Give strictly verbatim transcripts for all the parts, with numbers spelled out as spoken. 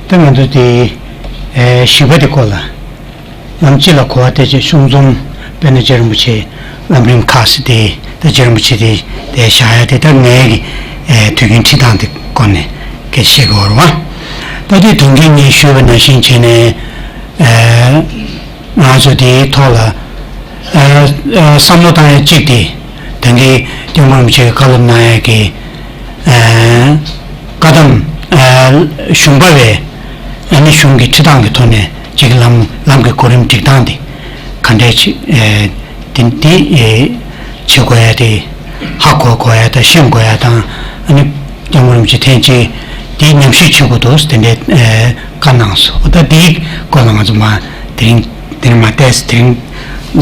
ད་ང་ཚོ་དེ་ཨེ་བཞི་པ་དེ་སྐོར་ལ། ལམ་སྤྱི་ལ་གོ་བ་བལྟས་ཚེ་གཞུང་འཛོམས་དཔལ་ནཱ་རྗེ་རིན་པོ་ཆེ་ལམ་རིམ་ཁག་ཟེར་ཏེ། ད་རྗེ་རིན་པོ་ཆེ་དེ་དེ་བཞག་ཡ་དེ། ད་ངའི་གི་ཨེ་དུས་རྒྱུན་ཁྲིད་སྟངས་དེ་སྐོར་ནས་སྐད་ཆ་བཤད་དགོས་རེད་བ། ད་དེ་དོན་གྱིས་ངས་ཞུས་པ་ནང་བཞིན་བྱས་ནས། ཨེ་ང་ཚོ་དེའི་ཐོག་ལ་ཨ་ཨ་བསམ་བློ་བཏང་ཡ་གཅིག་དེ། དེང་གི་སྐྱབས་མགོན་རིན་པོ་ཆེ་གི་བཀའ་སློབ་གནང་ཡ་གི་ཨ་བཀའ་གདམས། ཨ་གཞུང་པ་བས་ཨ་ནི་གཞུང་གི་ཁྲིད་སྟངས་ཀྱི་ཐོག་ནས་གཅིག་ལམ་ལམ་གྱི་གོ་རིམ་སྒྲིག་སྟངས་དེ་ག་འདྲས་ཅིག་ཨ་དེ་དེ་ཨེ་བྱེད་དགོས་ཡ་དེ། ཧ་གོ་དགོས་ཡ་དང་ཤེས་དགོས་ཡ་དང་། ཨ་ནི་སྐྱབས་མགོན་རིན་པོ་ཆེ་ཐེངས་གཅིག་དེ་ཉམས་ཞིབ་བྱེད་དགོས་འདུག་དེ་འདྲའི་ཨེ་བཀའ་གནང་སོང་། ད་དེའི་སྐོར་ལ་ང་ཚོ་མ་དེ་རིང་དེ་རིང་མ་བལྟས། དེ་རིང་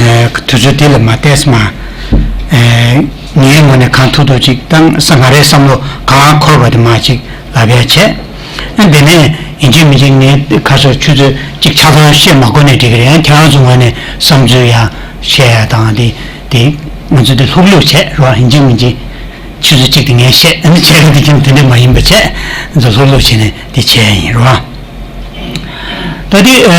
ཨེ་དུས་ཚོད་དེ་ལ་མ་བལྟས། མ་ཨེ་ངའི་ངོས་ནས་གང་ཐུབ་ཐུབ་ཅིག་བཏང་ས། ང་རའི་བསམ་བློ་གང་འཁོར་བ་དེ་མ་ཅིག་ལབ་ཡ་བྱས། ཨ་དེ་ནས་ཡིན་གཅིག་མིན་གཅིག་ངས་ཁ་སོ་ཆུ་ཚོད་གཅིག་ཆ་ཚང་བཤད་མ་དགོས་ནས་འགྲིག་གི་རེད། ཁྱེད་རང་ཚོ་ངོས་ནས་བསམ་ཚུལ་ཡ་བཤད་ཡ་དང་དེ་དེ་ང་ཚོ་དེ་ལྷུག་ལྷུག་བྱས་རོགས། ཡིན་གཅིག་མིན་གཅིག་ཆུ་ཚོད་གཅིག་དེ་ངས་བཤད། ཨ་ནི་བྱས་ཡ་དེ་ཀྱང་དེ་འདྲ་མ་ཡིན་པ་བྱས། ང་ཚོ་ལྷུག་ལྷུག་བྱས་ནས་དེ་བྱས་ཡ་ཡིན་རོགས། ད་དེ་ཨ་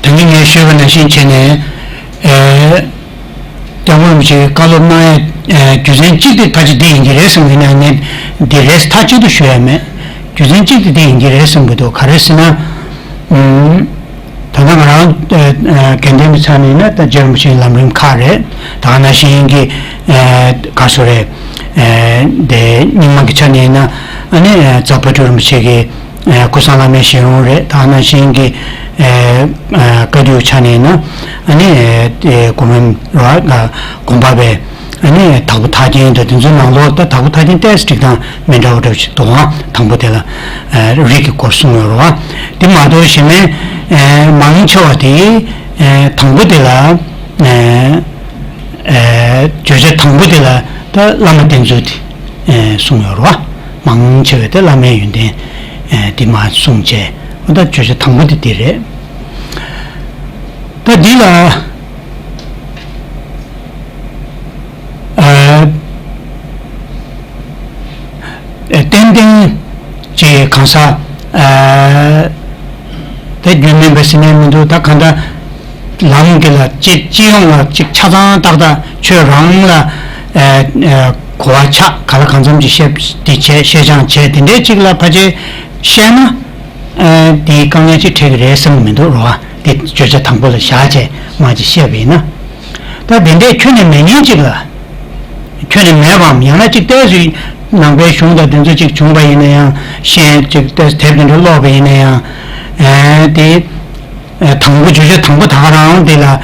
ད་གིན་ངས་ཞུས་པ་ནང་བཞིན་བྱས་ནས། ཨེ་སྐྱབས་མགོན་རིན་པོ་ཆེས་བཀའ་སློབ་གནང་ཡས་ཨེ་རྒྱུ་མཚན་གཅིག་དེ་ཕལ་ཆེར་འདི་ཡིན་གྱི་རེད་བསམ་གྱི་ན། ངས་འདི་རེད་མཐའ་གཅིག་ཏུ་ཞུ་ཡ་མེད། རྒྱུ་མཚན་གཅིག་དེ་འདི་ཡིན་གྱི་རེད་བསམ་གྱི་འདུག་ག་རེ་ཟེར་ན། ཨུམ། ད་ལྟ་ང་རང་ཨེ་ཨེ་དགེ་ལྡན་པའི་ཆ་ནས་ཡིན་ན་ད་རྗེ་རིན་པོ་ཆེའི་ལམ་རིམ་ཁག་རེད། ད་ག་ནང་བཞིན་གྱི་ཨེ་ག་སོ་རེད། ཨེ་དེ་རྙིང་མ་གི་ཆ་ནས་ཡིན་ན་ཨ་ནི་ཨེ་རྫ་དཔལ་སྤྲུལ་རིན་པོ་ཆེ་གི་ཨེ་ཀུན་བཟང་བླ་མའི་ཞལ་ལུང་རེད། ད་ག་ནང་བཞིན་གྱི་ཨེ་ཨེ་བཀའ་བརྒྱུད་ཆ་ནས་ཡིན་ན་ཨ་ནི་ཨེ་ཨེ་གོ་མིན་ར་དགོན་པ་བས་ཨ་ནི་དྭགས་པོ་ཐར་རྒྱན་དང་དེ་ཚོའི་ནང་ལོགས། ད་དྭགས་པོ་ཐར་རྒྱན་ཏོག་ཙམ་སྒྲིག་སྟངས་མི་འདྲ་བ་འདྲ་བོ་ཞིག་འདུག་ཨང་། དང་པོ་དེ་ལ་ཨེ་རིགས་ཀྱི་སྐོར་གསུངས་ཡོད་རེད་བ། དེ་མ་གཏོགས་གཞན་མའི་ཨེ་མང་ཆེ་བ་དེ་ཨེ་དང་པོ་དེ་ལ་ཨེ་ཨེ་བརྗོད་བྱ་དང་པོ་དེ་ལ་ད་བླ་མ་བསྟེན་ཚུལ་དེ་ཨེ་གསུངས་ཡོད་རེད་བ། མང་ཆེ་བས་ད་བླ་མའི་ཡོན་ཏན་ཨེ་དེ་མ་གསུངས་བྱས། འོ་ད་བརྗོད་བྱ་དང་པོ་དེ་དེ་རེད། ད་འདི་ལ་ཨ་ཨ་ཏན་ཏན་ཅིག་གང་ཟག་ཨ་ད་རྒྱུད་སྨིན་པ་ཟེར་ནས་མི་འདུག་ད་གང་ལྟར་ལམ་གྱི་ལ་སྤྱི་སྤྱི་ཡོངས་ལ་ཅིག་ཆ་ཚང་ཏག་ཏག་ཁྱོད་རང་ལ་ཨ་ཨ་གོ་བ་ཆགས། ག་ལ་གང་འཚམ་ཅིག་བཤད་དེ་བྱས། བཤད་སྦྱང་བྱས། དེ་འདྲའི་ཅིག་ལ་ཕལ་ཆེར་བཤད་ན་ཨ་དེའི་དཀའ་ངལ་ཅིག་འཕྲད་ཀྱི་རེད་བསམ་གྱི་མི་འདུག་རོ། དེ་བརྗོད་བྱ་དང་པོ་ལ་བཞག་བྱས་མ་ཅིག་བཤད་པ་ཡིན་ན། ད་དེ་འདྲའི་ཁྱོན་ནས་མེད་མཁན་ཅིག་ལ། ཁྱོན་ནས་མེད་པའམ་ཡང་ན་ཅིག་ཏོག་ཙམ་ནང་པའི་གཞུང་དང་དེ་ཚོ་ཅིག་བྱུང་པ་ཡིན་ན་ཡང་། གཞན་ཅིག་ཏོག་ཙམ་དེབ་དེ་འདྲ་ཀློག་པ་ཡིན་ན་ཡང་། ཨེ་དེ་ཨེ་དང་པོ་བརྗོད་བྱ་དང་པོ་ད་ག་རང་དེ་ལ་ཨེ་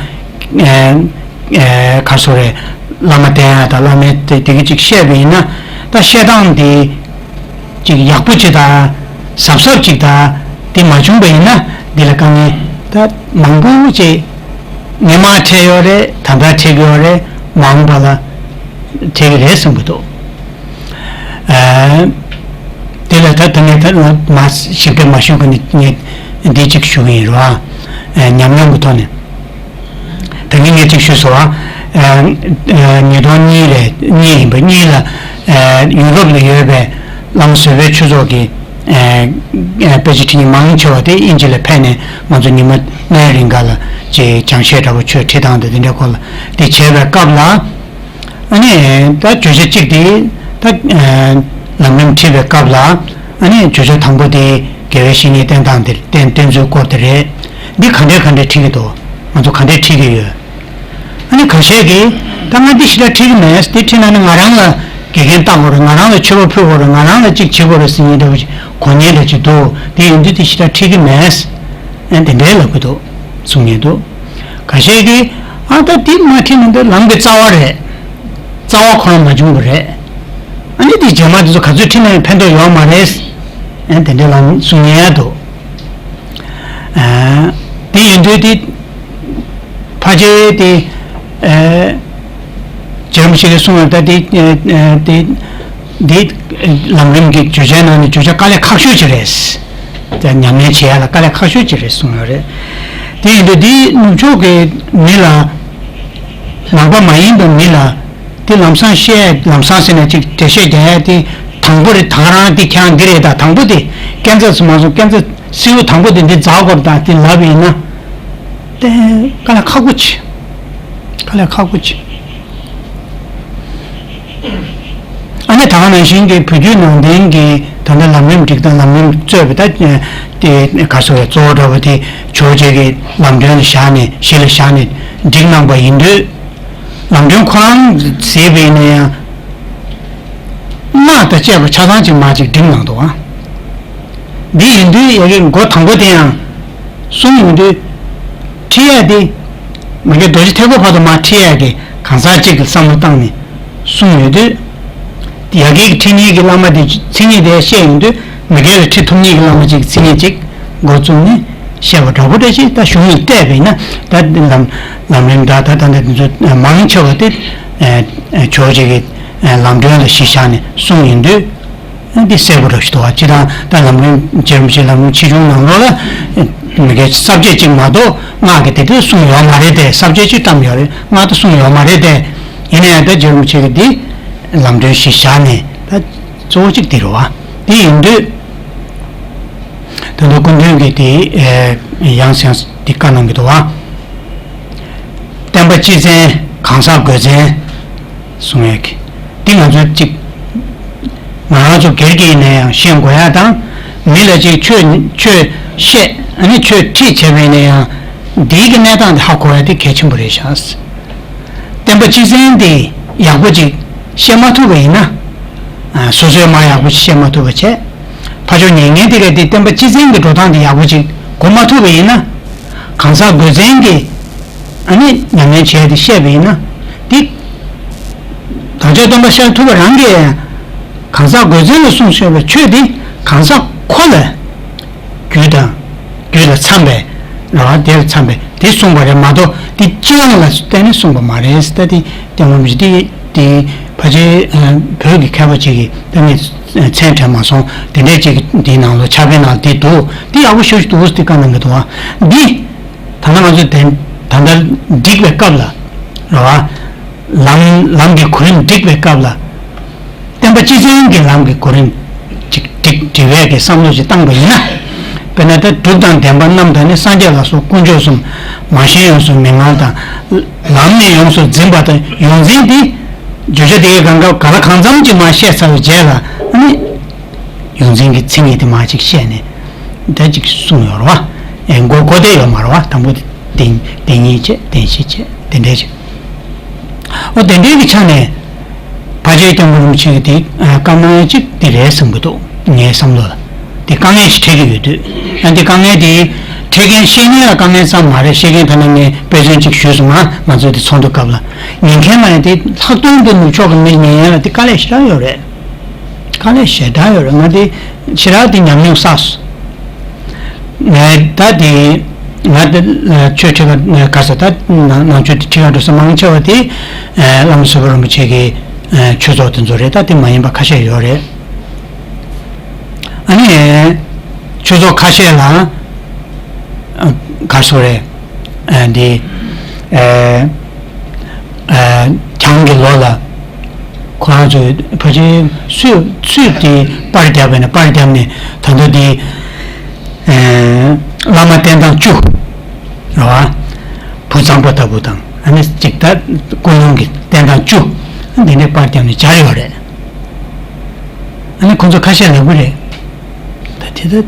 ཨེ་ག་སོ་རེད། བླ་མ་བསྟེན་ཡ་དང་བླ་མའི་དེ་དེ་གི་ཅིག་བཤད་པ་ཡིན་ན། ད་བཤད་སྟངས་དེ་ཅིག་ཡག་པོ་ཅིག་དང་གཟབ་གཟབ་ཅིག་དང་དེ་མ་བྱུང་པ་ཡིན་ན། འདི་ལ་དཀའ་ངལ་ད་མང་པོ་ཅིག་སྔོན་མ་འཕྲད་ཡོད་རེད། ད་ལྟ་འཕྲད་ཀྱི་ཡོད་རེད། མ་འོངས་པ་ལ་འཕྲད་ཀྱི་རེད་བསམ་གྱི་འདུག་ཨ་དེ་ལ་ད་ད་ངས་ད་མ་ཞིབ་ཕྲ་མ་ཞུ་གི་ནི་ངས་འདི་གཅིག་ཞུ་གི་ཡིན་རོ། ཨ་ཉམས་མྱོང་གི་ཐོག་ནས། ད་གིན་ངས་གཅིག་ཞུས་སོང་། ཨ་ཨ་ཉིས་སྟོང་གཉིས་རེད། གཉིས་ཡིན་པ་གཉིས་ལ་ཨ་ཡུ་རོབ་ལ་ཡོད་པའི་བླ་མ་བཟོད་པའི་ཆོས་ཚོགས་ཀྱི་ཨ་ཨ་དཔེ་ཆ་ཁྲིད་མཁན་མང་ཆེ་བ་དེ་དབྱིན་ཇི་ལ་ཕེབས་ནས་ང་ཚོ་ཉི་མ་ལྔའི་རིང་ག་ལ་ཅིག་སྦྱང་བཤད་འདྲ་པོ་ཆོས་ཁྲིད་སྟངས་དང་དེ་འདྲའི་སྐོར་ལ་དེ་བྱས་པའི་སྐབས་ལ། ཨ་ནི་ད་བརྗོད་བྱ་གཅིག་དེ་ད་ཨ་ལམ་རིམ་ཁྲིད་པའི་སྐབས་ལ། ཨ་ནི་བརྗོད་བྱ་དང་པོ་དེ་དགེ་བའི་བཤེས་གཉེན་བསྟེན་སྟངས་དེ་བསྟེན་བསྟེན་ཚུལ་སྐོར་དེ་རེད། འདི་ག་འདྲས་ག་འདྲས་ཁྲིད་ཀྱི་འདུག་ང་ཚོ་ག་འདྲས་ཁྲིད་ཀྱི་ཡོད། ཨ་ནི་ཁ་ཤས་ཀྱིས་ད་ང་འདི་ཞེ་དྲག་ཁྲིད་ཀྱི་མེད། འདི་ཁྲིད་ན་ནི་ང་རང་ལ་དགེ་རྒན་བཏང་དགོས་རེད། ང་རང་ལ་མཆོད་པ་ཕུལ་དགོས་རེད། ང་རང་ལ་གཅིག་བྱེད་དགོས་རེད་ཟེར་མཁན་འདྲ་བོ་ཞིག་གོ་མཁན་འདྲ་ཅིག་འདུག་དེ་ཡིན་དུས་དེ་ཞེ་དྲག་ཁྲིད་ཀྱི་མེད། ཨ་དེ་འདྲའི་ལབ་ཀྱི་འདུག་གསུང་མཁན་འདུག་ཁ་ཤས་ཀྱིས་ཨ་ད་འདི་མ་ཁྲིད་ན་འདི་ལམ་གྱི་རྩ་བ་རེད། རྩ་བ་ཁོ་རང་མ་བྱུང་བ་རེད། ཨ་ནི་འདི་རྗེས་མ་འདི་ཚོ་ག་ཚོད་ཁྲིད་ན་ཡང་ཕན་ཐོགས་ཡོད་མ་རེད། ཨ་དེ་འདྲའི་ལམ་གསུང་མཁན་ཡང་འདུག་ཨ་དེ་ཡིན་དུས་དེ་ཕལ་ཆེར་དེ་ཨ་རྗེ་རིན་པོ་ཆེ་གིས་གསུངས་ཡོད། ད་དེ་ཨ་དེ་འདི་ལམ་རིམ་གྱི་བརྗོད་བྱའི་ནང་ནས་བརྗོད་བྱ་དཀའ་ལས་ཁག་ཤོས་ཅིག་རེད། ད་ཉམས་ལེན་བྱེད་ཡ་ལ་དཀའ་ལས་ཁག་ཤོས་ཅིག་རེད་གསུངས་ཡོད་རེད། དེ་ཡིན་དུས་འདི་ནུབ་ཕྱོགས་ཀྱི་མི་ལ་ནང་པ་མ་ཡིན་པའི་མི་ལ་དེ་ལམ་སང་བཤད། ལམ་སང་ཟེར་ནས་ཅིག་འགྲེལ་བཤད་རྒྱག་ཡ་དེ་ དང་པོ་རེད། ད་ག་རང་དེ་ཁྱེད་རང་འདི་རེད། ད་དང་པོ་དེ་ཀན་ཛར་སུ་མ་སོང་། ཀན་ཛར་སེའུ་དང་པོ་དེ་འདི་འཛག་དགོས་རེད། ད་དེ་ལབ་ཡིན་ན་དེ་དཀའ་ལས་ཁག་པོ་ཆེ། དཀའ་ལས་ཁག་པོ་ཆེ། ཨ་ནི་ད་ག་ནང་བཞིན་གྱི་བོད་བརྒྱུད་ནང་བསྟན་གྱི་ད་ལྟ་ལམ་རིམ་སྒྲིག་སྟངས། ལམ་རིམ་གཙོས་པའི་ད་དེ་ག་སོ་ཡ་གཙོ་བོ་འདྲ་བོ་དེ་ཇོ་བོ་རྗེ་གི་ལམ་སྒྲོན་ལ་བཞག་ནས་གཞི་ལ་བཞག་ནས་སྒྲིག་གནང་པ་ཡིན་དུས། ལམ་སྒྲོན་ཁོ་རང་གཟིགས་པ་ཡིན་ན་ཡང་། སྔགས་དང་བཅས་པ་ཆ་ཚང་ཅིག་མར་ཅིག་སྒྲིག་གནང་འདུག་ཨ། འདི་ཡིན་དུས་ཡ་གི་མགོ་དང་པོ་དེ་ཡང་གསུམ་ཡིན་དུས། ཁྲིད་ཡ་དེ་མ་གི་རྡོ་རྗེ་ཐེག་པ་བར་དུ་མར་ཁྲིད་ཡ་དེ་གང་ཟག་གཅིག་གི་བསམ་བློ་བཏང་ནས་གསུམ་ཡོད་དུས། ཡ་གི་ཁྲིད་མཁན་གྱི་བླ་མ་དེ་མཚན་ཉིད་དེ་བཤད་ཡོང་དུས། མ་གི་ལ་ཁྲིད་ཐུབ་མཁན་གྱི་བླ་མ་གཅིག་མཚན་ཉིད་གཅིག་འགོ་བཙུགས་ནས་བཤད་པ་འདྲ་པོ་འདྲ་ཞིག་ད་གཞུང་ནས་བལྟས་པ་ཡིན་ན། ད་ལམ་ལམ་རིམ་ད་ད་ད་འདི་ཚོ་མང་ཆེ་བ་དེ་ཇོ་བོ་རྗེ་གི་ལམ་སྒྲོན་ལ་གཞི་བཞག་ནས་གསུངས་ཡོང་དུས། འདི་གསལ་པོ་འདྲ་ཞིག་འདུག་བ། སྤྱིར་བཏང་ད་ལམ་རིམ་རྗེ་རིན་པོ་ཆེ་ལམ་རིམ་ཆེ་ཆུང་ནང་ལོགས་ལ་མ་གི་ས་བཅད་གཅིག་མ་གཏོགས་སྔགས་ཀྱི་དེ་དུས་གསུངས་ཡོད་མ་རེད་དེ། ས་བཅད་གཅིག་བཀྲམ་ཡོད་རེད། སྔགས་དེ་གསུངས་ཡོད་མ་རེད་དེ། ཡིན་ན་ཡང་ད་རྗེ་རིན་པོ་ཆེ་གི་འདི་ལམ་སྒྲོན་གཞི་བཞག་ནས་ད་གཙོ་བོ་གཅིག་དེ་རེད་བ། དེ་ཡིན་དུས། ད་ལྟ་སྐུ་མདུན་གྱིས་དེ་ཡང་སེང་འདི་བཀའ་གནང་གི་འདུག་བ། བསྟན་པ་སྤྱི་བཙན་གང་ཟག་དགོས་བཙན་གསུང་ཡས་ཀྱི། འདི་ང་ཚོས་གཅིག་ང་རང་ཚོ་སྒེར་གྱི་ཡིན་ན་ཡང་ཤེས་དགོས་ཡ་དང་། མི་ལ་གཅིག་ཆོས་ཆོས་བཤད། ཨ་ནི་ཆོས་ཁྲིད་བྱས་པ་ཡིན་ན་ཡང་འདིའི་གི་གནས་སྟངས་འདི་ཧ་གོ་ཡ་དེ་གལ་ཆེན་པོ་རེད་ཤག། བསྟན་པ་སྤྱི་བཙན་དེ་ཡག་པོ་ཅིག་བཤད་མ་ཐུབ་པ་ཡིན་ན། ཨ། སོ་སོས་མར་ཡག་པོ་ཅིག་བཤད་མ་ཐུབ་པ་བྱས། ཕར་ཕྱོགས་ཉན་མཁན་དེ་གས་དེ་བསྟན་པ་སྤྱི་བཙན་གྱི་འགྲོ་སྟངས་དེ་ཡག་པོ་ཅིག་གོ་མ་ཐུབ་པ་ཡིན་ན། གང་ཟག་དགོས་བཙན་གྱི་ཨ་ནི་ཉམས་ལེན་བྱས་ཏེ་བཤད་པ་ཡིན་ན། དེ་བདག་ཅག་སྟོན་པ་ཤཱཀྱ་ཐུབ་པ་རང་གིས་གང་ཟག་དགོས་བཙན་ལ་གསུངས་ཡོད་པའི་ཆོས་དེ་གང་ཟག་ཁོ་ལ། རྒྱུད་དང་། རྒྱུད་ལ་འཚམས་པའི་རེད་བ། དེ་ལ་འཚམས་པའི་དེ་གསུངས་པ་རེད་མ་གཏོགས། དེ་སྤྱི་ཡོངས་ལ་བརྟེན་ནས་གསུངས་པ་མ་རེད། ད་དེ་སྐྱབས་མགོན་རིན་པོ་ཆེ་དེ་དེ་ཕལ་ཆེར་བོད་ཀྱི་མཁས་པ་ཅིག་གིས་ད་ངས་མཚན་དྲན་མ་སོང་། དེ་འདྲས་ཅིག་དེའི་ནང་ལོ་ཕྱག་དཔེ་ནང་དེ་འདུག། དེ་ཡག་པོ་ཞེ་པོ་ཅིག་འདུག་ཟེར་དེ་བཀའ་གནང་གི་འདུག་བ། འདི་ད་ལྟ་ང་ཚོས་དེ་ད་ལྟ་འགྲིག་པའི་སྐབས་ལ་རེད་བ། ལམ་ལམ་གྱི་གོ་རིམ་འགྲིག་པའི་སྐབས་ལ། བསྟན་པ་སྤྱི་བཙན་གྱི་ལམ་གྱི་གོ་རིམ་ཅིག་སྒྲིག་སྒྲིག་པའི་གི་བསམ་བློ་ཞིག་བཏང་པ་ཡིན་ན། དཔེར་ན་ད་སྒྲུབ་དང་བདེན་པ་རྣམ་དག་ནི། སངས་རྒྱས་ལ་སོགས་དཀོན་མཆོག་གསུམ། མ་ཞེན་ཡོངས་སུ་མི་མངའ་དང་། ལམ་ནི་ཡོངས་སུ་འཛིན་པ་དང་། ཡོངས་འཛིན་དེ་བརྗོད་བྱ་དེ་གི་སྒང་ག་ག་ལ་གང་འཚམ་ཅིག་མར་བཤད་ཚར་བའི་རྗེས་ལ། ཨ་ནི་ཡོངས་འཛིན་གྱི་མཚན་ཉིད་དེ་མར་ཅིག་བཤད་ནས་ད་ཅིག་གསུངས་ཡོད་རེད་བ། ཨེ་མགོ་གོ་བསྡད་ཡོད་མ་རེད་བ། དང་པོ་དེ་བདེན་བདེན་གཉིས་བྱས། བདེན་བཞི་བྱས། དེ་འདྲས་ཅིག། འོ་དེ་འདྲའི་གི་ཆ་ནས་ཕལ་ཆེར་སྐྱབས་མགོན་རིན་པོ་ཆེ་གིས་དེ་བཀའ་གནང་ཡ་གཅིག་དེ་རེད་བསམ་གྱི་འདུག། ངའི་བསམ་བློ་ལ་དེ་དཀའ་ངལ་ཞིག་འཕྲད་ཀྱི་ཡོད་དུས། ཡང་དེ་དཀའ་ངལ་དེ་འཕྲད་མཁན་བཤད་མཁན་ལ་དཀའ་ངལ་ཙམ་མ་རེད། བཤད་མཁན་ད་ནི་ངས་དཔེ་མཚོན་གཅིག་ཞུས་སོང་ང་། ང་ཚོའི་དེ་ཚོགས་འདུ་སྐབས་ལ་ཉན་མཁན་ལ་ཡང་དེ་ལྷག་དོན་དུ་ནུབ་ཕྱོགས་ཀྱི་མི་ཉན་ཡ་ལ་དེ་དཀའ་ལས་ཞེ་དྲག་ཡོད་རེད། དཀའ་ལས་ཞེ་དྲག་ཡོད་རེད། ང་དེ་ཞེ་དྲག་དེ་ཉམས་མྱོང་བསགས་སོང་། ངས་ད་དེ་ང་དེ་ཆོས་ཁྲི་ཁ་ག་ས་ད་ནང་ཆོས་དེ་ཁྲི་ཁ་འགྲོ་ས་མང་ཆེ་བ་དེ་བླ་མ་བསོད་བདེ་རིན་པོ་ཆེ་གི་ཆོས་ཚོགས་དེ་ཚོ་རེད། ད་དེ་མ་ཡིན་པ་ཁ་ཤས་ཡོད་རེད། ཨ་ནི་ཆོས་ཚོགས་ཁ་ཤས་ལ་ག་སོ་རེད། འདི་གྱང་གི་ལོ་ལ་ཁོ་རང་ཚོས་ཕལ་ཆེར་སུས་སུས་དེ་པར་བརྒྱབ་པས་ན། པར་བརྒྱབ་ནས་ད་ལྟ་དེ་བླ་མ་བསྟེན་སྟངས་བཅུ་རེད་བ། བུ་གཙང་པོ་ལྟ་བུ་དང་། ཨ་ནི་གཅིག་ད་ཀུན་སློང་གི་བསྟེན་སྟངས་བཅུ་འདི་འདྲའི་པར་བརྒྱབ་ནས་སྦྱར་ཡོད་རེད། ཨ་ནི་ཁོ་ཚོ་ཁ་ཤས་ལབ་གི་རེད། ད་དེ་ད་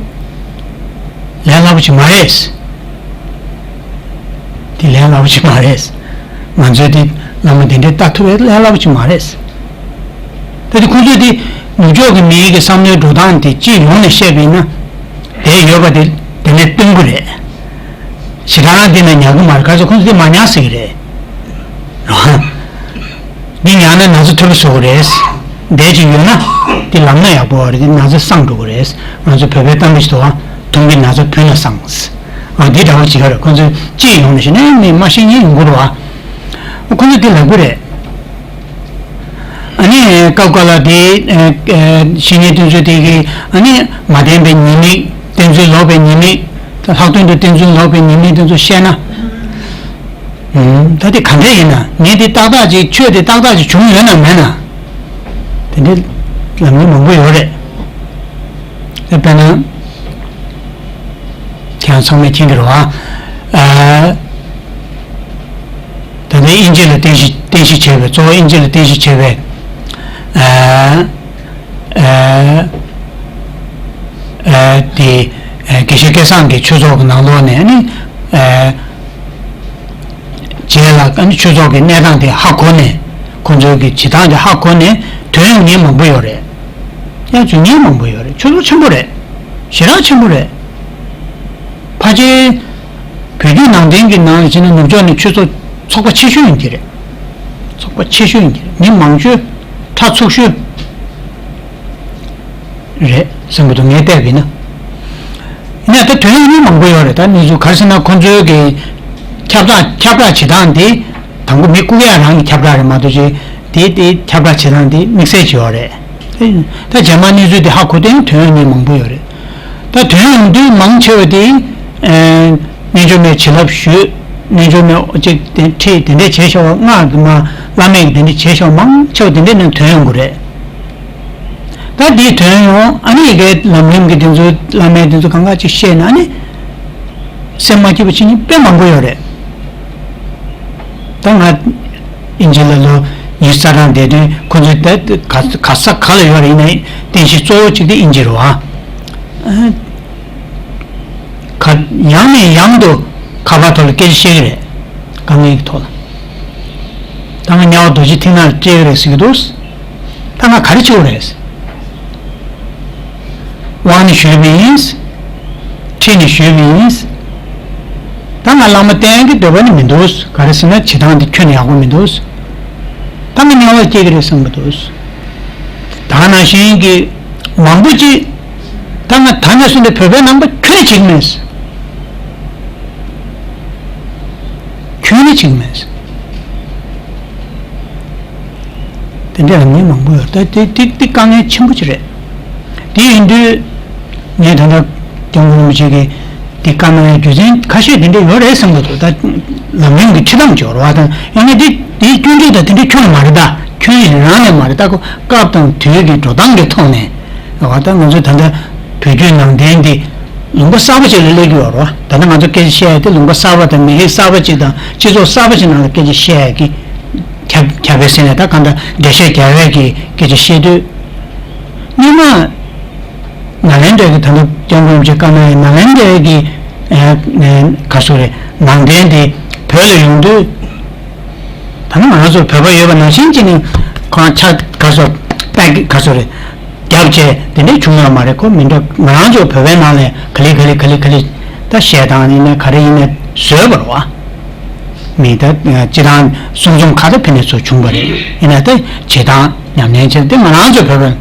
ལས་སླ་པོ་ཞིག་མ་རེད། དེ་ལས་སླ་པོ་ཞིག་མ་རེད། ང་ཚོས་དེ་བླ་མ་དེ་འདྲའི་ལྟ་ཐུབ་པའི་ལས་སླ་པོ་ཞིག་མ་རེད། ད་དེ་ཁོ་ཚོས་དེ་ནུབ་ཕྱོགས་ཀྱི་མིའི་གི་བསམ་བློའི་འགྲོ་སྟངས་དེ་སྤྱི་ཡོངས་ནས་བཤད་པ་ཡིན་ན། དེ་ཡོད་པ་དེ་དེ་ནས་སྟོན་གི་རེད། ཞེ་དྲག་རང་འདི་ན་ཉར་གི་མ་རེད། ག་ཚོད་ཁོ་ཚོ་འདི་མ་ཉར་ཟེར་གི་རེད། འདི་ཉར་ན་ན་ཚ་ཐོན་པ་བཟོ་གི་རེད། འདས་ཅིག་ཡོད་ན་འདི་ལངས་ན་ཡག་པོ་རེད། འདི་ན་ཚ་སངས་འགྲོ་གི་རེད། ང་ཚོ་བོད་པའི་གཏམ་དཔེ་ཞིག་འདུག་བ། དུང་གི་ན་ཚ་བུད་ན་སངས། ཨ་འདི་འདྲ་བོ་ཅིག་ག་རེད། ཁོ་ཚོས་སྤྱི་ཡོངས་ནས་བཤད་ན་མི་མ་ཤེས་མཁན་ཡོང་གི་རེད་བ། ཁོ་ཚོས་འདི་ལབ་གི་རེད། ཨ་ནི་སྐབས་འགའ་ལ་དེ་ཨ་ཨ་བཤེས་གཉེན་བསྟེན་ཚུལ་དེ་གི་ཨ་ནི་མ་བསྟེན་པའི་ཉེས་དམིགས། བསྟེན་ཚུལ་ལོག་པའི་ཉེས་དམིགས། ལྷག་དོན་དུ་བསྟེན་ཚུལ་ལོག་པའི་ཉེས་དམིགས་དེ་ཚོ་བཤད་ན། ཨུམ། ད་དེ་ག་འདྲ་ཡིན་ན། ངས་དེ་ཏག་ཏག་ཅིག་ཆོས་དེ་ཏག་ཏག་ཅིག་བྱུང་ཡོད་ན་མེད་ན། དེ་འདྲ་ ལམ་རིམ་མང་པོ་ཡོད་རེད། དཔེར་ན། ཁྱེད་རང་ཚང་མས་མཁྱེན་གྱི་རེད་བ། ཨ། ད་ལྟ་དབྱིན་ཇི་ལ་རྟེན་གཞི་རྟེན་གཞི་བྱས་པའི་གཙོ་བོ་དབྱིན་ཇི་ལ་རྟེན་གཞི་བྱས་པའི། ཨ། ཨ། ཨ། དེ། ཨ། དགེ་བཤེས་སྐལ་བཟང་གི་ཆོས་ཚོགས་ཀྱི་ནང་ལོགས་ནས་ནི། ཨ། རྗེས་ལ་ཨ་ནི་ཆོས་ཚོགས་ཀྱི་གནས་སྟངས་དེ་ཧ་གོ་ནས། ཁོང་ཚོའི་གི་བྱེད་སྟངས་དེ་ཧ་གོ་ནས་ཐོན་ཡོང་མཁན་མང་པོ་ཡོད་རེད། ཡང་འཛུལ་མཁན་མང་པོ་ཡོད་རེད། ཆོས་ཚོགས་ཆེན་པོ་རེད། ཞེ་དྲག་ཆེན་པོ་རེད། ཕལ་ཆེར་བོད་བརྒྱུད་ནང་བསྟན་གྱི་ནང་ལ་བྱས་ན་ནུབ་ཕྱོགས་ནས་ཆོས་ཚོགས་ཚོགས་པ་ཆེ་ཤོས་ཡིན་གྱི་རེད། ཚོགས་པ་ཆེ་ཤོས་ཡིན་གྱི་རེད། མི་མང་ཤོས། ཕྲ་ཚུགས་ཤོས། རེད་བསམ་གྱི་འདུག་ངས་བལྟས་པ་ཡིན་ན། ཡིན་ན་ད་དོན་ཡོད་མཁན་མང་པོ་ཡོད་རེད། ད་གནས་ཚུལ་ག་རེ་ཟེར་ན་ཁོང་ཚོའི་གི་ཁྱབ་བསྒྲགས་ཁྱབ་བསྒྲགས་བྱེད་སྟངས་དེ་དང་པོ་མི་བཀུག་ཡ་རང་གི་ཁྱབ་བསྒྲགས་རེད་མ་གཏོགས་ཅིག་དེ་དེ་ཁྱབ་བསྒྲགས་བྱེད་སྟངས་དེ་དམིགས་བསལ་ཅིག་ཡོད་རེད། ད་རྗེས་མ་གནས་ཚུལ་དེ་ཧ་གོ་དུས་དོན་ཡོད་མཁན་མང་པོ་ཡོད་རེད། ད་དོན་ཡོང་དུས་མང་ཆེ་བ་དེ། ཨ། རྣལ་འབྱོར་མའི་བྱིན་རླབས་ཞུས། རྣལ་འབྱོར་མའི་ཅིག་དེ་ཁྲིད་དེ་འདྲས་བྱས་ཤོག་སྔགས་ཀྱི་མ་བླ་མས་དེ་འདྲས་བྱས་ཤོག་མང་ཆེ་བ་དེ་འདྲས་ནས་དོན་ཡོང་གི་རེད། ད་དེའི་དོན་ཡང་ཨ་ནི་ཡི་གེ་ལམ་རིམ་གྱི་དེ་ཚོ་བླ་མའི་དེ་ཚོ་གང་ག་ཅིག་བཤད་ན་ཨ་ནི་སེམས་མ་སྐྱིད་པ་བྱེད་མཁན་དཔེ་མང་པོ་ཡོད་རེད། ད་ང་དབྱིན་ཇི་ལ་ལོ་ཉི་ཤུ་རྩ་གྲངས་བསྡད་དུས་ཁོ་ཚོས་ད་ག་ག་ས་ག་ལ་ཡོད་རེད། ཡིན་ནའི་རྟེན་གཞི་གཙོ་བོ་གཅིག་དེ་དབྱིན་ཇི་རེད་བ། ཨ། ག་ཡང་ནས་ཡང་དུ་ཁ་པར་ཐོག་ལ་སྐད་ཆ་བཤད་ཀྱི་རེད། དཀའ་ངལ་གྱི་ཐོག་ལ། ད་ང་དམྱལ་བ་རྡོ་རྗེ་ཐིག་ནག་ལ་སྐྱེལ་གྱི་རེད་ཟེར་གྱི་འདུག་ད་ང་ག་རེ་བྱེད་དགོས་རེད། དབང་ནི་ཞུས་པ་ཡིན། ཁྲིད་ནི་ཞུས་པ་ཡིན། ད་ང་བླ་མ་བསྟེན་གྱི་འདོད་པ་ནི་མི་འདུག་ག་རེ་ཟེར་ན་བྱེད་སྟངས་འདི་ཁྱོན་ནས་ཡག་པོ་མི་འདུག་ད་ང་དམྱལ་བ་སྐྱེལ་གྱི་རེད་བསམ་གྱི་འདུག་ད་ནང་བཞིན་གྱི་མང་པོ་ཅིག་ད་ང་ད་ནས་བཟུང་སྟེ་བོད་པའི་ནང་པ་ཁྱོན་ནས་བྱེད་ཀྱི་མེད། ཁྱོན་ནས་བྱེད་ཀྱི་མེད། དེ་འདྲ་ལ་མི་མང་པོ་ཡོད། ད་དེ་དེ་དེ་དཀའ་ངལ་ཆེན་པོ་ཅིག་རེད། དེ་ཡིན་དུས་ངས་ད་ལྟ་སྐྱབས་མགོན་རིན་པོ་ཆེ་གིས་དེ་བཀའ་གནང་ཡའི་རྒྱུ་མཚན་ཁ་ཤས་དེ་འདྲ་ཡོད་རེད་བསམ་གྱི་འདུག་ད་ལམ་རིམ་གྱི་ཁྲིད་སྟངས་སྦྱོར་བ་དང་ཡང་ན་དེ་དེའི་སྐྱོན་འཛུགས་དང་དེ་འདྲའི་ཁྱོན་ནས་མ་རེད། ད་ཁྱོན་ཡིན་རང་ནས་མ་རེད། ད་ཁོ་སྐབས་དང་དུས་ཀྱི་འགྲོ་སྟངས་ཀྱི་ཐོག་ནས་རེད་བ། ད་ང་ཚོ་ད་ལྟ་བོད་བརྒྱུད་ནང་བསྟན་འདི་ལུང་པ་གསར་པ་ཞིག་ལ་སླེབས་ཀྱི་ཡོད་རེད་བ། ད་ལྟ་ང་ཚོ་སྐད་ཆ་བཤད་ཡ་དེ་ལུང་པ་གསར་པ་དང་མི་རིགས་གསར་པ་ཅིག་དང་སྤྱི་ཚོགས་གསར་པ་ཞིག་ནང་ལ་སྐད་ཆ་བཤད་ཡ་གི་ཁྱབ་ཁྱབ་པའི་སེམས་ནས་ད་གང་ལྟར་འགྲེལ་བཤད་རྒྱག་ཡས་ཀྱི་སྐད་ཆ་བཤད་དུས། སྔོན་མ་ནཱ་ལེནྡྲ་གི་ད་ལྟ་སྐྱབས་མགོན་རིན་པོ་ཆེ་བཀའ་གནང་ཡས་ནཱ་ལེནྡྲ་གི་ཨ་ཨ་ག་སོ་རེད། ནང་བསྟན་དེ་བོད་ལ་ཡོང་དུས། ད་ནི་ང་རང་ཚོ་བོད་པ་ཡོད་པ་ནང་བཞིན་གྱི་ནི་ཁོ་རང་ཆ་ག་སོ་པད་ག་སོ་རེད། རྒྱབ་བྱས་དེ་འདྲས་བྱུང་ཡོད་མ་རེད། ཁོ་མི་འདྲ་ང་རང་ཚོ་བོད་པའི་ནང་ལ་ག་ལེ་ག་ལེ་ག་ལེ་ག་ལེ་ད་བཤད་སྟངས་ཡིན་ན་ག་རེ་ཡིན་ན་བཟོས་པ་རེད་བ། མི་ད་སྤྱི་བཏང་གསུང་རྩོམ་ཁ་ད་ཕེ་ནས་ཚོ་བྱུང་བ་རེད། ཡིན་ན་ད་བྱེད་སྟངས་ཉམས་ལེན་བྱས་ཏེ་ང་རང་ཚོ་བོད་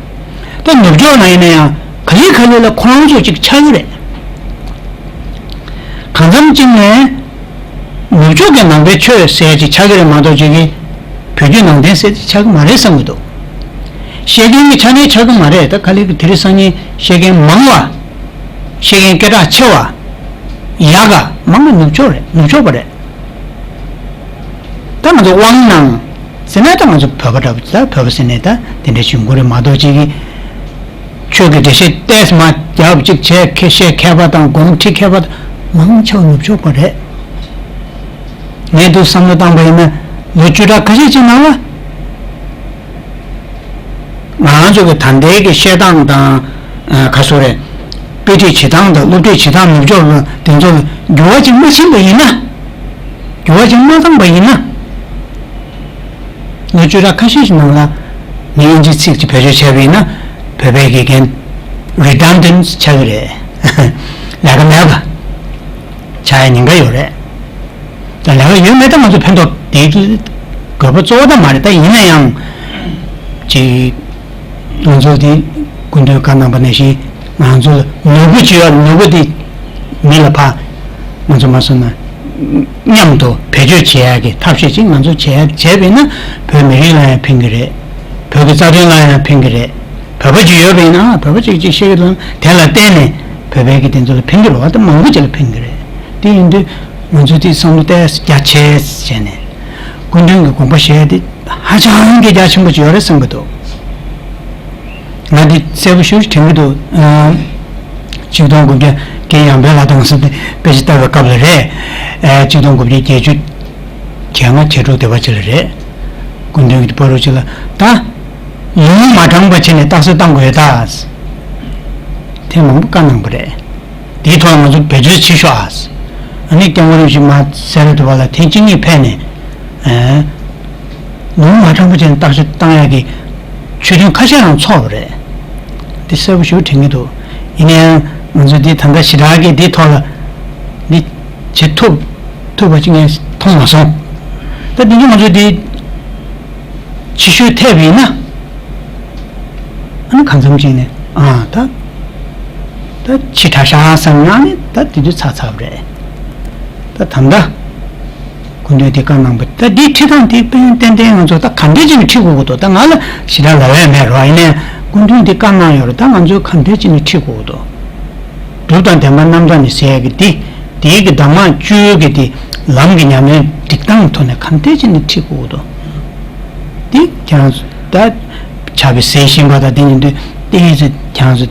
པ་ད་ནུབ་ཕྱོགས་ན་ཡིན་ན་ཡང་ག་ལེ་ག་ལེ་ལ་ཁོ་རང་ཚོ་ཅིག་ཆགས་ཀྱི་རེད། གང་འཚམ་ཅིག་ནས་ནུབ་ཕྱོགས་ཀྱི་ནང་པའི་ཆོས་ཟེར་ཅིག་ཆགས་ཀྱི་རེད་མ་གཏོགས་ཅིག་གི་བོད་བརྒྱུད་ནང་བསྟན་ཟེར་ཅིག་ཆགས་ཀྱི་མ་རེད་བསམ་གྱི་འདུག་བཤད་མཁན་གྱི་ཆ་ནས་ཆགས་ཀྱི་མ་རེད། ད་ག་ལེ་གི་དེ་རིང་སང་ཉིན་བཤད་མཁན་མང་བ། བཤད་མཁན་སྐད་གྲགས་ཆེ་བ། ཡག་ག་མང་གི་ནུབ་ཕྱོགས་རེད། ནུབ་ཕྱོགས་པ་རེད། ད་ང་ཚོ་དབང་གནང་ཟེར་ན་ད་ང་ཚོ་བོད་པ་འདྲ་པོ་ད་བོད་པ་ཟེར་ནས་ད་དེ་འདྲ་ཞུ་དགོས་རེད་མ་གཏོགས་ཅིག་གི་ཆོས་ཀྱི་འགྲེལ་བཤད་ཏོག་ཙམ་རྒྱབ་ཅིག་བྱས་ཁ་བཤད་མཁས་པ་དང་དགོངས་ཁྲིད་མཁས་པ་དང་མང་ཆེ་བ་ནུབ་ཕྱོགས་པ་རེད། ངས་འདུག་བསམ་བློ་བཏང་པ་ཡིན་ན་ལོ་བཅུ་ཕྲག་ཁ་ཤས་ཅིག་ནང་ལ། ང་རང་ཚོ་གི་ད་ལྟའི་གི་བཤད་སྟངས་དང་། ཨ། ག་སོ་རེད། དཔེ་ཁྲིད་བྱེད་སྟངས་དང་སློབ་ཁྲིད་བྱེད་སྟངས་ནུབ་ཕྱོགས་ལ་དེ་ཚོ་ལ་འགྱུར་བ་ཅིག་མ་ཕྱིན་པ་ཡིན་ན། འགྱུར་བ་ཅིག་མ་བཏང་པ་ཡིན་ན། ལོ་བཅུ་ཕྲག་ཁ་ཤས་ཤིག་ནང་ལ་ངས་དབྱིན་ཇིའི་ཚིག་ཅིག་བེད་སྤྱོད་བྱས་པ་ཡིན་ན་བོད་པའི་དགེ་རྒན་རི་ཌན་ཌན་ཆགས་ཀྱི་རེད། ལས་ཀ་མེད་པ་ཆགས་ཡ་ཉེན་ཁ་ཡོད་རེད། ད་ལས་ཀ་ཡོད་མེད་ད་ང་ཚོ་ཕན་ཐོགས་དེ་དགོས་པ་གཙོ་བོ་ད་མ་རེད། ད་ཡིན་ན་ཡང་ཅིག་ང་ཚོ་དེ་སྐུ་མདུན་བཀའ་གནང་པ་ནང་བཞིན་ང་ཚོ་ལ་ནུས་པ་ཅིག་ཡོད། ནུས་པ་དེ་མི་ལ་ཕར་ང་ཚོ་མ་སོང་ན་མཉམ་དུ་བེད་སྤྱོད་བྱེད་ཡག་གི་ཐབས་ཤེས་ཅིག་ང་ཚོ་བྱེད་ཡག་བྱས་པ་ཡིན་ན་བོད་མི་རིགས་ལ་ཡང་ཕན་གྱི་རེད། བོད་ཀྱི་རྩ་དོན་ལ་ཡང་ཕན་གྱི་རེད། བོད་པ་ཅིག་ཡོད་པ་ཡིན་ན་བོད་པ་ཅིག་ཅིག་བཤད་ཀྱི་འདུག་དེ་ལ་བརྟེན་ནས་བོད་པའི་གི་དེ་ཚོ་ལ་ཕན་གྱི་རེད་བ། ད་མང་པོ་ཅིག་ལ་ཕན་གྱི་རེད། དེ་ཡིན་དུས་ང་ཚོས་དེ་བསམ་བློ་ཏོག་ཙམ་རྒྱ་ཆེ་བྱས་ནས་སྐུ་མདུན་གྱི་དགོངས་པ་བཞེས་དེ་ཧ་ཅང་གི་རྒྱ་ཆེན་པོ་ཅིག་ཡོད་རེད་བསམ་གྱི་འདུག་ང་འདི་གསལ་པོ་ཞེ་པོ་ཅིག་དྲན་གྱི་འདུག་ཨ། ཆིག་སྟོང་དགུ་བརྒྱ་རྒན་ཡང་འཕེལ་ལགས་དང་སོ་དེ་དཔེ་ཆ་ལྟ་བའི་སྐབས་ལ་རེད། ཨ། ཆིག་སྟོང་དགུ་བརྒྱ་བརྒྱད་ཅུ་གྱ་ལྔ་གྱ་དྲུག་དེ་བ་ཅིག་ལ་རེད། སྐུ་མདུན་གྱི་བར་དུ་ཅིག་ལ་ད། ལུང་མ་དྲངས་པ་བྱས་ནས་རྟགས་གསལ་བཏང་དགོས་ད། དེ་མང་པོ་བཀའ་གནང་པ་རེད། དེའི་ཐོག་ང་ཚོ་བེད་སྤྱོད་བྱེད་ཤོག་ཨ། ཨ་ནི་སྐྱབས་མགོན་རིན་པོ་ཆེ་མ་སེ་ར་དུ་བ་ལ་ཐེངས་གཅིག་གཉིས་ཕེབས་ནས། ཨ། ལུང་མ་དྲངས་པ་བྱས་ནས་རྟགས་གསལ་བཏང་ཡག་གི་ཆོས་ཐུན་ཁ་ཤས་རང་ཚོགས་པ་རེད། དེ་གསལ་པོ་ཞེ་པོ་དྲན་གྱི་འདུག་ཡིན་ན་ཡང་ང་ཚོ་འདི་ད་ལྟ་ཞེ་དྲག་གི་འདིའི་ཐོག་ལ་འདི་བྱེད་ཐུབ་ཐུབ་པ་ཅིག་ངས་མཐོང་མ་སོང་། ད་འདི་ནི་ང་ཚོ་འདི་ཕྱི་བཤོལ་ཐེབས་ཡིན་ན། ཨ་ནི་གང་འཚམ་ཅིག་ནས་ཨ་ད་ད་ཕྱི་དྲག་ཤག་བསམ་ན་ནི་ད་དེ་དུས་ཚར་ཚར་བ་རེད། ད་ད་ལྟ་སྐུ་མདུན་དེ་བཀའ་གནང་པ་ད་འདི་ཁྲིད་སྟངས་དེ་དཔེ་ཏན་ཏན་ང་ཚོ་ད་ག་འདྲས་ཅིག་ནས་ཁྲིད་དགོས་ཀྱི་འདུག་ད་ང་ལ་ཞེ་དྲག་ལབ་ཡ་མེད་རོགས། ཡིན་ནའི་སྐུ་མདུན་དེ་བཀའ་གནང་ཡོད་རེད། ད་ང་ཚོས་ག་འདྲས་ཅིག་ནས་ཁྲིད་དགོས་ཀྱི་འདུག་སྒྲུབ་དང་བདེན་པ་རྣམ་དག་ནི་ཟེར་ཡ་གི་འདི་དེའི་གི་གདམས་ངག་བཅུ་གི་དེ་ལམ་གྱི་ཉམས་ལེན་སྒྲིག་སྟངས་ཐོག་ནས་ག་འདྲས་ཅིག་ནས་ཁྲིད་དགོས་ཀྱི་འདུག་འདི་ཁྱེད་རང་ཚོ་ད་ཕྱག་དཔེ་གཟིགས་བཞིན་པ་དང་དེ་ཡིན་དུས་ཏོག་ཙམ་ཁྱེད་རང་ཚོ་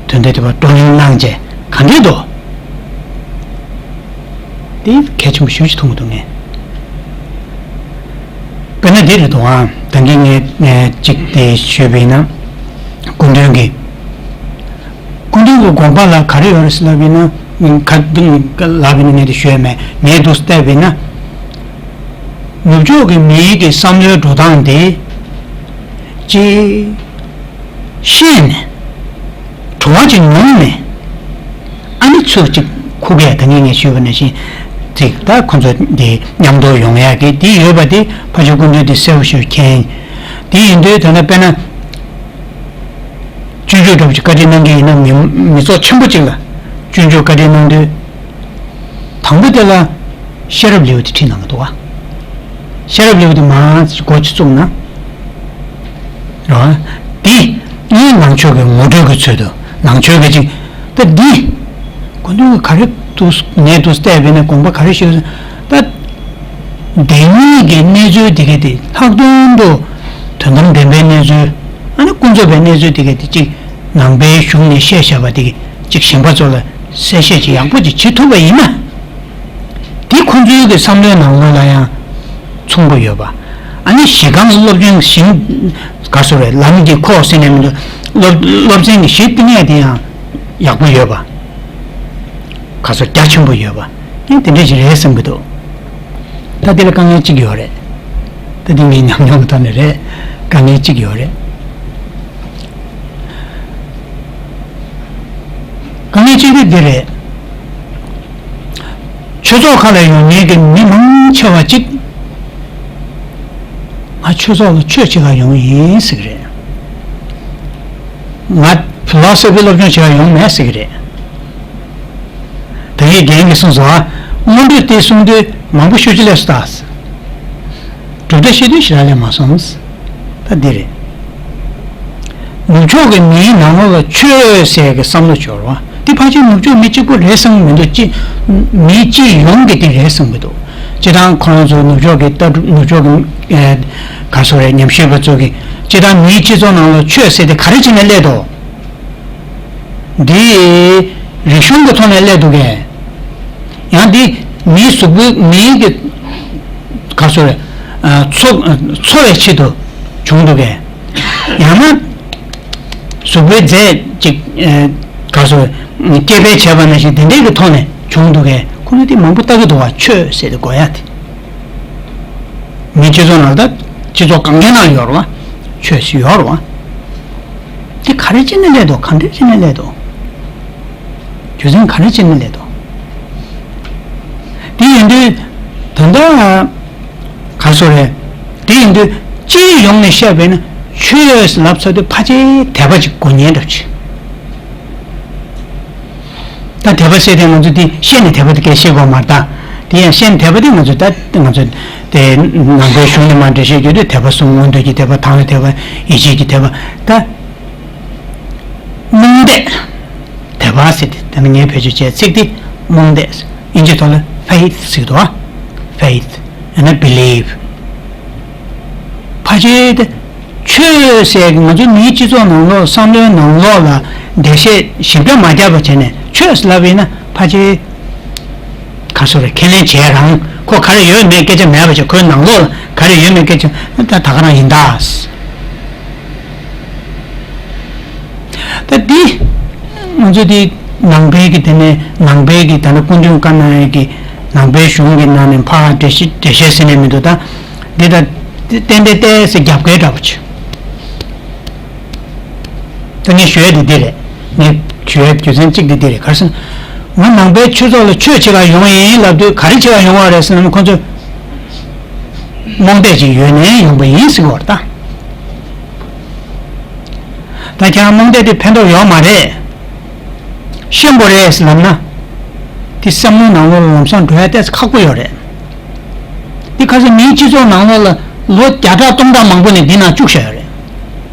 དོན་དེ་དེ་བ་བགྲོ་གླེང་གནང་བྱས་ག་འདྲས་འདུག་འདི་གལ་ཆེན་པོ་ཞེ་པོ་ཅིག་མཐོང་གི་འདུག་ངས། དཔེར་ན་འདི་རེད་འདུག་ཨ། ད་གིན་ངས་ངས་གཅིག་དེ་ཞུས་པ་ཡིན་ན། སྐུ་མདུན་གྱི་སྐུ་མདུན་གྱི་དགོངས་པ་ལ་ག་རེ་ཡོད་རེད་ཟེར་ལབ་ཡིན་ན། ག་འདི་ལབ་ཡིན་ན་ངས་དེ་ཞུས་མེད། ངས་འདུག་བལྟས་པ་ཡིན་ན། ནུབ་ཕྱོགས་ཀྱི་མིའི་གི་བསམ་བློའི་འགྲོ་སྟངས་དེ་ཅིག་ཤེས་ནས་བྲོ་བ་ཅིག་མྱོང་ནས་ཨ་ནི་ཚུར་ཅིག་ཁུག་ཡས། ད་ངས་ངས་ཞུས་པ་ནང་བཞིན་ཅིག་ད་ཁོ་ཚོ་འདི་མཉམ་དུ་ཡོང་ཡས་ཀྱི་འདི་ཡོད་པ་དེ་ཕ་ཆོས་སྐུ་མདུན་དེ་གསལ་པོ་ཞིག་མཁྱེན། དེ་ཡིན་དུས་ད་ལྟ་དཔེར་ན། སྤྱོད་འཇུག་འདྲ་པོ་ཅིག་བཀའ་འདྲི་གནང་གི་ཡིན་ན་མི་མི་ཚོགས་ཆེན་པོ་ཅིག་ལ་སྤྱོད་འཇུག་བཀའ་འདྲི་གནང་དུས། དང་པོ་དེ་ལ་ཤེས་རབ་ལེའུ་དེ་ཁྲིད་གནང་གི་འདུག་བ། ཤེས་རབ་ལེའུ་དེ་མར་འགོ་ཅིག་བཙུགས་ན། རེད་བ། འདི་ནི་ནང་ཆོས་ཀྱི་ངོ་སྤྲོད་ཀྱི་ཚུལ་དུ་ནང་ཆོས་ཀྱི་ཅིག་ད་འདི། སྐུ་མདུན་གྱིས་ག་རེ་འདུག་ངས་འདུག་བལྟས་པས་ན་དགོངས་པ་ག་རེ་ཞུས་ད། བདེན་གཉིས་ཀྱི་གནས་ཚུལ་དེ་ག་དེ་ལྷག་དོན་དུ་དོན་དམ་བདེན་པའི་གནས་ཚུལ། ཨ་ནི་ཀུན་རྫོབ་པའི་གནས་ཚུལ་དེ་ག་དེ་གཅིག་ནང་པའི་གཞུང་ནས་བཤད་བཞག་པ་དེ་ག་གཅིག་གཞན་པ་ཚོ་ལ་གསལ་བཤད་ཅིག་ཡག་པོ་ཅིག་བྱེད་ཐུབ་པ་ཡིན་ན། དེ་ཁོ་ཚོའི་གི་བསམ་བློའི་ནང་ལོགས་ལ་ཡང་མཚུངས་པོ་ཡོད་པ། ཨ་ནི་གཞི་རྐང་སློབ་སྦྱོང་ཞིང་ག་སོ་རེད་ལམ་གྱི་ཁོག་ཟེར་ནས་མི་འདུག་སློབ་སློབ་ཚན་གྱི་གཞི་བཏིང་ཡས་དེ་ཡང་ཡག་པོ་ཡོད་པ། ག་སོ་རྒྱ་ཆེན་པོ་ཡོད་པ། ཡང་དེ་འདྲ་ཞིག་རེད་བསམ་གྱི་འདུག་ད་དེ་ལ་དཀའ་ངལ་གཅིག་ཡོད་རེད། ད་དེ་ངའི་ཉམས་མྱོང་གི་ཐོག་ནས་རེད། དཀའ་ངལ་གཅིག་ཡོད་རེད། དཀའ་ངལ་གཅིག་དེ་འདི་རེད། ཆོས་ཚོགས་ཁག་ལ་ཡོང་མཁན་གྱི་མི་མང་ཆེ་བ་གཅིག་ང་ཆོས་ཚོགས་ལ་ཆོས་བྱེད་ག་ཡོང་ཡིན་ཟེར་གྱི་རེད། ང་ཕི་ལོ་སོ་ཕི་སློབ་སྦྱོང་བྱེད་ག་ཡོང་མེད་ཟེར་གྱི་རེད། ད་ངས་རྒན་གྱིས་གསུངས་སོང་ཨ། སྔོན་འགྲོས་དེ་གསུངས་དུས་མང་པོ་ཤོད་ཀྱི་ལས་སུ་བཏགས། གྲུབ་མཐའ་བཤད་དུས་ཞེ་དྲག་ལས་མ་སོང་། ད་འདི་རེད། ནུབ་ཕྱོགས་ཀྱི་མིའི་ནང་ལོགས་ལ་ཆོས་ཟེར་གྱི་བསམ་བློ་འཆར་བ་འདི་ཕལ་ཆེར་ནུབ་ཕྱོགས་མི་གཅིག་པུ་རེད་བསམ་གྱི་མི་འདུག་ཅི། མི་སྤྱི་ཡོངས་ཀྱི་འདི་རེད་བསམ་གྱི་འདུག་སྤྱི་བཏང་ཁོ་རང་ཚོ་ནུབ་ཕྱོགས་ཀྱི་ལྟ་གྲུབ་ནུབ་ཕྱོགས་ཀྱི་ཨེ་ག་སོ་རེད་ཉམས་ཞིབ་པ་ཚོ་གི་སྤྱི་བཏང་མིའི་སྤྱི་ཚོགས་ནང་ལ་ཆོས་ཟེར་དེ་ག་རེ་བྱས་ནས་སླེབས་འདུག་འདི་རིག་གཞུང་གི་ཐོག་ནས་སླེབས་འདུག་གས། ཡང་འདི་མིའི་གཟུགས་པོའི་མིའི་གི་ག་སོ་རེད། ཨ་འཚོ་འཚོ་བའི་ཆེད་དུ་བྱུང་འདུག་གས། ཡང་ན་གཟུགས་པོའི་རྫས་ཅིག་ཨ་ག་སོ་རེད་སྐྱེད་སྤེལ་བྱས་པ་ནང་བཞིན་དེ་འདྲའི་གི་ཐོག་ནས་བྱུང་འདུག་གས། ཁོ་ཚོ་འདི་མང་པོ་ལྟ་གི་འདུག་བ། ཆོས་ཟེར་དེ་གོ་ཡ་དེ། མི་སྤྱི་ཚོགས་ནང་ད་སྤྱི་ཚོགས་གང་གའི་ནང་ཡོད་རེད་བ། ཆོས་ཤིག་ཡོད་རེད་བ། དེ་ག་རེ་བྱས་ནས་སླེབས་འདུག་གང་འདྲ་བྱས་ནས་སླེབས་འདུག་རྒྱུ་མཚན་ག་རེ་བྱས་ནས་སླེབས་འདུག་དེ་ཡིན་དུས་ད་ལྟ་ག་སོ་རེད། དེ་ཡིན་དུས་སྤྱི་ཡོངས་ནས་བཤད་པས་ན་ཆོས་ལབ་ཚར་དུས་ཕལ་ཆེར་དད་པ་ཅིག་དགོས་ཉེན་འདྲ་ཅིག་ད་དད་པ་ཟེར་དེ་ང་ཚོ་འདི་བཤད་ནས་དད་པ་དེ་སྐད་བཤད་དགོས་མ་རེད་ད། དེ་ཡང་བཤད་ནས་དད་པ་དེ་ང་ཚོ་ད་ང་ཚོ་དེ་ནང་པའི་གཞུང་ནས་མར་འགྲེལ་བཤད་རྒྱག་དུས་དད་པ་གསུམ། མངོན་འདོད་ཀྱི་དད་པ། དང་བའི་དད་པ། ཡིད་ཆེས་ཀྱི་དད་པ། ད་རྨོངས་དད། དད་པ་ཟེར་དེ་ད་ནི་ངས་བེད་སྤྱོད་བྱས་ཚིག་དེ་རྨོངས་དད། དབྱིན་ཇིའི་ཐོག་ལ་faith ཟེར་གྱི་འདུག་ཨ། faith ཡང་ན་believe། ཕལ་ཆེར་དེ། ཆོས་ཟེར་གི་ང་ཚོ་མིའི་སྤྱི་ཚོགས་ནང་ལོགས་བསམ་བློའི་ནང་ལོགས་ལ་འགྲེལ་བཤད་ཞིབ་ཕྲ་མ་བརྒྱབ་པ་བྱས་ནས་ཆོས་ལབ་ཡིན་ན་ཕལ་ཆེར་ག་སོ་རེ་ཁས་ལེན་བྱས་རང་ཁོ་ག་རེ་ཡོད་མེད་སྐད་ཆ་མེད་པ་བྱས་ཁོའི་ནང་ལོགས་ལ་ག་རེ་ཡོད་མེད་སྐད་ཆ་ད་ད་ག་རང་ཡིན་ད། ད་འདི་ང་ཚོ་འདི་ནང་པའི་གི་དེ་ནས་ནང་པའི་གི་ད་ནི་སྐུ་མདུན་བཀའ་གནང་ཡས་གི་ནང་པའི་གཞུང་གི་ནང་ནས་ཕར་འགྲེལ་བཤད་འགྲེལ་བཤད་ཟེར་ནས་མི་འདུག་ད་འདི་ད་ཏན་ཏན་ཏན་ཟེར་རྒྱབ་འགལ་འདྲ་པོ་བྱས། ད་ངས་ཞུ་ཡས་དེ་འདི་རེད། ངས་ཞུ་ཡས་རྒྱུ་མཚན་གཅིག་དེ་འདི་རེད། ག་རེ་ཟེར་ན། ང་ནང་པའི་ཆོས་ཚོགས་ལ་ཆོས་བྱེད་ག་ཡོང་བ་ཡིན་ལབ་དུས་ག་རེ་བྱེད་ག་ཡོང་བ་རེད་ཟེར་ན་ཁོ་ཚོས་རྨོངས་དད་ཅིག་ཡོད་ནས་ཡོང་པ་ཡིན་ཟེར་གི་བར་ད། ད་ཁྱེད་རང་རྨོངས་དད་དེ་ཕན་ཐོགས་ཡོད་མ་རེད། ཤེས་དགོས་རེད་ལབ་ན། དེ་བསམ་བློའི་ནང་ལོགས་ལ་ལམ་སང་འགྲོ་ཡ་ཏོག་ཙམ་ཁག་པོ་ཡོད་རེད། འདི་ཁ་སང་མིའི་སྤྱི་ཚོགས་ནང་ལོགས་ལ་ལོ་བརྒྱ་ཕྲག་སྟོང་ཕྲག་མང་པོ་ནས་འདི་ནང་བཅུག་བཞག་ཡོད་རེད།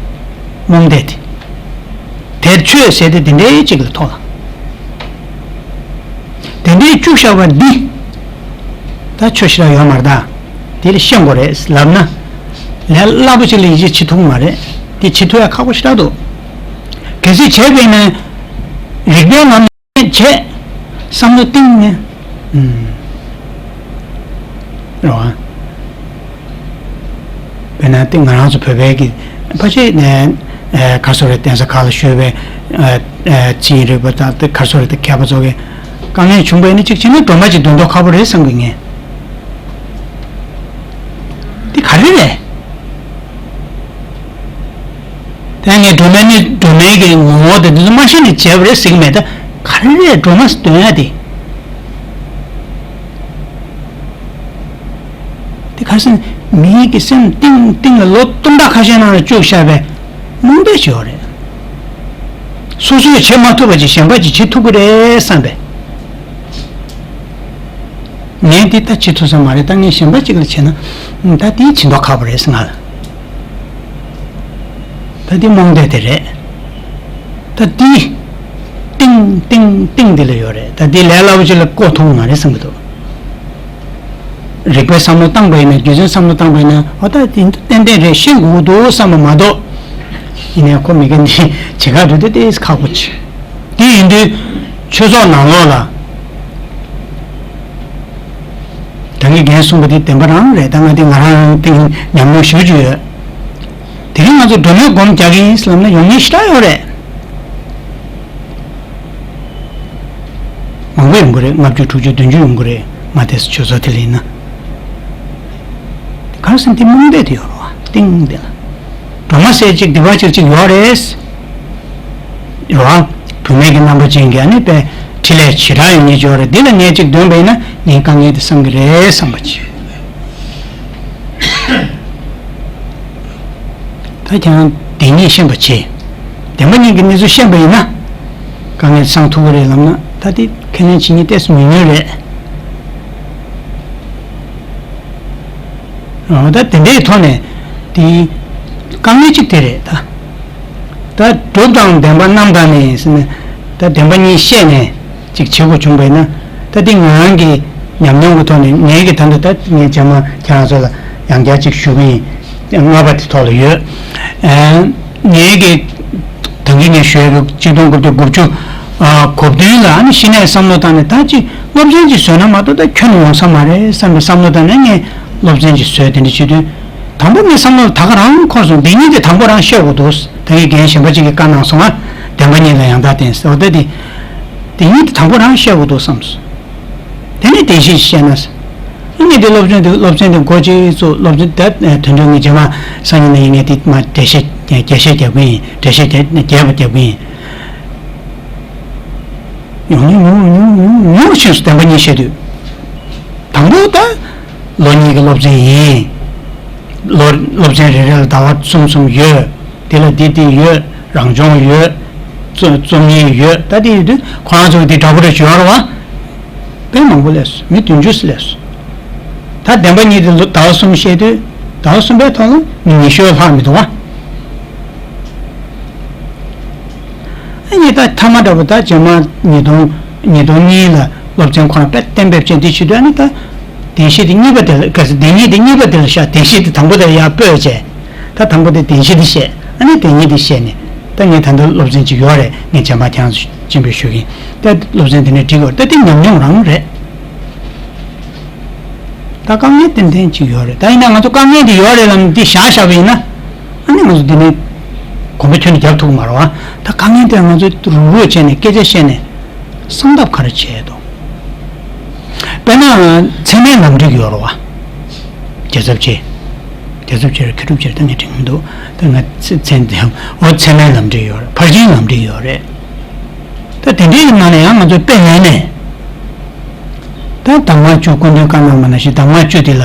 རྨོངས་དད་དེ། དེར་ཆོས་ཟེར་དེ་དེ་འདྲའི་གཅིག་ལ་ཐོགས་ལ། དེ་འདྲའི་བཅུག་བཞག་པ་འདི། ད་ཆོས་ཞེ་དྲག་ཡོད་མ་རེད་ད། དེ་ལ་ཤེས་དགོས་རེད་ལབ་ན། ལས་སླ་པོ་ཞིག་ལ་ཡིད་ཆེས་བྱེད་ཐུབ་མ་རེད། དེ་བྱེད་ཐུབ་ཡ་ཁག་པོ་ཞེ་དྲག་འདུག་གལ་སྲིད་བྱས་པས་ན། རིག་པའི་ངང་ནས་བྱས། བསམ་བློ་གཏིང་ནས། ཨུམ། རེད་བ། དཔེར་ན་དེ་ང་རང་ཚོ་བོད་པའི་གི་ཕལ་ཆེར་ནས་ཨ་ག་སོ་རེ་གདན་ས་ཁག་ལ་བཞུགས་པའི་ཨ་ཨ་ཚན་རིག་པ་དང་དེ་ག་སོ་རེ་དེ་མཁས་པ་ཚོ་གི་དཀའ་ངལ་བྱུང་བ་ཡིན་ན་གཅིག་བྱས་ན་སྒྲོལ་མ་གཅིག་འདོན་མདོག་ཁ་པོ་རེད་བསམ་གི་ངས། འདི་ག་རེ་རེད། དེ་ངས་སྒྲོལ་མ་ནི་སྒྲོལ་མའི་གི་ངོ་བོ་དེ་འདི་ཚོ་མ་ཤེས་ནས་བྱས་པ་རེད་ཟེར་གི་མེད་ད། ག་རེ་རེད་སྒྲོལ་མ་འདོན་ཡ་དེ། དེ་ཁ་སང་མིའི་གི་སེམས་གཏིང་གཏིང་ལ་ལོ་སྟོང་ཕྲག་ཁ་ཤས་ནང་ལ་བཅུག་བཞག་པའི་རྨོངས་དད་ཅིག་ཡོད་རེད། སོ་སོས་བྱེད་མ་ཐུབ་པ་ཅིག་གཞན་པ་ཅིག་བྱེད་ཐུབ་ཀྱི་རེད་བསམ་པས། ངས་འདི་ལྟ་བྱེད་ཐུབ་ས་མ་རེད། ད་ངས་གཞན་པ་ཅིག་ལ་བྱས་ན་ད་འདི་བྱེད་མདོག་ཁ་པོ་རེད་ཟེར་ང་ལ། ད་འདི་རྨོངས་དད་དེ་རེད། ད་འདི་ཏིང་ཏིང་ཏིང་འདི་ལ་ཡོད་རེད། ད་འདི་ལས་སླ་པོ་ཅིག་ལ་བཀོལ་ཐུབ་མ་རེད་བསམ་གྱི་འདུག་རིག་པའི་བསམ་བློ་བཏང་པ་ཡིན་ན་རྒྱུ་མཚན་བསམ་བློ་བཏང་པ་ཡིན་ན་འོ་ད་འདི་ཏན་ཏན་རེད་ཤེས་དགོས་ཀྱི་འདུག་བསམ་པ་མ་གཏོགས། ཡིན་ནའི་ཁོ་མི་རྒན་འདི་བྱེད་ག་འགྲོ་དུས་ཏོག་ཙམ་ཁག་པོ་ཆེ། དེ་ཡིན་དུས་ཆོས་ཚོགས་ནང་ལོགས་ལ། ད་གིན་རྒན་གསུངས་པ་དེ་བདེན་པ་རང་རེད། ད་ང་དེ་ང་རང་དེ་ཉམས་མྱོང་ཞེ་པོ་ཅིག་ཡོད། དེ་རིང་ང་ཚོ་སྒྲོལ་མའི་སྒོམ་རྒྱག་གི་ཡིན་ལབ་ན་ཡོང་མཁན་ཞེ་དྲག་ཡོད་རེད། མང་པོ་ཡོང་གི་རེད། ལྔ་བཅུ་དྲུག་ཅུ་བདུན་ཅུ་ཡོང་གི་རེད། མ་དེ་ཆོས་ཚོགས་དེ་ལ་ཡིན་ན། གང་ཟེར་ན་དེ་རྨོངས་དད་དེ་ཡོད་རེད་བ། གཏིང་དེ་ལ། སྒྲོལ་མ་ཟེར་ཅིག་སྡིག་པ་ཅིག་ཅིག་ཡོད་རེད། རེད་བ། བུད་མེད་ཀྱི་རྣམ་པ་ཅན་གྱི་ཨ་ནི་དཔེ་འཕྲིན་ལས་ཞེ་དྲག་ཡོད་མཁན་ཅིག་ཡོད་རེད། འདི་ལ་ངས་ཅིག་འདོན་པ་ཡིན་ན་ངའི་དཀའ་ངལ་དེ་བསམ་གྱི་རེད་བསམ་པ་བྱས། ད་ཁྱེད་རང་བདེན་གཉིས་ཤེས་པ་བྱས། བདེན་པ་གཉིས་ཀྱི་གནས་ཚུལ་ཤེས་པ་ཡིན་ན། དཀའ་ངལ་སངས་ཐུབ་ཀྱི་རེད་ལབ་ན་ད་དེ་ཁས་ལེན་བྱེད་མཁན་ཏོག་ཙམ་མི་ཉུང་རེད། ཨོ་ད་དེ་འདྲའི་ཐོག་ནས་དེ་དཀའ་ངལ་གཅིག་དེ་རེད་ད། ད་སྒྲུབ་དང་བདེན་པ་རྣམ་དག་ནས་ཟེར་ནས་ད་བདེན་པ་གཉིས་བཤད་ནས་ཅིག་བྱེད་དགོས་བྱུང་བས་ན་ད་དེ་ང་རང་གི་ཉམས་མྱོང་གི་ཐོག་ནས་ངས་ཀྱི་ད་འདི་ད་ངས་རྗེས་མ་ཁྱེད་རང་ཚོ་ལ་ཡང་བསྐྱར་ཅིག་ཞུ་གི་ཡིན། ལྔ་པ་དེ་ཐོག་ལ་ཡོད། ཨ་ངས་ཀྱི་ད་གིན་ངས་ཞུས་པའི་ཆིག་སྟོང་དགུ་བརྒྱ་དགུ་བཅུ་ཨ་གོ་བདུན་ལ་ཨ་ནི་གཞི་ནས་བསམ་བློ་བཏང་ནས་ད་ཅིག་སློབ་ཚན་ཅིག་བཟོས་ན་མ་གཏོགས་ད་ཁྱོན་ནས་ཡོང་ས་མ་རེད་བསམ་པའི་བསམ་བློ་བཏང་ནས་ངས་སློབ་ཚན་ཅིག་བཟོས་དེ་འདྲ་བྱེད་དུས། དང་པོ་ངའི་བསམ་བློ་ལ་ད་ག་རང་འཁོར་སོང་། འདི་གཉིས་དེ་དང་པོ་རང་བཤད་དགོས་འདུག་ད་ངས་རྒན་གཞན་པ་ཅིག་གིས་བཀའ་གནང་སོང་ང་། བདེན་པ་གཉིས་ལ་ཡང་དག་བརྟེན་ཟེར་བ་ད་དེ། འདི་གཉིས་དེ་དང་པོ་རང་བཤད་དགོས་འདུག་བསམས་སོང་། དེ་ནས་བདེན་བཞི་བཤད་ན་ཟེར། ཨ་ངས་དེ་སློབ་ཚན་དེ་སློབ་ཚན་དེ་འགོ་ཅིག་བཙུགས་སློབ་ཚན་ད་དོན་དུ་ངས་རྗེས་མ་སང་ཉིན་ན་ཡིན་ངས་དེ་མ་འགྲེལ་བཤད་རྒྱས་བཤད་རྒྱབ་གི་ཡིན། འགྲེལ་བཤད་རྒྱས་རྒྱས་པ་རྒྱབ་གི་ཡིན། ཉུང་ཉུང་ཉུང་ཉུང་ཉུང་ཉུང་ཕྱིན་སོང་། བདེན་པ་གཉིས་བཤད་དུས། དང་པོ་ད་ལོ་གཉིས་ཀྱི་སློབ་ཚན་ཡིན། ལོ་སློབ་ཚན་རེ་རེ་ལ་ཟླ་བ་གསུམ་གསུམ་ཡོད། དེ་ལ་འདི་འདི་ཡོད། རང་སྦྱོང་ཡོད། རྩོ་རྩོམ་ཡིག་ཡོད། ད་དེ་ཡོད་དུས་ཁོ་རང་ཚོ་འདི་འདྲ་པོ་རེ་བྱོས་ར་བ། དཔེ་མང་པོ་སླེབས་སོང་། མི་བདུན་ཅུ་སླེབས་སོང་། ད་བདེན་པ་གཉིས་དེ་ཟླ་བ་གསུམ་བཤད་དུས་ཟླ་བ་གསུམ་པའི་ཐོག་ལ་མི་ཉི་ཤུ་ལྷག་མི་འདུག་བ། ཨ་ནི་ད་ཐ་མ་འདྲ་པོ་ད་རྗེས་མ་ཉིས་སྟོང་ཉིས་སྟོང་གཉིས་ལ་སློབ་ཚན་ཁོ་རང་དཔེ་གཏན་འབེབས་བྱས་འདི་བྱེད་དུས་ཨ་ནི་ད་བདེན་བཞི་དེ་གཉིས་པ་དེ་ལ་ག་ཚོད་བདེན་གཉིས་དེ་གཉིས་པ་དེ་ལ་བཞག་བདེན་བཞི་དེ་དང་པོ་དེ་ལ་ཡར་སྤོས་བྱས། ད་ ད་དང་པོ་དེ་བདེན་བཞི་དེ་བཤད། ཨ་ནི་བདེན་གཉིས་དེ་བཤད་ནས། ད་ངས་ད་ལྟ་སློབ་ཚན་ཅིག་ཡོད་རེད། ངས་རྗེས་མ་ཁྱེད་རང་ཚོ་སྤྱན་འབུལ་ཞུ་གི་ཡིན། ད་སློབ་ཚན་དེ་ནས་འགྲིག་ཡོད་རེད། ད་དེ་ཉམས་མྱོང་རང་རེད། ད་དཀའ་ངལ་ཏན་ཏན་ཅིག་ཡོད་རེད། ད་ཡིན་ན་ང་ཚོ་དཀའ་ངལ་དེ་ཡོད་རེད་ལབ་ནས་འདི་བཞག་བཞག་པ་ཡིན་ན། ཨ་ནི་ང་ཚོ་འདི་ནས་གོམ་པ་ཁྱོན་ནས་རྒྱབ་ཐུབ་ཀྱི་མ་རེད་བ། ད་དཀའ་ངལ་དེ་ང་ཚོ་རུག་རུག་བྱས་ནས་སྐད་ཆ་བཤད་ནས་གསང་ཐབས་ག་རེ་བྱས་འདུག་དཔེར་ན་ཚད་མའི་ལམ་འབྲས་ཡོད་རེད་བ། རྒྱལ་ཚབ་ཆེ། རྒྱལ་ཚབ་ཆེ་རེད། མཁས་གྲུབ་ཆེ་རེད། ད་ངས་དྲན་གྱི་མི་འདུག་ད་ང་ཚེ་ཚེ་འདི་འོ་ཚད་མའི་ལམ་འབྲས་ཡོད་རེད། ཕར་ཕྱིན་ལམ་འབྲས་ཡོད་རེད། ད་དེ་འདྲའི་ནང་ནས་ཡང་ང་ཚོས་དཔེ་ལེན་ནས། ད་གདམས་ངག་བཅུ་སྐུ་མདུན་བཀའ་གནང་བ་ནང་བཞིན་གདམས་ངག་བཅུ་དེ་ལ་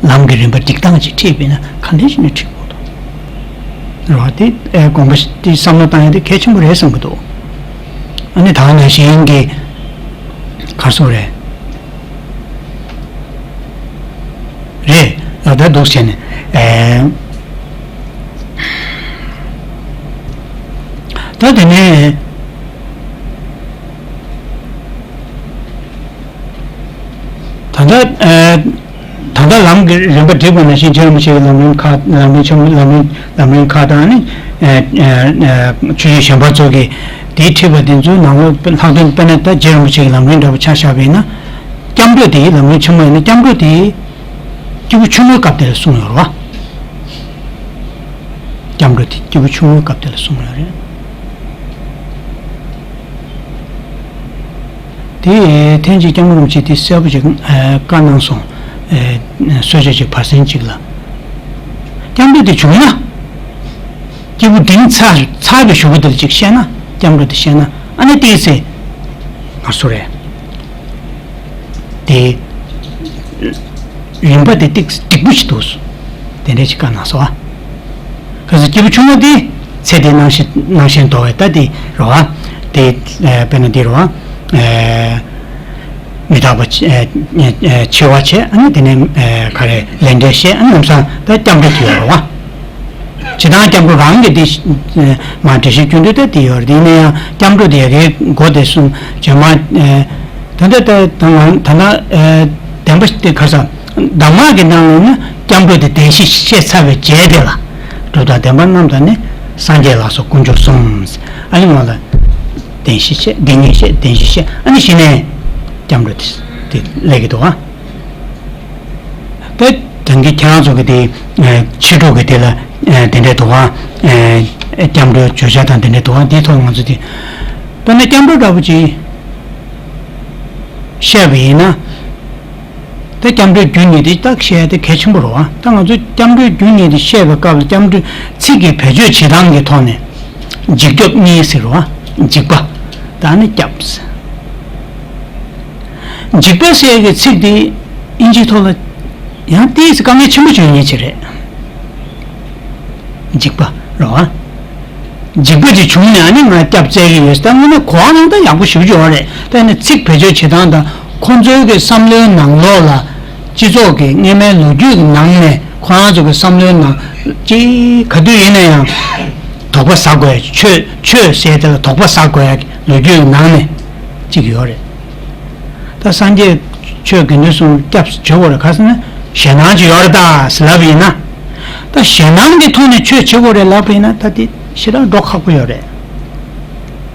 ལམ་གྱི་རིམ་པ་སྒྲིག་སྟངས་ཅིག་ཁྲིད་པས་ན་ག་འདྲ་ཞིག་ནས་ཁྲིད་དགོས་འདུག་རེད་བ། དེ་ཨེ་དགོངས་པ་དེ་བསམ་བློ་བཏང་ཡ་དེ་གལ་ཆེན་པོ་རེད་བསམ་གྱི་འདུག་ཨ་ནི་ད་ག་ནང་བཞིན་གྱི་གར་སོང་རེད། རེད། ལ་ད་འདུག་བྱས་ནས་ཨེ། ད་དེ་ནས་ད་ལྟ་ཨེ། ད་ལྟ་ལམ་གྱི་རིམ་པ་བསྒྲིགས་པ་ནང་བཞིན་རྗེ་རིན་པོ་ཆེ་གི་ལམ་རིམ་ཁག་ལམ་རིམ་ཆེན་མོ་ལམ་རིམ་ལམ་རིམ་ཁག་དང་ནི་ཨེ་ཨེ་ཨེ་ཆོས་བརྒྱུད་གཞན་པ་ཚོ་གི་དེའི་ཁྲིད་པ་དེ་ཚོའི་ནང་ལོགས་ལྷག་དོན་དཔེར་ན་ད་རྗེ་རིན་པོ་ཆེ་གི་ལམ་རིམ་འདྲ་པོ་ཆ་བཞག་པ་ཡིན་ན། སྐྱབས་འགྲོ་དེ་ལམ་རིམ་ཆེན་མོ་ཡིན་ན་སྐྱབས་འགྲོ་དེ། སྐྱེས་བུ་ཆུང་ངུའི་སྐབས་དེ་ལ་གསུངས་ཡོད་རེད་བ། སྐྱབས་འགྲོ་དེ་སྐྱེས་བུ་ཆུང་ངུའི་སྐབས་དེ་ལ་གསུངས་ཡོད་རེད། དེ་ཐེངས་གཅིག་སྐྱབས་མགོན་རིན་པོ་ཆེ་དེ་གསལ་པོ་ཅིག་བཀའ་གནང་སོང་། གསོལ་ཇ་ཅིག་བར་གསེང་གཅིག་ལ། སྐྱབས་འགྲོ་དེ་བྱུང་ན། སྐྱེས་བུ་འབྲིང་ཚར་ཚར་བའི་གཞུག་གུ་དེ་ལ་ཅིག་བཤད་ན། སྐྱབས་འགྲོ་དེ་བཤད་ན་ཨ་ནི་ཏིག་ཙེ། ང་སུ་རེད། དེ། རིམ་པ་དེ་ཏིག་འགྲིག་པོ་ཞིག་འདུག་དེ་འདྲ་ཞིག་བཀའ་གནང་སོང་ཨ། གལ་སྲིད་སྐྱེས་བུ་ཆུང་ངུ་དེ་ཚེ་འདིའི་སྣང་ཞེན་སྣང་ཞེན་དོར་བའི་ད་དེ་རེད་བ། དེ་དཔེར་ན་དེ་རེད་བ། མི་རྟག་པ་འཆི་བ་བྱས། ཨ་ནི་དེ་ནས་ག་རེ་ལས་འབྲས་བཤད། ཨ་ནི་ལམ་སང་ད་སྐྱབས་འགྲོ་དེ་ཡོད་རེད་བ། བྱེད་སྟངས་སྐྱབས་འགྲོ་རང་གི་དེ་མ་འགྲེལ་བཤད་སྐྱོན་དུས་ད་དེ་ཡོད་རེད། དེ་ཡིན་ན་ཡང་སྐྱབས་འགྲོ་དེ་རེད་སྒོ་དེ་གསུམ་བྱེ་མ། ད་ལྟ་ད་ད་ང་ད་ལྟ་བདེན་པ་དེ་ག་ས་གདམས་ངག་གི་ནང་ལ་ནི་སྐྱབས་འགྲོ་དེ་བདེན་བཞི་བཤད་ཚར་བའི་རྗེས་དེ་ལ་གྲུབ་མཐའ་བདེན་པ་རྣམས་དང་ནི་སངས་རྒྱས་ལ་སོགས་དཀོན་མཆོག་གསུམ། ཨ་ནི་ང་ལ་བདེན་བཞི་བཤད། བདེན་གཉིས་བཤད། བདེན་བཞི་བཤད། ཨ་ནི་གཞི་ནས་སྐྱབས་འགྲོ་དེ་དེ་སླེབས་ཀྱི་འདུག་ཨ། དཔེ་དོན་གྱི་ཁྱེད་རང་ཚོ་གི་དེ་ཕྱི་དྲོ་གི་དེ་ལ་དེ་འདྲའི་འདུག་ཨ། སྐྱབས་འགྲོའི་བརྗོད་བྱ་དང་དེ་འདྲའི་འདུག་ཨ། དེའི་ཐོག་ང་ཚོ་དེ་དཔེར་ན་སྐྱབས་འགྲོ་འདྲ་པོ་ཅིག་བཤད་པ་ཡིན་ན། ད་སྐྱབས་འགྲོའི་རྒྱུ་གཉིས་དེ་ད་བཤད་ཡ་དེ་གལ་ཆེན་པོ་རེད་བ། ད་ང་ཚོས་སྐྱབས་འགྲོའི་རྒྱུ་གཉིས་དེ་བཤད་པའི་སྐབས་ལ་སྐྱབས་འགྲོའི་ཚིག་གི་བེད་སྤྱོད་བྱེད་སྟངས་ཀྱི་ཐོག་ནས་འཇིགས་སྐྱོབ་གཉིས་ཟེར་བ། འཇིགས་པ་དང་ནི་སྐྱབས། འཇིགས་པ་ཟེར་ཡ་གི་ཚིག་དེ་ཨིན་ཇིའི་ཐོག་ལ་ཡང་ཏོག་ཙམ་དཀའ་ངལ་ཆེན་པོ་བྱུང་ཡིན་ཅི་རེད། འཇིགས་པ་རེད་བ། འཇིགས་པ་ཅིག་བྱུང་ནས་ཨ་ནི་ང་སྐྱབས་བཙལ་གྱི་ཡོད་ཟེར། ད་དངོས་གནས་གོ་བ་རང་ད་ཡག་པོ་ཞེ་པོ་ཅིག་ཡོད་རེད། ད་ནི་ཚིག་བེད་སྤྱོད་བྱེད་སྟངས་དང་ཁོང་ཚོའི་གི་བསམ་བློའི་ནང་ལོགས་ལ་སྤྱི་ཚོགས་ཀྱི་སྔོན་མའི་ལོ་རྒྱུས་ཀྱི་ནང་ནས་ཁོ་རང་ཚོ་གི་བསམ་བློའི་ནང་ཅིག་ག་དུས་ཡིན་ན་ཡང་དོགས་པ་ཟ་དགོས་ཡ། ཆོས་ཆོས་ཟེར་དེ་ལ་དོགས་པ་ཟ་དགོས་ཡ་གི་ལོ་རྒྱུས་ཀྱི་ནང་ནས་ཅིག་ཡོད་རེད། ད་སངས་རྒྱས་ཆོས་དགེ་འདུན་གསུམ་སྐྱབས་བྱེད་དགོས་རེད་ག་ཟེར་ན་ཞེད་སྣང་ཅིག་ཡོད་རེད་ད་ཟེར་ལབ་ཡིན་ན། ད་ཞེད་སྣང་གི་ཐོག་ནས་ཆོས་བྱེད་དགོས་རེད་ལབ་པ་ཡིན་ན་ད་དེ་ཞེ་དྲག་འགྲོ་ཁག་པོ་ཡོད་རེད།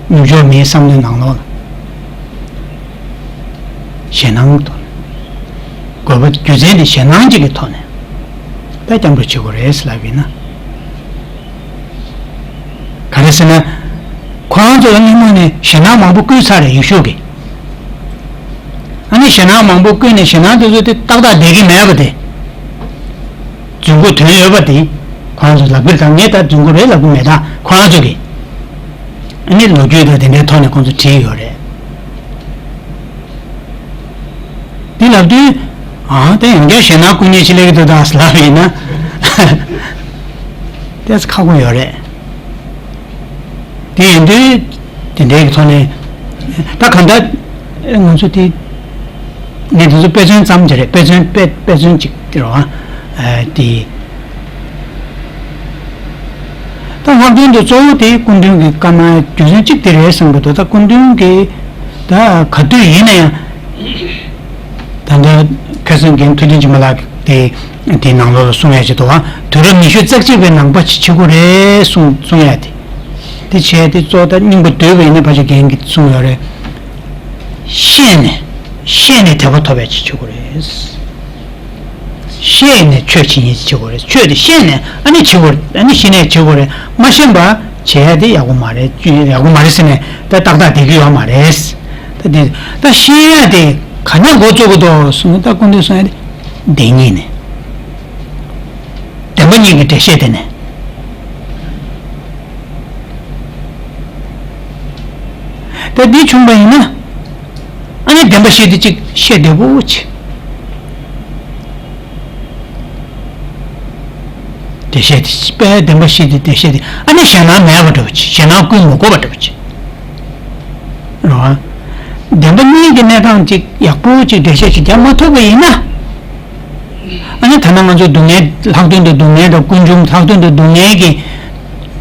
ནུབ་ཕྱོགས་མིའི་བསམ་བློའི་ནང་ལོགས་ལ་ཞེད་སྣང་གི་ཐོག་ནས། དགོས་པ་རྒྱུ་མཚན་དེ་ཞེད་སྣང་ཅིག་གི་ཐོག་ནས་ད་སྐྱབས་འགྲོ་བྱེད་དགོས་རེད་ཟེར་ལབ་ཡིན་ན། ག་རེ་ཟེར་ན། ཁོ་རང་ཚོ་ལ་སྔོན་མ་ནས་ཞེད་སྣང་མང་པོ་བསྐུལ་ཚར་རེད་ཡེ་ཤུ་གིས། ཨ་ནི་ཞེད་སྣང་མང་པོ་བསྐུལ་ནས་ཞེད་སྣང་དེ་ཚོ་དེ་ཏག་ཏག་བསྡད་ཀྱི་མེད་པ་དེ། རྫུན་གོ་དོན་ཡོད་པ་དེ། ཁོ་རང་ཚོ་ལབ་ཀྱི་རེད་ད། ངས་ད་རྫུན་གོ་རེད་ལབ་ཀྱི་མེད་ད་ཁོ་རང་ཚོ་གིས། ཨ་ནི་ལོ་རྒྱུས་དང་དེ་འདྲའི་ཐོག་ནས་ཁོང་ཚོ་བྲིས་ཡོད་རེད། འདི་ལབ་དུས། ཨ་དེ་ཡང་བསྐྱར་ཞེད་སྣང་སྐུལ་མཁན་ཞིག་སླེབས་ཀྱི་འདུག་ད་ཟེར་ལབ་ཡིན་ན། ཏོག་ཙམ་ཁག་པོ་ཡོད་རེད། དེ་ཡིན་དུས། དེ་འདྲའི་གི་ཐོག་ནས། ད་གང་ལྟར། ང་ཚོ་དེ། ངས་དེ་ཚོ་དཔེ་མཚོན་ཙམ་ཅིག་རེད། དཔེ་མཚོན་དཔེ་དཔེ་མཚོན་ཅིག་དེ་རེད་བ། དེ། ད་ལྷག་དོན་དུ་གཙོ་བོ་དེ་སྐུ་མདུན་གྱི་བཀའ་གནང་རྒྱུ་མཚན་གཅིག་དེ་རེད་བསམ་གྱི་འདུག་ད་སྐུ་མདུན་གྱིས་ད་ག་དུས་ཡིན་ན་ཡང་། ད་ལྟ་ཁ་སང་རྒན་ཐུབ་བསྟན་སྒྲོལ་མ་ལགས་ དེ་དེ་ནང་ལོགས་ལ་གསུང་ཡ་ཅིག་འདུག་ཨ། དུས་རབས་ཉི་ཤུ་རྩ་གཅིག་པའི་ནང་པ་ཅིག་བྱེད་དགོས་རེད་གསུང་གསུང་ཡ་དེ། དེ་བྱས་ཏེ་གཙོ་བོ་ད་རྙིང་པ་བསྡུས་པ་ཡིན་ན་ཕལ་ཆེར་རྒན་གྱིས་གསུང་ཡོད་རེད། ཤེས་ནས་ཤེས་ནས་དད་པ་ཐོབ་ཡ་ཅིག་བྱེད་དགོས་རེད། ཤེས་ནས་ཆོས་བྱེད་མཁན་ཅིག་བྱེད་དགོས་རེད། ཆོས་དེ་ཤེས་ནས་ཨ་ནི་བྱེད་དགོས་རེད། ཨ་ནི་ཤེས་ནས་བྱེད་དགོས་རེད། མ་ཤེས་པ་བྱས་ཏེ་ཡག་པོ་མ་རེད། ཡག་པོ་མ་རེད་ཟེར་ནས་ད་ཏག་ཏག་བསྡད་ཀྱི་ཡོད་མ་རེད། ད་དེ་ད་ཤེས་ཡ་དེ་ག་ནས་འགོ་བཙུགས་དགོས་འདུག་གསུངས་ན། ད་སྐུ་མདུན་གསུང་ཡ་དེ་བདེན་གཉིས་ནས། བདེན་པ་གཉིས་ཀྱི་འགྲེལ་བཤད་དེ་ནས། ད་འདི་བྱུང་བ་ཡིན་ན། ཨ་ནི་བདེན་པ་བཞི་དེ་གཅིག་བཤད་བདེ་པོ་ཆེ། འགྲེལ་བཤད་དེ་དཔེ་བདེན་པ་བཞི་དེ་འགྲེལ་བཤད་དེ་ཨ་ནི་ཞེད་སྣང་མེད་པ་འདྲ་པོ་ཆེ། ཞེད་སྣང་ཀུན་མི་དགོས་པ་འདྲ་པོ་ཆེ། རེད་བ། བདེན་པ་གཉིས་ཀྱི་གནས་སྟངས་གཅིག་ཡག་པོ་གཅིག་འགྲེལ་བཤད་ཅིག་རྒྱག་མ་ཐུབ་པ་ཡིན་ན། ཨ་ནི་ད་ལྟ་ང་ཚོ་སྡུག་བསྔལ་ལྷག་དོན་དུ་སྡུག་བསྔལ་དང་ཀུན་འབྱུང་ལྷག་དོན་དུ་སྡུག་བསྔལ་གྱི་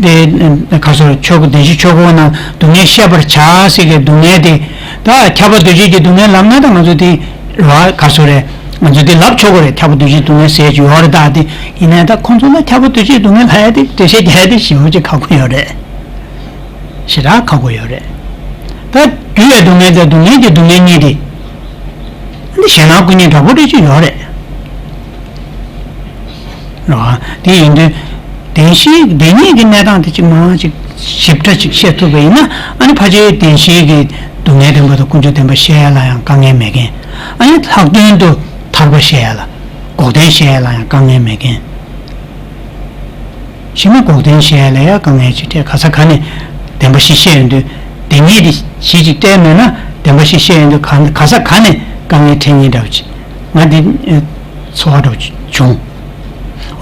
དེ་ག་སོ་ཆོས་སྒོ་བདེན་བཞིའི་ཆོས་སྒོ་ནང་སྡུག་བསྔལ་བཤད་པར་བྱ་ཟེར་གྱི་སྡུག་བསྔལ་དེ་ད་ཁྱབ་པ་འདུ་བྱེད་ཀྱི་སྡུག་བསྔལ་ལབ་ན་ད་ང་ཚོ་དེ་ར་ག་སོ་རེད། ང་ཚོ་དེ་ལབ་ཆོག་གི་རེད། ཁྱབ་པ་འདུ་བྱེད་སྡུག་བསྔལ་ཟེར་གྱི་ཡོད་རེད། ད་དེ་ཡིན་ནའི་ད་ཁོང་ཚོ་ལ་ཁྱབ་པ་འདུ་བྱེད་སྡུག་བསྔལ་ལབ་ཡ་དེ་འགྲེལ་བཤད་རྒྱག་ཡ་དེ་ཞེ་པོ་ཅིག་ཁག་པོ་ཡོད་རེད། ཞེ་དྲག་ཁག་པོ་ཡོད་རེད། ད་རྒྱུ་ཡི་སྡུག་བསྔལ་དང་སྡུག་བསྔལ་གྱི་སྡུག་བསྔལ་གཉིས་དེ། འདི་ཞེད་སྣང་ཀུན་ཉོན་འདྲ་པོ་འདྲ་ཅིག་ཡོད་རེད། རེད་བ། དེ་ཡིན་དུས་བདེན་བཞིའི་བདེན་གཉིས་ཀྱི་གནས་སྟངས་དེ་ཅིག་མང་ཅིག་ཞིབ་ཕྲ་ཅིག་བཤད་ཐུབ་པ་ཡིན་ན། ཨ་ནི་ཕལ་ཆེར་བདེན་བཞིའི་གི་སྡུག་བསྔལ་བདེན་པ་དང་ཀུན་འབྱུང་བདེན་པ་བཤད་ཡ་ལ་ཡང་དཀའ་ངལ་མེད་མཁན། ཨ་ནི་ལྷག་དོན་དུ་ཐར་པ་བཤད་ཡ་ལ། འགོག་བདེན་བཤད་ཡ་ལ་ཡང་དཀའ་ངལ་མེད་མཁན། གཞི་ནས་འགོག་བདེན་བཤད་ལ་ཡང་དཀའ་ངལ་ཅིག་འཕྲད། ག་ས་ག་ནས་བདེན་པ་བཞི་བཤད་ཡོང་དུས། བདེན་གཉིས་དེ་གཞི་ཅིག་བལྟས་མེད་ན་བདེན་པ་བཞི་བཤད་ཡོང་དུས་ག་ག་ས་ག་ནས་དཀའ་ངལ་འཕྲད་ངེས་འདྲ་བོ་ཅིག་ང་འདི་ཨེ་ཚོར་བ་འདྲ་བོ་ཅིག་བྱུང་།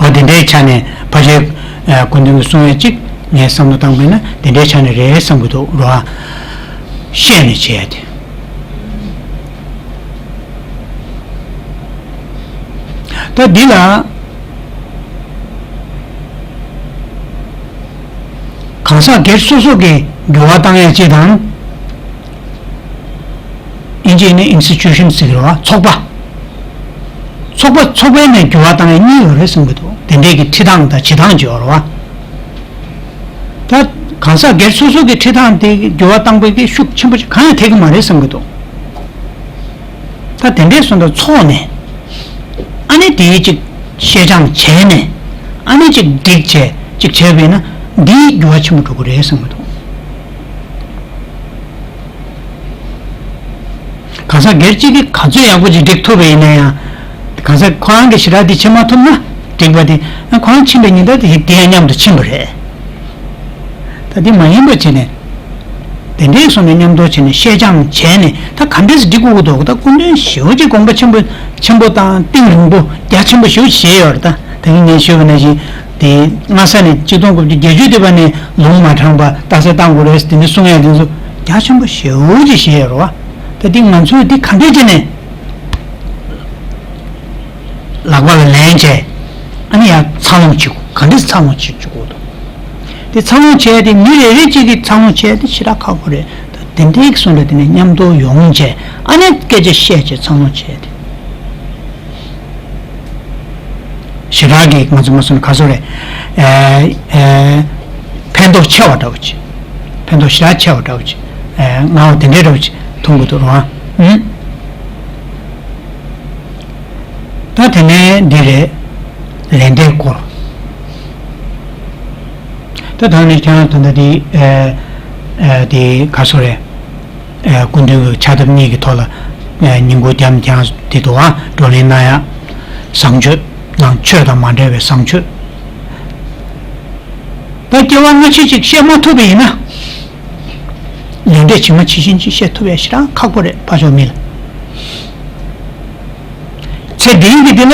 འོ་དེ་འདྲའི་ཆ་ནས་ཕལ་ཆེར་ཨ་སྐུ་མདུན་གྱིས་གསུང་ཡ་ཅིག་ངས་བསམ་བློ་བཏང་པས་ན་དེ་འདྲའི་ཆ་ནས་རེད་བསམ་གྱི་འདུག་རོ། ཨ་བཤད་ནས་བྱས་ཏེ། ད་འདི་ལ་གང་ཟག་སྒེར་སོ་སོ་གིས་འགྱུར་བ་བཏང་ཡ་ཅིག་དང་། ཨིན་ཇི་ནས་institution ཟེར་གྱི་རེད་བ། ཚོགས་པ། ཚོགས་པ་ཚོགས་པའི་ནས་འགྱུར་བ་བཏང་ཡ་གཉིས་ཡོད་རེད་བསམ་གྱི་འདུག་དེ་འདྲས་ཀྱི་ཁྲིད་སྟངས་དང་བྱེད་སྟངས་ཅིག་ཡོད་རེད་བ། ད་གང་ཟག་སྒེར་སོ་སོ་གི་ཁྲིད་སྟངས་དེ་འགྱུར་བ་བཏང་པའི་གི་ཤུགས་ཆེན་པོ་ཞིག་གང་ཡང་ཐེབས་ཀྱི་མ་རེད་བསམ་གྱི་འདུག་ད་དེ་འདྲས་སོང་ཙང་ཚོགས་ནས་ཨ་ནི་དེའི་ཅིག་བཤད་སྦྱང་བྱས་ནས་ཨ་ནི་ཅིག་སྒྲིག་བྱས་ཅིག་བྱས་པས་ན་འདིའི་འགྱུར་བ་ཆེན་པོ་འགྲོ་གི་རེད་བསམ་གྱི་འདུག་གང་ཟག་སྒེར་གཅིག་གིས་ག་ཚོད་ཡག་པོ་ཅིག་སྒྲིག་ཐུབ་པ་ཡིན་ན་ཡང་། གང་ཟག་ཁོ་རང་གིས་ཞེ་དྲག་འདི་བྱེད་མ་ཐུབ་ན་འགྲིག་པ་དེ། ཁོ་རང་ཕྱིན་པའི་ཉིན་ད་དེ་དེ་ཡང་མཉམ་དུ་ཕྱིན་པ་རེད། ད་དེ་མ་ཡིན་པ་བྱས་ནས། དེ་འདྲའི་སོང་ནས་མཉམ་དུ་བྱས་ནས་བཤད་སྦྱང་བྱས་ནས་ད་ག་འདྲས་སེ་འགྲིག་དགོས་ཀྱི་འདུག་ད་སྐུ་མདུན་ཞེ་པོ་ཅིག་དགོངས་པ་ཆེན་པོ་ཆེན་པོ་དང་གཏིང་རིང་པོ་རྒྱ་ཆེན་པོ་ཞེ་པོ་ཅིག་བཞེས་ཡོད་རེད། ད་ད་གིན་ངས་ཞུས་པ་ནང་བཞིན། དེ་སྔ་ས་ནས་གཅིག་སྟོང་དགུ་བརྒྱ་བརྒྱད་ཅུ་དེ་བར་ནས་ལུང་མ་དྲངས་པ་རྟགས་གསལ་བཏང་དགོས་རེད་དེ་འདྲ་གསུང་ཡ་དེ་ཚོ་རྒྱ་ཆེན་པོ་ཞེ་པོ་ཅིག་བཞེས་ཡོད་རེད་བ། ད་འདི་ང་ཚོས་འདི་ག་འདྲས་བྱས་ནས་ལག་པ་ལ་ལེན་བྱས། ཨ་ནི་ཡང་འཚར་ལོངས་བྱེད་དགོས། ག་འདྲས་འཚར་ལོངས་བྱེད་བཅུག་དགོས་འདུག་དེ་འཚར་ལོངས་བྱས་ཏེ་མི་རེ་རེ་གཅིག་གིས་འཚར་ལོངས་བྱས་ཏེ་ཞེ་དྲག་ཁག་པོ་རེད། ད་དེ་འདྲས་ཀྱི་སོང་རེད། དེ་ནས་མཉམ་དུ་ཡོང་བྱས་ཨ་ནི་སྐད་ཆ་བཤད་བྱས་འཚར་ལོངས་བྱས་ཏེ། ཞེ་དྲག་གི་ང་ཚོ་མ་སོང་ན་ག་ཚོད་རེད། ཨེ་ཨེ་ཕན་ཐོགས་ཆེ་བ་འདྲ་བོ་ཅིག་ཕན་ཐོགས་ཞེ་དྲག་ཆེ་བ་འདྲ་བོ་ཅིག་ཨེ་ང་བ་དེ་འདྲའི་འདྲ་བོ་ཅིག་མཐོང་གི་འདུག་རོ། ཨང་། ད་དེ་ནས་འདི་རེད། ལས་འབྲས་སྐོར། ད་ད་ནས་ཁྱེད་རང་ད་ལྟ་འདི་ཨེ་ཨེ་འདི་ག་ཚོད་རེད། ཨེ་སྐུ་མདུན་གྱི་ཕྱག་དེབ་གཉིས་ཀྱི་ཐོག་ལ་ཨེ་ཉིན་གུང་རྒྱབ་ཀྱང་དེ་དུ་ཨ་བགྲོ་གླེང་གནང་ཡ། བཟང་སྤྱོད་ནང་ཆོས་དང་མ་འབྲེལ་བའི་བཟང་སྤྱོད། ད་སྐྱེ་བ་སྔ་ཕྱི་ཅིག་བཤད་མ་ཐུབ་པ་ཡིན་ན། ལས་འབྲས་ཇི་མ་ཇི་བཞིན་ཅིག་བཤད་ཐུབ་ཡ་ཞེ་དྲག་ཁག་པོ་རེད། ཕར་ཕྱོགས་མི་ལ། ཚེ་འདིའི་གི་འདི་ལ་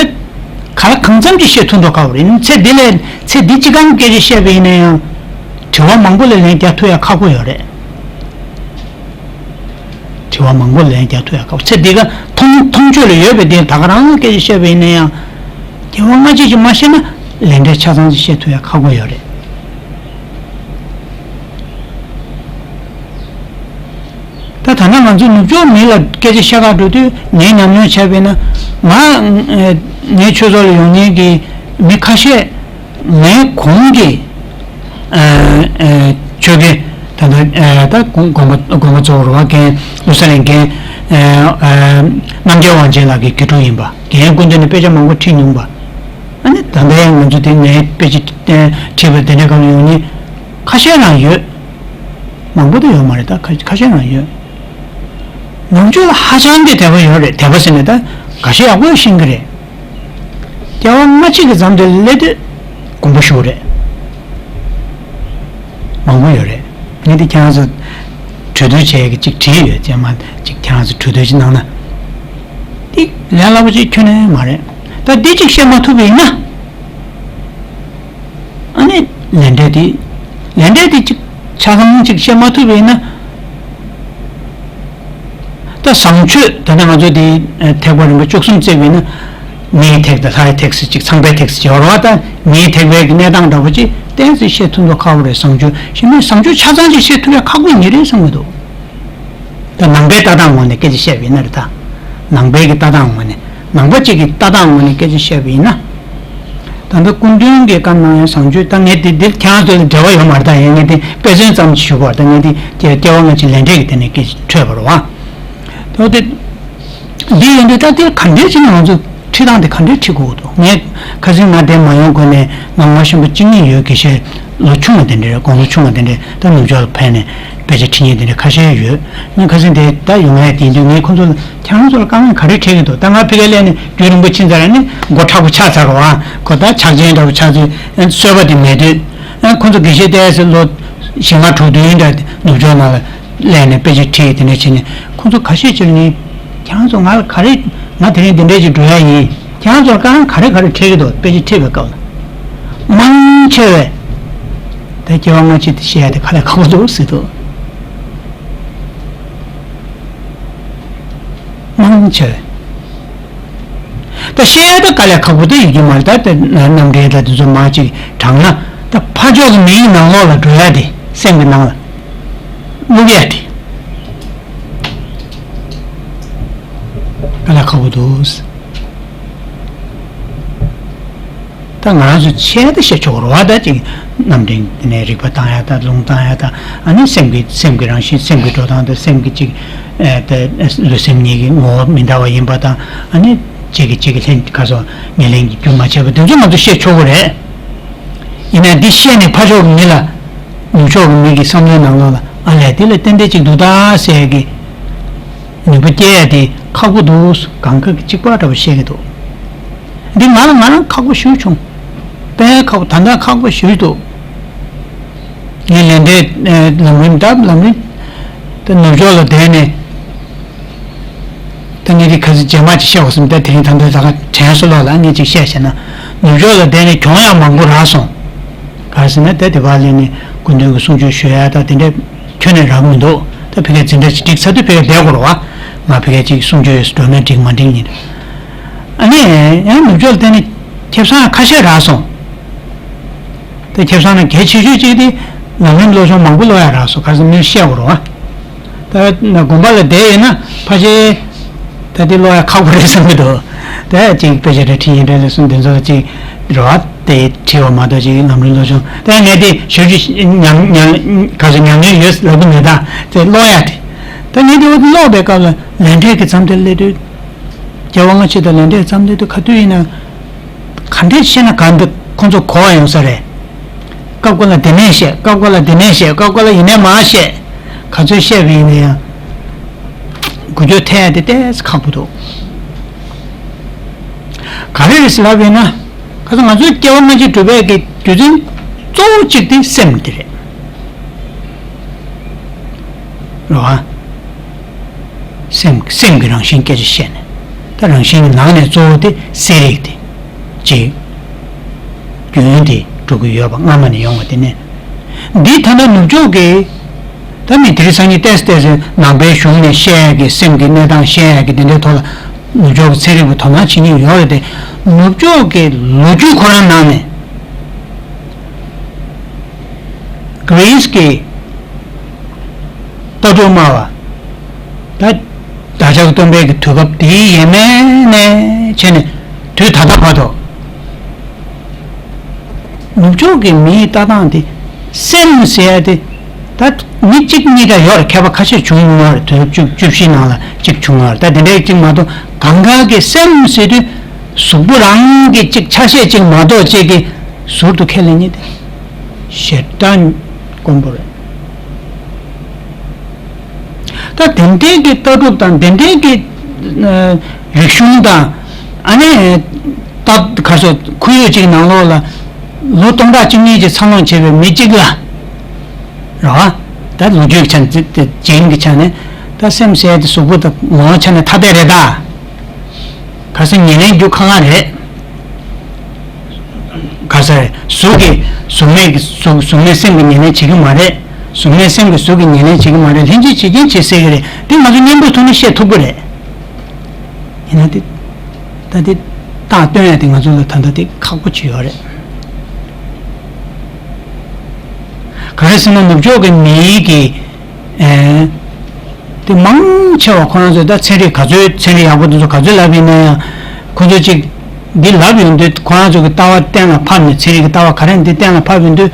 ག་ལ་གང་འཚམ་ཅིག་བཤད་ཐུབ་འགྲོ་དཀའ་བ་རེད། ཚེ་འདི་ལས་ཚེ་འདི་ཅི་གང་སྐད་ཆ་བཤད་པ་ཡིན་ན་ཡང་། དྲི་བ་མང་པོ་ལ་ལན་རྒྱག་ཐུབ་ཡ་ཁག་པོ་ཡོད་རེད། དྲི་བ་མང་པོ་ལ་ལན་རྒྱག་ཐུབ་ཡ་ཁག་པོ། ཚེ་འདི་ག་མཐོང་མཐོང་ཆོས་ལ་ཡོད་པའི་དེ་ད་ག་རང་སྐད་ཆ་བཤད་པ་ཡིན་ན་ཡང་། སྐྱེ་བ་སྔ་ཕྱི་ཅིག་མ་ཤེས་ན་ལན་འབྲས་ཆ་ཚང་ཅིག་བཤད་ཐུབ་ཡ་ཁག་པོ་ཡོད་རེད། ད་ད་ལྟ་ང་ཚོ་ནུབ་ཕྱོགས་མི་ལ་སྐད་ཆ་བཤད་ག་འགྲོ་དུས་ངས་ཉམས་མྱོང་བྱས་པས་ན། ང་ཨེ་ ངའི་ཆོས་ཚོགས་ལ་ཡོང་མཁན་གྱི་མི་ཁ་ཤས། ངའི་གོང་གི་ཨ་ཨ་ཆོས་དགེ། ད་ལྟ་ཨ་ད་དགོན་དགོན་པ་དགོན་པ་གཙོ་བོར་བ་མཁན། ལོ་གསར་ལེན་མཁན། ཨ་ཨ་རྣམ་རྒྱལ་དབང་ཆེན་ལགས་ཀྱི་དགེ་ཕྲུག་ཡིན་པ། རྒན་ཀུན་བདེ་ནས་དཔེ་ཆ་མང་པོ་ཁྲིད་མྱོང་པ། ཨ་ནི་ད་ལྟ་ཡང་ང་ཚོ་དེ་ངའི་དཔེ་ཆ་ཁྲིད་པ་དེ་འདྲ་གང་ཡོང་ནི་ཁ་ཤས་རང་ཡོད། མང་པོ་དེ་ཡོད་མ་རེད། ད་ཁ་ཁ་ཤས་རང་ཡོད། ནུབ་ཕྱོགས་ལ་ཧ་ཅང་གི་དད་པ་ཡོད་རེད། དད་པ་ཟེར་ནས་ད་འགའ་ཤས་ཡག་པོ་ཤེས་ཀྱི་རེད། སྐྱེ་བ་སྔ་ཕྱི་གི་མཚམས་དེ་སླེབས་དུས་དགོངས་པ་ཞུ་རེད། མང་པོ་ཡོད་རེད། ངས་འདི་ཁྱེད་རང་ཚོ་གྲོས་བསྡུར་བྱས་ཀྱི་ཅིག་བྲིས་ཡོད། རྗེས་མ་ཅིག་ཁྱེད་རང་ཚོ་གྲོས་བསྡུར་ཅིག་གནང་ན། འདི་ལས་སླ་པོ་ཅིག་ཁྱོན་ནས་མ་རེད། ད་འདི་ཅིག་བཤད་མ་ཐུབ་པ་ཡིན་ན། ཨ་ནི་ལས་འབྲས་དེ། ལས་འབྲས་དེ་ཅིག་ཆ་ཚང་ཅིག་བཤད་མ་ཐུབ་པ་ཡིན་ན། ད་བཟང་སྤྱོད་ད་ལྟ་ང་ཚོ་དེ་ཐེག་པ་རིམ་པ་བཅུ་གསུམ་བརྩད་པ་ཡིན་ན། མིའི་ཐེག་དང་ལྷའི་ཐེག་ཟེར་ཅིག་ཚངས་པའི་ཐེག་ཟེར་ཅིག་ཡོད་རེད་བ། ད་མིའི་ཐེག་པའི་གི་གནས་སྟངས་འདྲ་པོ་ཅིག་ཏོག་ཙམ་བཤད་ཐུབ་མདོག་ཁ་པོ་རེད། བཟང་སྤྱོད་ཞེས་མིན་བཟང་སྤྱོད་ཆ་ཚང་ཅིག་བཤད་ཐུབ་ཡ་ཁག་པོ་ཡིན་རེད་བསམ་གི་འདུག་ད་ནང་པའི་ལྟ་སྟངས་ངོས་ནས་སྐད་ཆ་བཤད་པ་ཡིན་ན་རེད་ད། ནང་པའི་གི་ལྟ་སྟངས་ངོས་ནས། ནང་པ་གཅིག་གི་ལྟ་སྟངས་ངོས་ནས་སྐད་ཆ་བཤད་པ་ཡིན་ན། ད་ལྟ་སྐུ་མདུན་གྱིས་བཀའ་གནང་ཡ་བཟང་སྤྱོད་ད་ངས་དེ་འདིར་ཁྱེད་རང་ཚོ་ལ་འབྲེལ་བ་ཡོད་མ་རེད། ད་ཡིན་ངས་དེ་དཔེ་མཚོན་ཙམ་ཞུ་དགོས་རེད། ད་ངས་དེ་སྐྱེ་སྐྱེ་བ་སྔ་ཕྱི་ལས་འབྲས་ཀྱི་སྟེང་ནས་སྐད་ཆ་འཕྲོས་པ་རེད་བ། ད་དེ་འདི་ཡིན་དུས་ད་དེ་ག་འདྲས་བྱས་ནས་ང་ཚོ་ཁྲིད་སྟངས་དེ་ག་འདྲས་ཁྲིད་དགོས་འདུག་ངས་ཁ་སང་ང་དེ་མ་ཡོང་གོང་ནས་ང་ང་ཤེས་པ་གཅིག་གཉིས་ཡོད། དགེ་བཤེས་ལོ་ཆུང་བ་དེ་འདྲས་རེད། དགུང་ལོ་ཆུང་བ་དེ་འདྲས་ད་ནུབ་ཕྱོགས་ལ་ཕེབས་ནས་དཔེ་ཆ་ཁྲིད་མཁན་དེ་འདྲས་ཁ་ཤས་ཡོད། ངས་ཁ་སང་དེ་ད་ཡོང་ཡ་དེ་ཡིན་དུས་ངས་ཁོང་ཚོ་ལ་ཁྱེད་རང་ཚོ་ལ་དཀའ་ངལ་ག་རེ་འཕྲད་ཀྱི་འདུག་ད་ང་ཕ་གིར་སླེབས་ནས་རྒྱུན་རིང་པོ་ཕྱིན་ཚར་ནས་མགོ་མཁྲེགས་པོ་ཆགས་ཚར་རོ། ཨ་ཁོ་ད་ཕྱག་ཆེན་འདྲ་པོ་ཆགས་དུས་ཨ་གསོལ་བ་དེ་མེད་དུས། ཨ་ཁོང་ཚོ་དགེ་བཤེས་ཏོག་ཙམ་ལོ་བཞི་ལྔ་དྲུག་བདུན་འདྲ་ནུབ་ཕྱོགས་ནང་ལ་སླེབས་ནས་དཔེ་ཆ་ཁྲིད་དེ་འདྲ་བྱས་ནས་ཁོང་ཚོ་ཁ་ཤས་ཅིག་ནི་ཁྱེད་རང་ཚོ་ང་ལ་ག་རེ་ང་དེ་རིང་འདི་འདྲ་ཅིག་འགྲོ་ཡ་ཡིན། ཁྱེད་རང་ཚོར་དཀའ་ངལ་ག་རེ་ག་རེ་འཕྲད་ཀྱི་འདུག་དཔེ་ཆ་ཁྲིད་པའི་སྐབས་ལ། མང་ཆེ་བས་ད་སྐྱེ་བ་སྔ་ཕྱི་དེ་བཤད་ཡ་དེ་དཀའ་ལས་ཁག་པོ་འདུག་ཟེར་འདུག་མང་ཆེ་བས། ད་བཤད་ཡ་ད་དཀའ་ལས་ཁག་པོ་ད་ཡོད་རྒྱུ་མ་རེད། ད་ད་རྣམ་འགྲེལ་ད་དེ་ཚོ་མར་ཅིག་དྲངས་ན་ད་ཕར་ཕྱོགས་ཀྱི་མིའི་ནང་ལོགས་ལ་འགྲོ་ཡ་དེ་སེམས་ཀྱི་ནང་ལ་བླུག་ཡ་དེ་དཀའ་ལས་ཁག་པོ་འདུག་ད་ང་རང་ཚོ་ཆེད་དུ་བཤད་ཆོག་རོ་བ། ད་ཅིག་རྣམ་འདྲེན་དེ་ནས་རིག་པ་བཏང་ཡ་ད་ལུང་བཏང་ཡ་ད་ཨ་ནི་སེམས་ཀྱི་སེམས་ཀྱི་རང་བཞིན་སེམས་ཀྱི་འགྲོ་སྟངས་ད་སེམས་ཀྱི་ཅིག་ཨེ་ད་ལུས་སེམས་གཉིས་ཀྱི་ངོ་བོ་མི་འདྲ་བ་ཡིན་པ་དང་ཨ་ནི་གཅིག་གིས་གཅིག་གི་ལྷན་ཁ་སོ་ཉེར་ལེན་གྱི་རྒྱུ་མ་བྱས་པ་དེ་ཚོ་ང་ཚོ་བཤད་ཆོག་གི་རེད། ཡིན་ན་འདི་བཤད་ནས་ཕར་ཕྱོགས་ཀྱི་མི་ལ་ནུབ་ཕྱོགས་ཀྱི་མི་གི་བསམ་བློའི་ནང་ལོགས་ལ་ཨ་ལས་དེ་ལ་ཏན་ཏན་ཅིག་འདུག་ད་ཟེར་གི་ནུས་པ་སྐྱེ་ཡ་དེ་ཁག་པོ་འདུག་གང་ག་གི་གཅིག་པ་འདྲ་པོ་བཤད་ཀྱི་འདུག་འདི་ང་ལ་ང་རང་ཁག་པོ་ཞེ་པོ་བྱུང་། དཔེ་ཁག་པོ་ད་ལྟ་ཁག་པོ་ཞེ་པོ་འདུག་ངས་ལས་འབྲས་ལམ་རིམ་ད་ལམ་རིམ་ད་ནུབ་ཕྱོགས་ལ་བསྡད་ནས་ད་ངས་འདི་ཁ་སང་རྗེས་མ་ཅིག་བཤད་དགོས་བསམ། ད་དེ་རིང་ད་ལྟ་ད་ག་དྲན་གསོ་ལོག་ལ་ངས་ཅིག་བཤད་བཤད་ན་ནུབ་ཕྱོགས་ལ་བསྡད་ནས་གྱོང་ཡང་མང་པོ་རག་སོང་། ག་རེ་ཟེར་ན་ད་དེ་བ་ལས་ནས་སྐུ་མདུན་གྱི་གསུང་ཆོས་ཞུ་ཡ་ད་དེ་འདྲ་ཁྱོན་ནས་རག་མི་འདུག་ད་ཕ་གིར་འཛིན་གྲྭ་ཅིག་སྒྲིག་ཚར་དུས་ཕ་གིར་བསྡད་དགོས་རེད་བ། ང་ཕ་གིར་ཅིག་གསུང་ཆོས་འགྲོ་ན་འགྲིག་མ་འགྲིག་ཡིན། ཨ་ནི་ཡང་ནུབ་ཕྱོགས་ལ་བསྡད་ནས་ཁེ་བཟང་ཁ་ཤས་རག་སོང་། ད་ཁེ་བཟང་ནི་གལ་ཆེ་ཤོས་གཅིག་དེ་ལམ་རིམ་སློབ་སྦྱོང་མང་པོ་སློབ་ཡ་རག་སོང་། ག་རེ་ཟེར་མིར་བཤད་དགོས་རེད་བ། ད་དགོན་པ་ལ་བསྡད་ཡོད་ན་ཕལ་ཆེར་ད་དེ་ཀློག་ཡ་ཁག་པོ་རེད་བསམ་གྱི་འདུག་ད་ཅིག་དཔེ་ཆ་འདྲ་ཁྲིད་ཡིན་འདྲ་ལས་གསུངས་དེ་ཚོ་ལ་ཅིག་རེ་བ་དེ་བྲིས་པ་མ་གཏོགས་ཅིག་ལམ་རིམ་སློབ་སྦྱོང་ད་ངས་དེ་ཞབས་ཞུ་ཉམས་ཉམས་ག་ཚོད་ཉམས་མྱོང་ཡོད་ལབ་ཀྱི་མེད། ད་དེ་ཀློག་ཡ་དེ་ད་ངས་དེ་འོ་དེ་ཀློག་པའི་སྐབས་ལ་ལས་འབྲས་ཀྱི་མཚམས་དེར་སླེབས་དུས་སྐྱེ་བ་སྔ་ཕྱི་དང་ལས་འབྲས་མཚམས་སླེབས་དུས་ག་དུས་ཡིན་ན། ག་འདྲས་བཤད་ན་ག་འདྲ་ཁོང་ཚོ་གོ་བ་ཡོང་ས་རེད། སྐབས་འགའ་ལ་དེ་ནས་བཤད། སྐབས་འགའ་ལ་དེ་ནས་བཤད། སྐབས་འགའ་ལ་ཡིན་ནའི་མར་བཤད། ག་ཚོད་བཤད་པ་ཡིན་ན་ཡང་འགུལ་སྐྱོད་ཐེབས་ཡ་དེ་ཏོག་ཙམ་ཁག་པོ་འདུག་ག་རེ་རེད་ཟེར་ལབ་པ་ཡིན་ན། ཁ་སང་ང་ཚོའི་སྐྱེ་བ་སྔ་ཕྱི་སྒྲུབ་པའི་གི་རྒྱུ་མཚན་གཙོ་བོ་གཅིག་དེ་སེམས་དེ་རེད། རེད་བ། སེམས་སེམས་ཀྱི་རང་བཞིན་སྐད་ཆ་བཤད་ནས་ད་རང་བཞིན་གྱི་ནང་ནས་གཙོ་བོ་དེ་གསལ་རིག་དེ་ཅིག་རྒྱུན་དེ་འགྲོ་གི་ཡོད་པ་སྔ་མ་ནས་ཡོང་བ་དེ་ནས་འདི་ད་ལྟ་ནུབ་ཕྱོགས་ཀྱི་ད་མི་དེ་རིང་སང་ཉིན་ཏོག་ཙམ་ཏོག་ཙམ་ནང་པའི་གཞུང་ནས་བཤད་ཡ་གི་སེམས་ཀྱི་གནས་སྟངས་བཤད་ཡ་གི་དེ་འདྲའི་ཐོག་ལ་ནུབ་ཕྱོགས་ཀྱི་ཚན་རིག་པ་དོ་སྣང་བྱེད་མཁན་ཡོད་རེད་དེ། ནུབ་ཕྱོགས་ཀྱི་ལོ་རྒྱུས་ཁོ་རང་ནང་ནས་གྷི་རིས་ཀྱི་ལྟ་གྲུབ་སྨྲ་བ། ད་བདག་ཅག་སྟོན་པའི་གི་དུས་སྐབས་དེའི་ཡས་མས་ནས་བྱས་ནས་ དུས་ད་ལྟ་བར་དུ། ནུབ་ཕྱོགས་ཀྱི་མིའི་ལྟ་སྟངས་དེ། སེམས་ཟེར་ཡ་དེ། ད་མི་གཅིག་གཉིས་ཀ་ཡོད་རེད། མཁས་པ་ཁ་ཤས་བྱུང་ཡོད་རེད། དུས་བཅུ་བཅུ་བཞི་ནང་ལ་གཅིག་བྱུང་ཡོད་རེད། ད་དེ་འདྲའི་གཅིག་མ་གཏོགས་གང་ག་གི་སེམས་ཟེར་དུས། གཟུགས་པོ་རང་གི་གཅིག་ཆ་ཤས་གཅིག་མ་གཏོགས་གཅིག་གི་ཟུར་དུ་ཁས་ལེན་ཉེན་དེ། ཞེ་དྲག་དཀོན་པོ་རེད། ད་དེ་འདྲའི་གི་ལྟ་གྲུབ་དང་དེ་འདྲའི་གི་ཨ་རིག་གཞུང་དང་། ཨ་ནི་སྟབས་ག་སོ་ཁོར་ཡུག་ཅིག་ནང་ལོགས་ལ་ལོ་སྟོང་ཕྲག་བཅུ་གཉིས་ཀྱི་འཚར་ལོངས་བྱས་པའི་མི་གཅིག་ལ། རེད་བ། ད་ལོ་རྒྱུས་ཀྱི་ཆ་ནས་དེ་རྒྱན་གྱི་ཆ་ནས། ད་སེམས་ཟེར་དེ་གཟུགས་པོ་དང་ངོ་བོ་ཆ་ནས་ཐ་དད་རེད་ད། ག་ས་ཉེར་ལེན་རྒྱུ་ཁག་ཁག་རེད། ག་ས་རེད། གཟུགས་ཀྱི་གཟུགས་མེད་ཀྱི་གཟུགས་གཟུགས་མེད་སེམས་ཀྱི་ཉེར་ལེན་བྱེད་ཀྱི་མ་རེད། གཟུགས་མེད་སེམས་ཀྱི་གཟུགས་ཀྱི་ཉེར་ལེན་བྱེད་ཀྱི་མ་རེད། ལྷན་ཅིག་བྱེད་རྐྱེན་བྱེད་སྲིད་ཀྱི་རེད། དེ་ང་ཚོ་གཉེན་པོའི་ཐོག་ནས་བཤད་ཐུབ་ཀྱི་རེད། ཡིན་ན་དེ། ད་དེ་རྟགས་སྟོན་ཡ་དེ་ང་ཚོ་ལ་ད་ལྟ་དེ་ཁག་པོ་ཅིག་ཡོད་རེད། ག་རེ་ཟེར་ན་ནུབ་ཕྱོགས་ཀྱི་མིའི་གི། ཨེ། དེ་མང་ཆེ་བ་ཁོ་རང་ཚོས་ད་ཚན་རིག་ག་ཚོད་ཚན་རིག་ཡག་པོ་དེ་ཚོ་ག་ཚོད་ལབ་ཡིན་ན་ཡང་། ཁོ་ཚོས་ཅིག་འདི་ལབ་ཡོང་དུས་ཁོ་རང་ཚོ་གི་ལྟ་བ་གཏན་ལ་ཕབ་ནས། ཚན་རིག་གི་ལྟ་བ་ག་རེ་འདི་གཏན་ལ་ཕབ་ཡོང་དུས།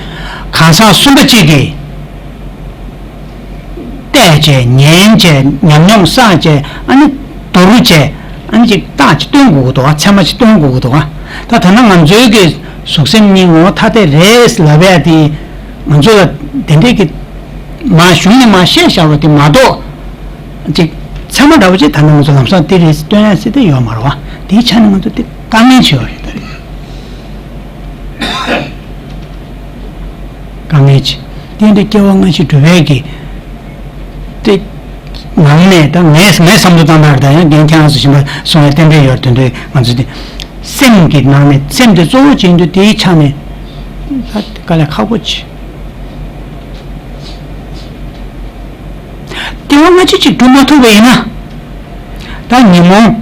གང་ཟག་གསུམ་པ་གཅིག་གིས་བལྟས་བྱས། ཉན་བྱས། ཉམས་མྱོང་བསགས་བྱས། ཨ་ནི་མདོར་བྱས། ཨ་ནི་ཅིག་རྟགས་ཅིག་སྟོན་དགོས་ཀྱི་འདུག་བ། ཚད་མ་ཅིག་སྟོན་དགོས་ཀྱི་འདུག་བ། ད་ད་ནང་ང་ཚོའི་གི་གཟུགས་སེམས་གཉིས་ངོ་བོ་ཐ་དད་རེད་ལབ་ཡ་དེ། ང་ཚོ་ལ་དེ་འདྲའི་གི་མ་གཞུང་ནས་མ་བཤད་བཞག་པ་དེ་མ་གཏོགས། ཅིག་ཚད་མ་འདྲ་བོ་ཅིག་ད་ནང་ང་ཚོ་ལམ་སང་དེ་རེད་སྟོན་ཡ་ཟེར་དེ་ཡོད་མ་རེད་བ། དེའི་ཆ་ནས་ང་ཚོ་དེ་དཀའ་ངལ་ཆེ་བ་རེད། ད་རེད། དཀའ་ངལ་ཆེ། དེ་འདྲ་སྐྱེ་བ་སྔ་ཕྱི་སྒྲུབ་པའི་གི། དེ། ངང་ནས་ད་ངས་ངས་བསམ་བློ་བཏང་ན་རེད། ད་ཡང་རྒན་ཁྱེད་རང་ཚོ་གཞན་པ་གསུང་བའི་རྟེན་འབྲེལ་ཡོད་རེད། དོན་དུ་ང་ཚོ་དེ། སེམས་ཀྱི་ནང་ནས་སེམས་དེ་གཙོ་བོ་བྱེད་འདུག་དེའི་ཆ་ནས། ད་དཀའ་ལས་ཁག་པོ་ཆེ། སྐྱེ་བ་སྔ་ཕྱི་ཅིག་སྒྲུབ་མ་ཐུབ་པ་ཡིན་ན། ད་ཉོན་མོངས་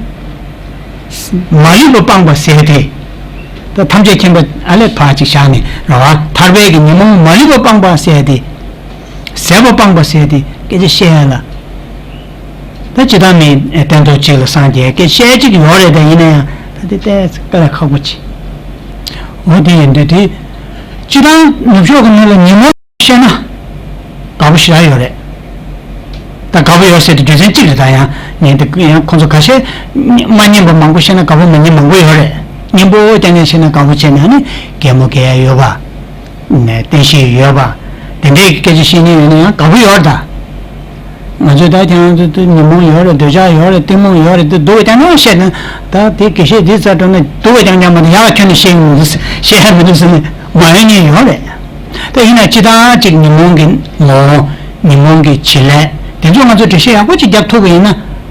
མ་ལུས་པ་སྤངས་པ་ཟེར་དེ། ད་ཐམས་ཅད་མཁྱེན་པ་ཨ་ལས་ཕར་ཅིག་བཞག་ནས་རེད་བ། ཐར་པའི་གི་ཉོན་མོངས་མ་ལུས་པ་སྤངས་པ་ཟེར་དེ། ཟད་པ་སྤངས་པ་ཟེར་དེ་སྐད་ཆ་བཤད་ཡ་ལ། ད་ཇི་ལྟར་མིའི་སྟན་ཐོག་གཅིག་ལ་སངས་རྒྱས་སྐད་བཤད་ཅིག་ཡོད་རེད། ད་ཡིན་ན་ཡང་ད་དེ་ཏོག་ཙམ་དཀའ་ལས་ཁག་པོ་ཆེ། འོ་དེ་ཡིན་དུས་དེ། སྤྱིར་བཏང་ནུབ་ཕྱོགས་ཀྱི་མི་ལ་ཉོན་མོངས། བཤད་ན། དགའ་པོ་ཞེ་དྲག་ཡོད་རེད། ད་དགའ་པོ་ཡོད་ཟེར་དུས་རྒྱུ་མཚན་གཅིག་རེད། ད་ཡང་ངས་འདི་ཡང་ཁོང་ཚོ་ཁ་ཤས་མ་སྙན་པ་མང་པོ་བཤད་ན་དགའ་པོ་མ་སྙན་མང་པོ་ཡོད་རེད། སྙན་པོ་རྐྱང་རྐྱང་བཤད་ན་དགའ་པོ་བྱས་ནས་ཨ་ནི་གད་མོ་བགད་ཡ་ཡོད་པ། ནས་བསྟན་བཤིག་ཡོད་པ། དེ་འདྲའི་སྐད་ཆ་བཤད་མཁན་ཡོད་ན་ཡང་དགའ་པོ་ཡོད་རེད་ད། ང་ཚོས་ད་ཁྱེད་རང་ཚོ་ཉོན་མོངས་ཡོད་རེད། འདོད་ཆགས་ཡོད་རེད། གཏི་མུག་ཡོད་རེད། འདི་སྡུག་ཀྱང་ནས་བཤད་ན། ད་དེ་དགེ་བཤེས་འདི་རྩ་དྲུང་ནས་སྡུག་ཀྱང་ཀྱང་མ་དང་ཡག་ཁྱོན་ནས་བཤད་ཡོང་། བཤད་ཡ་མི་འདུག་ཟེར་ནས་མ་ཡོང་མཁན་ཡོད་རེད། ད་ཡིན་ན་སྤྱིར་བཏང་གཅིག་ཉོན་མོངས་ཀྱི་ངོ་བོ། ཉོན་མོངས་ཀྱི་བྱེད་ལས་དེ་ཚོ་ང་ཚོས་འགྲེལ་བཤད་ཡག་པོ་ཅིག་རྒྱབ་ཐུབ་པ་ཡིན་ན།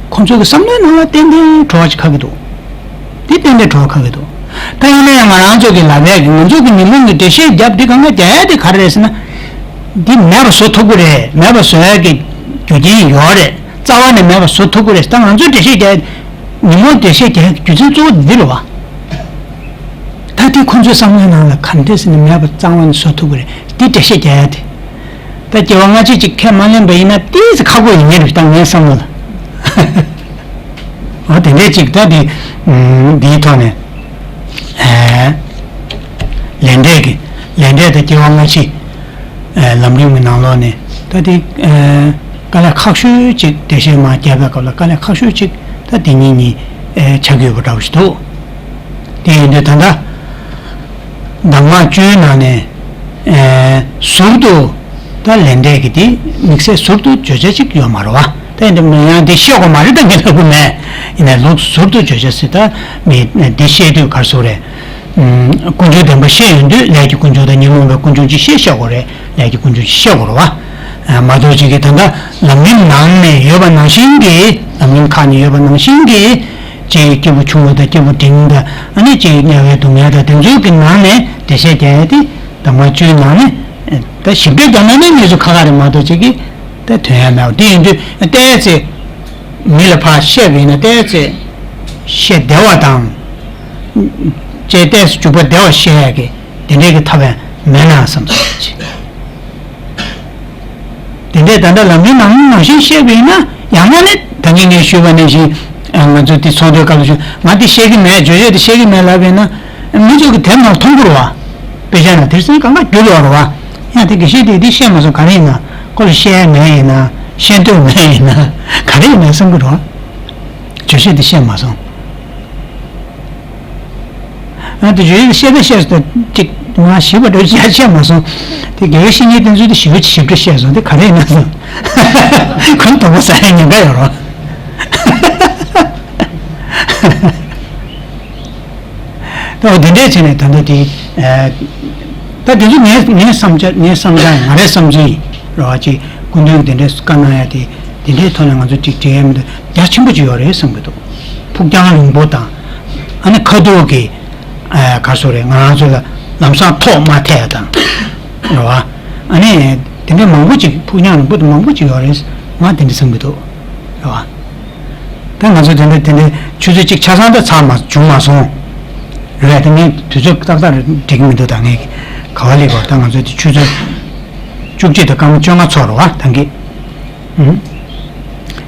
ཁོང་ཚོ་གི་བསམ་བློའི་ནང་ལ་ཏན་ཏན་བྲོ་བ་ཅིག་ཁ་གི་འདུག་དེ་ཏན་ཏན་བྲོ་བ་ཁ་གི་འདུག་ད་ཡིན་ན་ཡང་ང་རང་ཚོ་གི་ལབ་ཡག་གི་ང་ཚོ་གི་ཉོན་མོངས་ཀྱི་འགྲེལ་བཤད་རྒྱབ་དེ་གང་ག་རྒྱག་ཡ་དེ་ག་རེ་རེད་ཟེར་ན། འདི་མེད་པ་བཟོ་ཐུབ་ཀྱི་རེད། མེད་པ་བཟོ་ཡག་གི་རྒྱུ་རྐྱེན་ཡོད་རེད། རྩ་བ་ནས་མེད་པ་བཟོ་ཐུབ་ཀྱི་རེད། ད་ང་ཚོའི་འགྲེལ་བཤད་རྒྱག་ཡ། ཉོན་མོངས་འགྲེལ་བཤད་རྒྱག་ཡ་གི་རྒྱུ་མཚན་གཙོ་བོ་འདི་རེད་བ། ད་དེ་ཁོང་ཚོའི་བསམ་བློའི་ནང་ལ་ག་འདྲས་ཟེར་ནས་མེད་པ་རྩ་བ་ནས་བཟོ་ཐུབ་ཀྱི་རེད། འདི་འགྲེལ་བཤད་རྒྱག་ཡ་དེ། ད་སྐྱེ་བ་སྔ་ཕྱི་ཅིག་ཁས་མ་ལེན་པ་ཡིན་ན་ཏོག་ཙམ་ཁག་པོ་ཡིན་ངེས་རེད། ད་ངའི་བསམ་བློ་ལ། འོ་དེ་འདྲས་ཅིག་ད་དེ། འདིའི་ཐོག་ནས། ཨེ། ལས་འབྲས་ཀྱི། ལས་འབྲས་དང་སྐྱེ་བ་སྔ་ཕྱི། ཨེ། ལམ་རིམ་གྱི་ནང་ལོགས་ནས་ད་དེ། ཨེ། དཀའ་ལས་ཁག་ཤོས་ཅིག་འགྲེལ་བཤད་མར་བརྒྱབ་པའི་སྐབས་ལ་དཀའ་ལས་ཁག་ཤོས་ཅིག་ད་དེ་གཉིས་གཉིས། ཨེ། ཆགས་ཀྱི་ཡོད་པ་འདྲ་བོ་ཞིག་འདུག་དེ་ཡིན་དུས་ད་ལྟ། གདམས་ངག་བཅུའི་ནང་ནས། ཨེ། ཟུར་དུ། ད་ལས་འབྲས་ཀྱི་དེ་དམིགས་བསལ་ཟུར་དུ་བརྗོད་བྱ་ཅིག་ཡོད་མ་རེད་བ། ད་ཡིན་དུས་ཡང་དེ་བཤད་དགོས་མ་རེད། ད་ངས་ལབ་དགོས་མེད། ཡིན་ནའི་ལུགས་ཟུར་དུ་བརྗོད་བྱ་ཟེར། ད་མི་དེ་བཤད་དུས་ག་རེ་ཟེར་དགོས་རེད། ཀུན་འབྱུང་བདེན་པ་བཤད་ཡོང་དུས་ལས་ཀྱི་ཀུན་འབྱུང་དང་ཉོན་མོངས་པའི་ཀུན་འབྱུང་ཅིག་བཤད་བཤད་དགོས་རེད། ལས་ཀྱི་ཀུན་འབྱུང་ཅིག་བཤད་དགོས་རེད་བ། མ་གཏོགས་ཅིག་གིས་ད་ལྟ་ལམ་རིམ་ནང་ནས་ཡོད་པ་ནང་བཞིན་གྱི། ལམ་རིམ་ཁག་ནས་ཡོད་པ་ནང་བཞིན་གྱི། ཅིག་སྐྱེས་བུ་ཆུང་ངུ་དང་སྐྱེས་བུ་འབྲིང་དང་། ཨ་ནི་ཅིག་དམྱལ་བའི་སྡུག་བསྔལ་དང་དེ་ཚོའི་གི་ནང་ནས་འགྲེལ་བཤད་རྒྱག་ཡ་དེ་གདམས་ངག་བཅུའི་ནང་ནས། ད་ཞིབ་ཕྲ་རྒྱག་ན་ནི་གནས་ཚུལ་ཁག་ཁག་རེད་མ་གཏོགས་ཅིག་གིས་ད་དོན་ཡ་མེད་པ་དེ་ཡིན་དུས། ཏོག་ཙམ་མི་ལ་ཕར་བཤད་པ་ཡིན་ན་ཏོག་ཙམ་བཤད་བདེ་བ་དང་། ཅེས་ཏོག་ཙམ་འཇུག་པ་བདེ་བ་བཤད་ཡ་གི་དེ་འདྲའི་གི་ཐབས་ཡང་མེད་ན་བསམ་སོང་ཅིག་དེ་འདྲའི་ད་ལྟ་ལམ་རིམ་ནང་ནང་བཞིན་བཤད་པ་ཡིན་ན། ཡང་ན་ནི་ད་གིན་ངས་ཞུས་པ་ནང་བཞིན། ང་ཚོ་དེ་ཚོགས་འདུའི་སྐབས་ལ་ཞུ། ང་དེ་བཤད་ཀྱི་མེད། བརྗོད་བྱ་དེ་བཤད་ཀྱི་མེད་ལབ་པས་ན། མི་ཚོ་གི་དེབ་ནང་མཐོང་གི་རེད་བ། དཔེ་ཆ་ནང་དེར་སེང་གང་ག་བརྒྱུད་ལོག་རེད་བ། ཡང་དེ་དགེ་བཤེས་དེ་དེ་བཤད་མ་སོང་། ག་རེ་ཡིན་ན། ཁོ་ལ་བཤད་ཡ་མེད་ཡིན་ན། བཤད་འདོད་མེད་ཡིན་ན། ག་རེ་ཡིན་ན་བསམ་གི་རེད་བ། བརྗོད་བྱ་དེ་བཤད་མ་སོང་། ཨ་དེ་ཡོད་བཤད་ད་བཤད་སོང་། ད་ཅིག་ང་ཞིབ་པ་འདྲ་ཅིག་བཤད་མ་སོང་། དེ་དགེ་བའི་བཤེས་གཉེན་དེ་ཚོས་དེ་ཞིབ་པ་ཞིབ་ཕྲ་བཤད་སོང་། དེ་ག་རེ་ཡིན་ན་སོང་། ཁོ་དོགས་པ་ཟ་ཡ་ཉེན་ཁ་ཡོད་རོགས། ད་འོ་དེ་འདྲས་བྱས་ནས་ད་ལྟ་དེ་ད་དེ་ཚོ་ངའི་ངའི་བསམ་འཆར། ངའི་བསམ་འཆར། ང་རའི་བསམ་ཚུལ་ཡིན་རོགས། ཅིག་སྐུ་མདུན་དེ་འདྲས་བཀའ་གནང་ཡ་དེ་དེ་འདྲའི་ཐོག་ནས་ང་ཚོ་ཅིག་བྲིས་ཡ་མི་འདུག་རྒྱ་ཆེན་པོ་ཅིག་ཡོད་རེད་བསམ་གི་འདུག་ཕུགས་རྒྱང་རིང་པོ་དང་། ཨ་ནི་ཁ་ཐུག་གི་ཨ་ག་སོ་རེད། ང་རང་ཚོ་ལ་ལམ་སང་ཐོག་མ་ཐེག་དང་། རེད་བ། ཨ་ནི་དེ་འདྲ་མང་པོ་ཅིག་ཕུགས་རྒྱང་རིང་པོ་དང་མང་པོ་ཅིག་ཡོད་རེད། ང་དེ་འདྲ་བསམ་གི་འདུག་རེད་བ། ད་ང་ཚོ་དེ་འདྲ་དེ་འདྲ་ཆུ་ཚོད་གཅིག་ཆ་ཚང་ད་ཚར་མ་བྱུང་མ་སོང་། རེད། ད་ངས་དུས་ཚོད་ཏག་ཏག་རེད་འགྲིག་གི་མི་འདུག་ད་ངས་ག་བ་ལེགས་པ། ད་ང་ཚོ་དེ་ཆུ་ཚོད་བཅུ་གཅིག་དང་སྐར་མ་བཅོ་ལྔ་ཚོར་བ་ད་གི་ཨུམ།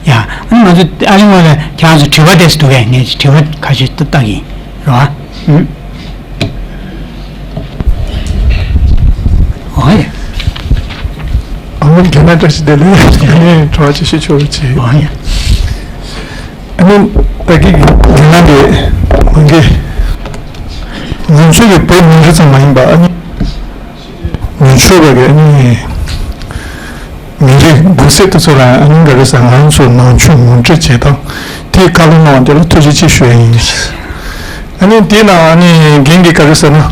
ཡ། ཨ་ནི་ང་ཚོ་ཨ་རིང་བ་ལ་ཁྱེད་རང་ཚོ་དྲི་བ་དེ་འདུག་གས། ངས་དྲི་བ་ཁ་ཤས་ཏག་ཏག་ཡིན་རོ། ཨུམ། ཨོ་ཡ། ཨ་མ་རྒན་ལགས་བཀྲ་ཤིས་བདེ་ལེགས། ངས་དྲི་བ་ཅིག་ཞུ་ཆོག་གི། ཨོ་ཡ། ཨ་ནི་ད་གི་རྒན་ལགས་ཀྱིས་མ་གི་ང་ཚོ་གི་བོད་མི་རིགས་ཙམ་མ་ཡིན་པ། ཨ་ནི་ནུབ་ཕྱོགས་པ་གི་ཨ་ནི་མི་རིགས་འགོ་སེར་དེ་ཚོ་ལ་ཨ་ནི་ག་རེ་ཟེར། ང་ཚོ་ནང་ཆོས་ངོ་སྤྲོད་བྱེད་སྟངས་དེ་བཀའ་སློབ་གནང་བ་དེ་ལ་ཐུགས་རྗེ་ཆེ་ཞུ་ཡ་ཡིན། ཨ་ནི་དེ་ནང་ཨ་ནི་རྒན་གྱིས་ག་རེ་ཟེར་ན།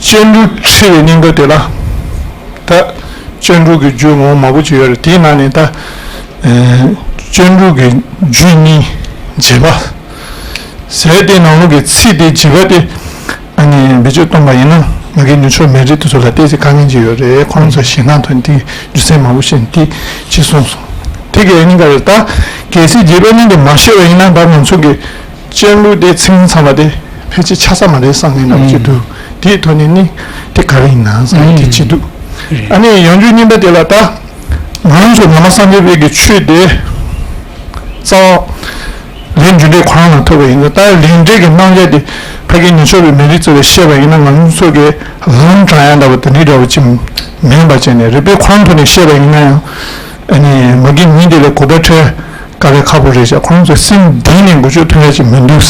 སྤྱན་དྲུག་ཁྲིད་པའི་སྙིང་སྟོབས་དེ་ལ་ད་སྤྱན་དྲུག་གི་རྒྱུད་ངོ་མ་བོ་ཅིག་ཡོད་རེད། དེའི་ནང་ནས་ད་ཨ་སྤྱན་དྲུག་གི་རྒྱུད་གཉིས་རྗེས་དཔག་ཟེར་དེ་ནང་ལོགས་ཀྱི་ཚིག་དེ་རྗེས་དཔག་དེ། ཨ་ནི་བེད་སྤྱོད་གཏོང་པ་ཡིན་ན་ང་གི་ནུབ་ཕྱོགས་མི་རིགས་དེ་ཚོ་ལ་ཏོག་ཙམ་དཀའ་ངལ་ཅིག་ཡོད་རེད། ཁོང་ཚོ་ཞེད་སྣང་ཐོན་ཏེ་རྒྱུ་མཚན་མང་པོ་བཤད་དེ་ཅི་གསུངས་སོང་། དེ་གའི་ཨ་ནི་ག་རེ། ད་གལ་སྲིད་རྗེས་དཔག་གཉིས་དེ་མ་བཤད་པ་ཡིན་ན་ད་ང་ཚོ་གི་སྤྱན་དྲུག་དེ་ཚིག་ངན་ཚང་མ་དེ་ཕལ་ཆེར་ཆགས་ས་མ་རེད་བསམ་གྱི་འདུག་ཅི་འདུག་དེའི་ཐོག་ནས་ནི་དེ་ག་རེ་ཡིན་ན་བསམ་གྱི་དེ་ཅི་འདུག་ཨ་ནི་ཡང་རྒྱུད་གཉིས་པ་དེ་ལ་ད་ང་ཚོ་བླ་མ་སངས་རྒྱས་པའི་གི་ཆོས་དེ་རྩ་བ། ལས་རྒྱུ་འབྲས་ཁོ་རང་ལ་ཐུག་པ་ཡིན་ན། ད་ལས་འབྲས་ཀྱི་རྣམ་གཞག་དེ་ཕ་གི་ནུབ་ཕྱོགས་པའི་མི་རིགས་ཚོ་ལ་བཤད་པ་ཡིན་ན་ང་ཚོ་གི་ལམ་དྲང་ཡ་འདྲ་བོ་དེ་འདྲའི་འདྲ་བོ་ཅིག་མིན་པ་བྱས་ནས་རིག་པའི་ཁོ་རང་ཐོག་ནས་བཤད་པ་ཡིན་ན་ཡང་། ཨ་ནི་མ་གི་མི་དེ་ལ་གོ་བ་འཕྲོད་དཀའ་ལས་ཁག་པོ་རེད་ཤག་ཁོ་རང་ཚོ་སེམས་གཏིང་ནས་འགུལ་སྐྱོད་ཐུབ་ཡ་ཅིག་མི་འདུག་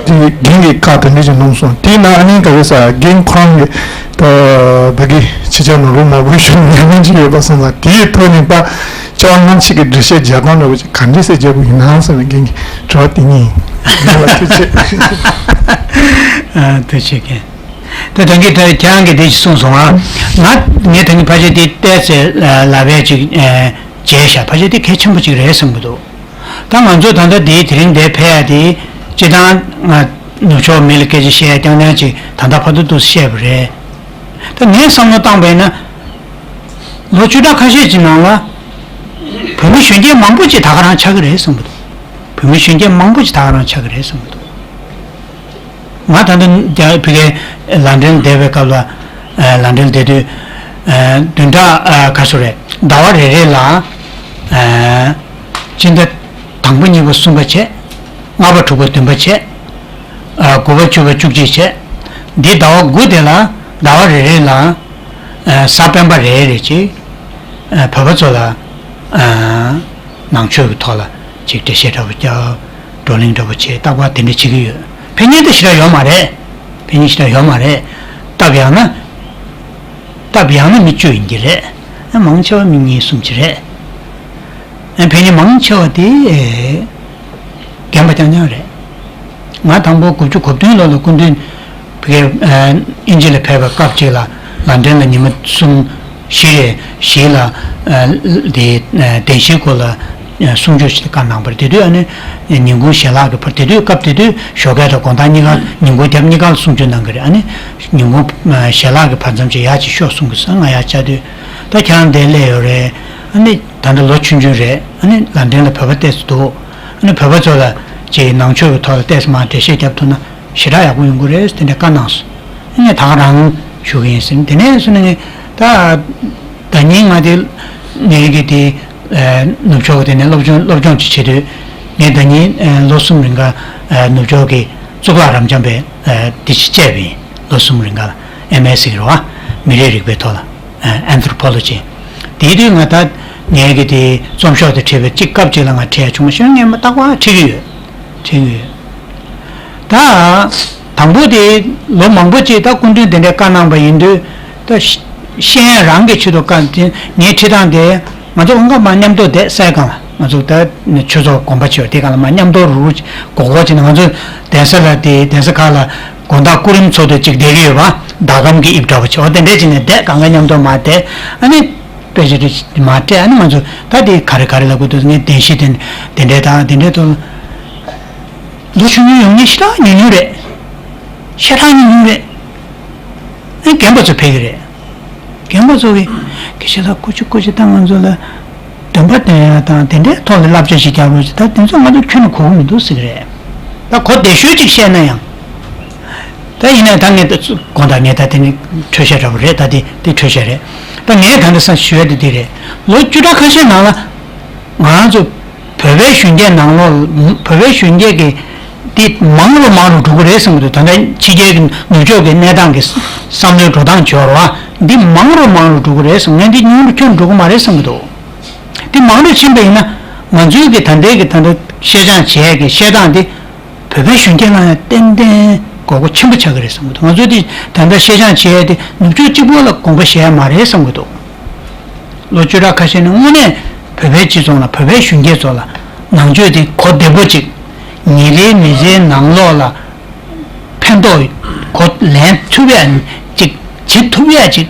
དེ་རྒན་གྱིས་བཀའ་དེ་འདྲ་ཅིག་གནང་སོང་། དེས་ན་ཨ་ནི་ག་རེ་ཟེར། རྒན་ཁོ་རང་གི་ད་ད་གི་ཕྱི་རྒྱལ་ནང་ལོགས་མང་པོ་ཞིག་ཉམས་མྱོང་ཅིག་ཡོད་པ་སོང་ཙང་དེའི་ཐོག་ནས་ད་ཅང་སྔ་ཕྱི་གི་འགྲེལ་བཤད་རྒྱག་སྟངས་འདྲ་བོ་ཅིག་ག་འདྲས་སེ་རྒྱག་དགོས་ཡིན་ནམ་ཟེར་ནས་རྒན་གྱི་དྲི་བ་དེ་གཉིས་ཡིན། རྒན་ལགས་ཐུགས་རྗེ་ཆེ། ཨ་ཐུགས་རྗེ་ཆེ། ད་ད་གི་ད་ཁྱེད་རང་གིས་དེ་ཅིག་གསུངས་སོང་ཨ། ང་ངས་ད་གི་ཕལ་ཆེར་དེ་ཏོག་ཙམ་ལབ་ཡ་ཅིག་བྱས་ཤག་ཕལ་ཆེར་དེ་གལ་ཆེན་པོ་ཅིག་རེད་བསམ་གྱི་འདུག་ད་ང་ཚོ་ད་ལྟ་འདིའི་དེ་རིང་འདིར་ཕེབས་ཡ་དེ་སྤྱིར་བཏང་ང་ནུབ་ཕྱོགས་མི་ལ་སྐད་ཆ་བཤད་ཡ་རྐྱང་རྐྱང་ཅིག་ད་ལྟ་བར་དུ་འདུག་བཤད་པ་རེད། ད་ངས་བསམ་བློ་བཏང་པ་ཡིན་ན། ལོ་བཅུ་ཕྲག་ཁ་ཤས་ཀྱི་ནང་ལ་བོད་མི་གཞོན་སྐྱེས་མང་པོ་ཅིག་ད་ག་རང་ཆགས་ཀྱི་རེད་བསམ་གྱི་འདུག་བོད་མི་གཞོན་སྐྱེས་མང་པོ་ཅིག་ད་ག་རང་ཆགས་ཀྱི་རེད་བསམ་གྱི་འདུག་ང་ད་ལྟ་རྒྱ་ཕ་གིའི་ལན་ཌན་བསྡད་པའི་སྐབས་ལ། ཨ་ལན་ཌན་བསྡད་དུས། ཨ་བདུན་ཕྲག་ཨ་ག་ཚོད་རེད། ཟླ་བ་རེ་རེ་ལ་ཨ་སྤྱི་ཟླ་དང་པོ་གཉིས་པ་གསུམ་པ་བྱས། ལྔ་པ་དྲུག་པ་བདུན་པ་བྱས། ཨ་དགུ་པ་བཅུ་པ་བཅུ་གཅིག་བྱས། འདི་ཟླ་བ་དགུ་དེ་ལ་ཟླ་བ་རེ་རེ་ལ་ཨ་གཟའ་སྤེན་པ་རེ་རེ་ཅིག་ཨ་བོད་པ་ཚོ་ལ་ཨ་ནང་ཆོས་ཀྱི་ཐོག་ལ་ཅིག་འགྲེལ་བཤད་འདྲ་པོ་རྒྱབ། བགྲོ་གླེང་འདྲ་པོ་བྱས། རྟག་པར་དེ་འདྲ་བྱེད་ཀྱི་ཡོད། ཕན་ཡོན་དེ་ཞེ་དྲག་ཡོད་མ་རེད། ཕན་ཡོན་ཞེ་དྲག་ཡོད་མ་རེད། སྟབས་ཡག་ན། སྟབས་ཡག་ན་མི་བཅུ་ཡིན་གྱི་རེད། མང་ཆེ་བ་མི་གཉིས་གསུམ་ཅིག་རེད། ཕན་ཡོན་མང་ཆེ་བ་དེ་རྒན་པ་རྐྱང་རྐྱང་རེད། ང་དང་པོ་དགུ་བཅུ་གོ་བདུན་ལོ་ལ་སྐུ་མདུན་ཕ་གིར་ཨིན་ཇི་ལ་ཕེབས་པའི་སྐབས་ཅིག་ལ་ལན་ཌན་ལ་ཉི་མ་གསུམ་བཞི་རེ་བཞི་ལ་དེ་བདེན་བཞིའི་སྐོར་ལ་གསུང་ཆོས་ཞིག་བཀའ་གནང་བར། དེ་དུས་ཨ་ནི་ཉིན་གུང་ཞལ་ལག་གི་བར། དེ་དུས་སྐབས་དེ་དུས་ཞོགས་ཀས་དང་དགོང་དག་གཉིས་ཀ་ཉིན་གུང་རྒྱབ་གཉིས་ཀ་ལ་གསུང་ཆོས་གནང་གི་རེད། ཨ་ནི་ཉིན་གུང་ཞལ་ལག་གི་བར་མཚམས་ཅིག་ཡར་ཅིག་ཤོག་གསུང་གི་སོང་། ང་ཡར་བཅར་དུས་ད་ཁྱེད་རང་འདིར་སླེབས་ཡོད་རེད། ཨ་ནི་ད་ལྟ་ལོ་ཆུང་ཆུང་རེད། ཨ་ནི་ལན་ཌན་ལ་བོད་པ་ཏོག་ཙམ་འདུག་ཨ་ནི་བོད་པ་ཚོ་ལ་ཅིག་ནང་ཆོས་ཀྱི་ཐོག་ལ་ཏོག་ཙམ་མར་འགྲེལ་བཤད་རྒྱབ་ཐུབ་ན་ཞེ་དྲག་ཡག་པོ་ཡོང་གི་རེད། དེ་འདྲ་བཀའ་གནང་སོང་། ཨ་ནི་ད་ག་རང་ཞུ་གི་ཡིན་ཟེར། དེ་ནས་སོང་ནས་ངས་ད་ཟླ་ཉིན་ང་དེ་ནས་གི་དེ་ ནུབ་ཕྱོགས་དེ་ནས་སློབ་སྦྱོང་སློབ་སྦྱོང་ཅིག་བྱེད་དུས། ངས་ད་ཉིན་ལོ་གསུམ་རིང་ག་ནུབ་ཕྱོགས་ཀྱི་གཙུག་ལག་རབ་འབྱམས་པའི་དེ་ཅིག་བཅད་པ་ཡིན། ལོ་གསུམ་རིང་ག་ཨེམ་ཨེ་ཟེར་གྱི་རེད་བ། མི་རིགས་རིག་པའི་ཐོག་ལ་Anthropology། དེའི་དུས་ང་ད་ངས་ཀྱི་དེ་རྩོམ་ཤོག་དེ་བྲིས་པའི་གཅིག་སྐབས་གཅིག་ལ་ང་བྲིས་ཡ་བྱུང་མ་ཤོད་ངས་མ་རྟག་པར་བྲིས་ཀྱི་ཡོད། བྲིས་ཀྱི་ཡོད། ད། དང་པོ་དེ་ལོ་མང་པོ་ཅིག་ད་སྐུ་མདུན་དེ་འདྲའི་བཀའ་གནང་བ་ཡིན་དུས། ད་ཤེས་ཡ་རང་གི་ཆེད་དུ་བཀའ་དེ་ངའི་ཁྲིད་སྟངས་དེ། ང་ཚོ་འོང་ག་མ་མཉམ་དུ་བསྡད་སའི་སྒང་ལ་ང་ཚོ་ད་ཆོས་ཚོགས་དགོན་པ་ཆེ་བ་དེ་སྒང་ལ་མ་མཉམ་དུ་རུ་རུ་གོག་གོག་བྱས་ནས་ང་ཚོ་གདན་ས་ལ་དེ་གདན་ས་ཁག་ལ་དགོང་དག་སྐུ་རིམ་ཚོགས་དུས་ཅིག་བསྡད་ཀྱི་ཡོད་པ། ཟླ་གམ་གྱི་དབྱིབས་འདྲ་བོ་བྱས་པ་དེ་འདྲས་བྱས་ནས་བསྡད་གང་ག་མཉམ་དུ་མ་བསྡད་ཨ་ནི། དཔེ་ཆ་དེ་མ་སྤྲད་ཨ་ནི་ང་ཚོ་ད་དེ་ག་རེ་ག་རེ་ལབ་དགོས་འདུག་ངས་བདེན་བཞི་དེ་དེ་འདྲས་དང་དེ་འདྲས་དང་། ལོ་ཆུང་ཆུང་ཡོང་མཁན་ཞེ་དྲག་ཉུང་ཉུང་རེད། ཞེ་དྲག་ཉུང་ཉུང་རེད། ཨེ་རྒན་པ་ཚོ་ཕེབས་ཀྱི་རེད། རྒན་པ་ཚོ་གིས་སྐད་ཆ་ལ་ཀུ་ཅི་ཀུ་ཅི་ད་ང་ཚོ་ལ་འདོན་པ་འདོན་ཡ་དང་དེ་འདྲའི་ཐོག་ལ་བསླབ་བྱ་ཞིག་རྒྱག་དགོས་ཟེར། ད་དེ་ཚོ་ང་ཚོ་ཁྱོན་ནས་གོ་གི་མི་འདུག་ཟེར་གྱི་རེད། ད་གོ་བདེ་ཤོས་ཅིག་བཤད་ན་ཡང་། ད་ཡིན་ན་ད་ངས་ད་དགོངས་དག་ངས་ད་དེ་ནི་འཕྲོས་བཤད་འདྲ་པོ་རེད། ད་དེ་དེ་འཕྲོས་བཤད་རེད། ད་ངས་ད་འདི་སང་ཞུ་ཡ་དེ་འདི་རེད། ལོ་བཅུ་ཕྲག་ཁ་ཤས་ནང་ལ་ང་རང་ཚོ་བོད་པའི་གཞོན་སྐྱེས་ནང་ལོགས་བོད་པའི་གཞོན་སྐྱེས་ཀྱི་འདི་མང་རུ་མང་རུ་འགྲོ་གི་རེད་བསམ་གྱི་འདུག་ད་ལྟ་ཕྱི་རྒྱལ་གྱི་ནུབ་ཕྱོགས་ཀྱི་གནས་སྟངས་ཀྱི་བསམ་བློའི་འགྲོ་སྟངས་བྱོས་ར་བ་འདི་མང་རུ་མང་རུ་འགྲོ་གི་རེད་བསམ། ངས་འདི་ཉུང་རུ་ཁྱོན་འགྲོ་གི་མ་རེད་བསམ་གྱི་འདུག་འདི་མང་རུ་ཕྱིན་པ་ཡིན་ན་ང་ཚོའི་གི་ད་ལྟའི་གི་ད་ལྟ་བཤད་སྦྱང་བྱེད་ཡས་ཀྱི་བཤད་སྟངས་འདི། བོད་པའི་གཞོན་སྐྱེས་ལ་ཡང་ཏན་ཏན་དགོས་མཁོ་ཆེན་པོ་ཆགས་ཀྱི་རེད་བསམ་གྱི་འདུག་ང་ཚོ་འདི་ད་ལྟ་བཤད་སྦྱང་བྱེད་ཡས་དེ་ནུབ་ཕྱོགས་གཅིག་པོ་ལ་དགོངས་པ་བཞེས་ཡ་མ་རེད་བསམ་གྱི་འདུག་ལོ་བཅུ་ཕྲག་ཁ་ཤས་ནས་དངོས་གནས་བོད་པའི་སྤྱི་ཚོགས་ལ་བོད་པའི་གཞོན་སྐྱེས་ཚོ་ལ་ནང་ཆོས་དེ་གོ་བདེ་པོ་ཅིག་ཉིན་རེའི་མི་ཚེའི་ནང་ལོགས་ལ་ཕན་ཐོགས་གོ་ལེན་ཐུབ་ཡ་ཅིག་བྱེད་ཐུབ་ཡ་ཅིག་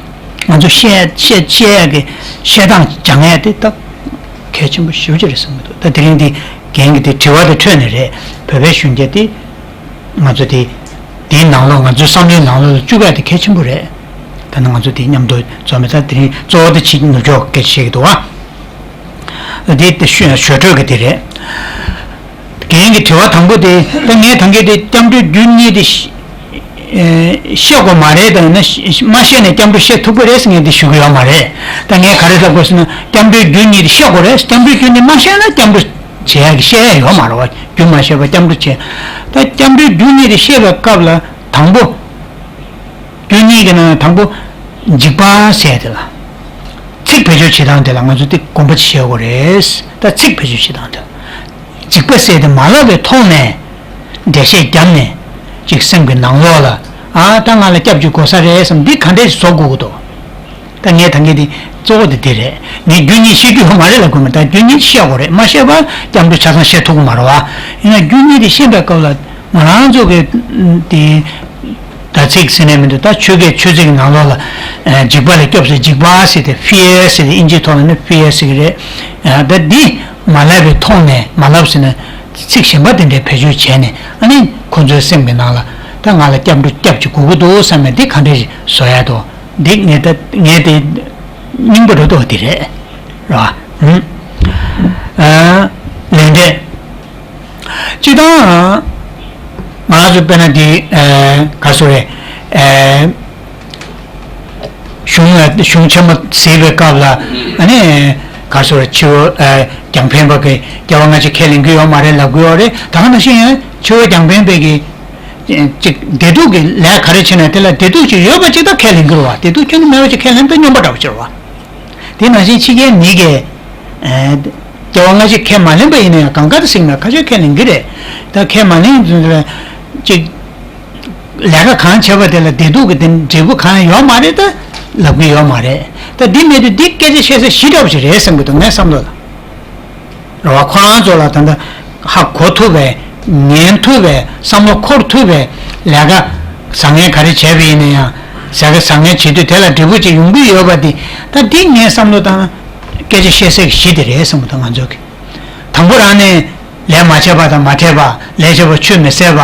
ང་ཚོ་བཤད་བཤད་བཤད་ཡ་གི་བཤད་སྟངས་སྦྱང་ཡ་དེ་ད་གལ་ཆེན་པོ་ཞེ་པོ་ཅིག་རེད་བསམ་གྱི་འདུག་ད་དེ་རིང་འདི་རྒན་གྱི་དེ་དྲི་བ་དེ་འཕྲོས་ནས་རེད། བོད་པའི་གཞོན་སྐྱེས་དེ་ང་ཚོ་དེ་དེའི་ནང་ལོགས་ང་ཚོའི་བསམ་བློའི་ནང་ལོགས་ལ་བཅུག་ཡ་དེ་གལ་ཆེན་པོ་རེད། ད་ནི་ང་ཚོ་དེ་མཉམ་དུ་འཛོམས་མེད་ད་དེ་རིང་གཙོ་བོ་དེ་ཕྱི་ནུབ་ཕྱོགས་སྐད་ཆ་བཤད་ཀྱི་འདུག་ཨ། དེ་དེ་ཞུ་ཞུ་འཕྲོས་ཀྱི་དེ་རེད། རྒན་གྱི་དྲི་བ་དང་པོ་དེ་ད་ངས་ད་གིན་དེ་སྐྱབས་འགྲོའི་རྒྱུ་གཉིས་དེ་ཤ་ཨེ་བཤད་དགོས་མ་རེད། ད་ཡིན་ན་ཤ་མ་བཤད་ནས་སྐྱབས་འགྲོ་བཤད་ཐུབ་ཀྱི་རེད་ཟེར་ངས་འདི་ཞུ་གི་ཡོད་མ་རེད། ད་ངས་ག་རེ་ལབ་དགོས་ཟེར་ན་སྐྱབས་འགྲོའི་རྒྱུ་གཉིས་དེ་བཤད་དགོས་རེད། སྐྱབས་འགྲོའི་རྒྱུ་གཉིས་མ་བཤད་ན་སྐྱབས་འགྲོ་བྱེད་ཡག་གི་བཤད་ཡག་ཡོད་མ་རེད་བ། རྒྱུ་མ་བཤད་པ་སྐྱབས་འགྲོ་བྱེད། ད་སྐྱབས་འགྲོའི་རྒྱུ་གཉིས་དེ་བཤད་པའི་སྐབས་ལ་དང་པོ། རྒྱུ་གཉིས་ཀྱི་ནང་ནས་དང་པོ། འཇིགས་པ་ཟེར་དེ་ལ། ཚིག་བེད་སྤྱོད་བྱེད་སྟངས་དེ་ལ་ང་ཚོ་དེ་དགོངས་པ་བཞེས་དགོས་རེད། ད་ཚིག་བེད་སྤྱོད་བྱེད་སྟངས་དེ་ལ། འཇིགས་པ་ཟེར་དེ་མ་ལབ་པའི་ཐོག་ནས། འགྲེལ་བཤད་བརྒྱབ་ནས། ཅིག་སེམས་ཀྱི་ནང་ལོགས་ལ། ཨ་ད་ང་ལ་སྐྱབས་ཅིག་དགོས་ས་རེད་བསམ་འདི་ག་འདྲས་བཟོ་དགོས་ཀྱི་འདུག་ད་ངས་ད་ངས་འདི་གཙོ་བོ་དེ་འདི་རེད། ངས་རྒྱུ་གཉིས་བཤད་རྒྱུ་ཡོད་མ་རེད་ལབ་དགོས་མ་ད་རྒྱུ་གཉིས་བཤད་དགོས་རེད། མ་བཤད་པར་སྐྱབས་འགྲོ་ཆ་ཚང་བཤད་ཐུབ་ཀྱི་མ་རེད་བ། ཡིན་ན་རྒྱུ་གཉིས་དེ་བཤད་པའི་སྐབས་ལ་ང་རང་ཚོ་གི་དེ། ད་ཚིག་ཟེར་ནས་མི་འདུག་ད་ཆོས་སྐད་ཆོས་ཚིག་གི་ནང་ལོགས་ལ། ཨ་འཇིགས་པ་ལ་སྐྱོབ་ཟེར་འཇིགས་པ་ཟེར་ཏེ་fear ཟེར་ཏེ་ཨིན་ཇིའི་ཐོག་ལ་ནི་fear ཟེར་གི་རེད། ཨ་ད་འདི་མ་ལབ་པའི་ཐོག་ནས་མ་ལབ་ཟེར་ན་ཚིག་གཞན་པ་དེ་འདྲའི་བེད་སྤྱོད་བྱས་ནས་ཨ་ནི་ཁོ་ཚོའི་སེམས་ཀྱི་ནང་ལ་ད་ང་ལ་སྐྱབས་འགྲོ་སྐྱབས་ཅིག་དགོས་ཀྱི་འདུག་བསམ་ནས་འདི་ག་འདྲ་ཞིག་བཟོ་ཡ་འདུག་འདི་ངས་ད་ངས་དེ་རྙིང་པ་རེད་འདུག་འདི་རེད། རེད་བ། ཨ་ལན་འདེབས། སྤྱིར་བཏང་། ང་རང་ཚོ་དཔེར་ན་འདི་ཨ་ག་རེ་ཟེར་རེད། ཨ་གཞུང་ལ་གཞུང་ཆེན་མོ་གཟིགས་པའི་སྐབས་ལ་ཨ་ནི་ག་རེ་ཟེར་རེད། ཆེ་བོ་ཨ་རྒྱང་འཕེན་པ་གི་སྐྱེ་བ་སྔ་ཕྱི་ཁས་ལེན་གྱི་ཡོད་མ་རེད་ལབ་ཀྱི་ཡོད་རེད། ད་ག་ནང་བཞིན་ཡང་ཆེ་བོ་རྒྱང་འཕེན་པའི་གི་ཅིག་བདེ་སྡུག་གི་ལས་ག་རེ་བྱས་ན་དེ་ལ་བདེ་སྡུག་ཅིག་ཡོད་པ་ཅིག་ད་ཁས་ལེན་གྱི་རེད་བ། བདེ་སྡུག་ཁྱོན་ནས་མེད་པ་ཅིག་ཁས་ལེན་ད་སྨྱོན་པ་འདྲ་བོ་ཅིག་རེད་བ། དེ་ནང་བཞིན་ཕྱི་རྒྱལ་མི་གིས། ཨ་སྐྱེ་བ་སྔ་ཕྱི་ཁས་མ་ལེན་པ་ཡིན་ན་ཡང་གང་ག་དུ་གཟིགས་ན་ཁ་ཤས་ཁས་ལེན་གྱི་རེད། ད་ཁས་མ་ལེན་ཡིན་ཙང་ཅིག་ལས་ཀ་གང་བྱས་པ་དེ་ལ་བདེ་སྡུག་གི་དེ་འབྲས་བུ་གང་ཡང་ཡོད་མ་རེད་ད་ལབ་ཀྱི་ཡོད་མ་རེད། ད་འདི་མེད་དུས་འདི་སྐད་ཆ་བཤད་ས་ཞི་དྲག་པོ་ཞིག་རེད་བསམ་གྱི་འདུག་ངའི་བསམ་བློ་ལ། རེད་བ། ཁོ་རང་ཚོ་ལ་ད་ལྟ་ཧ་གོ་ཐུབ་པའི་ཉན་ཐུབ་པའི་བསམ་བློ་འཁོར་ཐུབ་པའི་ལས་ཀ་བཟང་ངན་ག་རེ་བྱས་པ་ཡིན་ན་ཡང་ཟ་ཁ་བཟང་ངན་བྱེད་དུས་དེ་ལ་འབྲས་བུ་ཅིག་ཡོང་གི་ཡོད་པ་འདི་ད་འདི་ངའི་བསམ་བློ་དང་སྐད་ཆ་བཤད་སའི་གཞི་དེ་རེད་བསམ་གྱི་འདུག་ང་ཚོ་གི་དང་པོ་རང་ནས་ལས་མ་བྱས་པ་དང་མ་འཕྲད་པ། ལས་བྱས་པ་ཆུད་མི་ཟ་བ།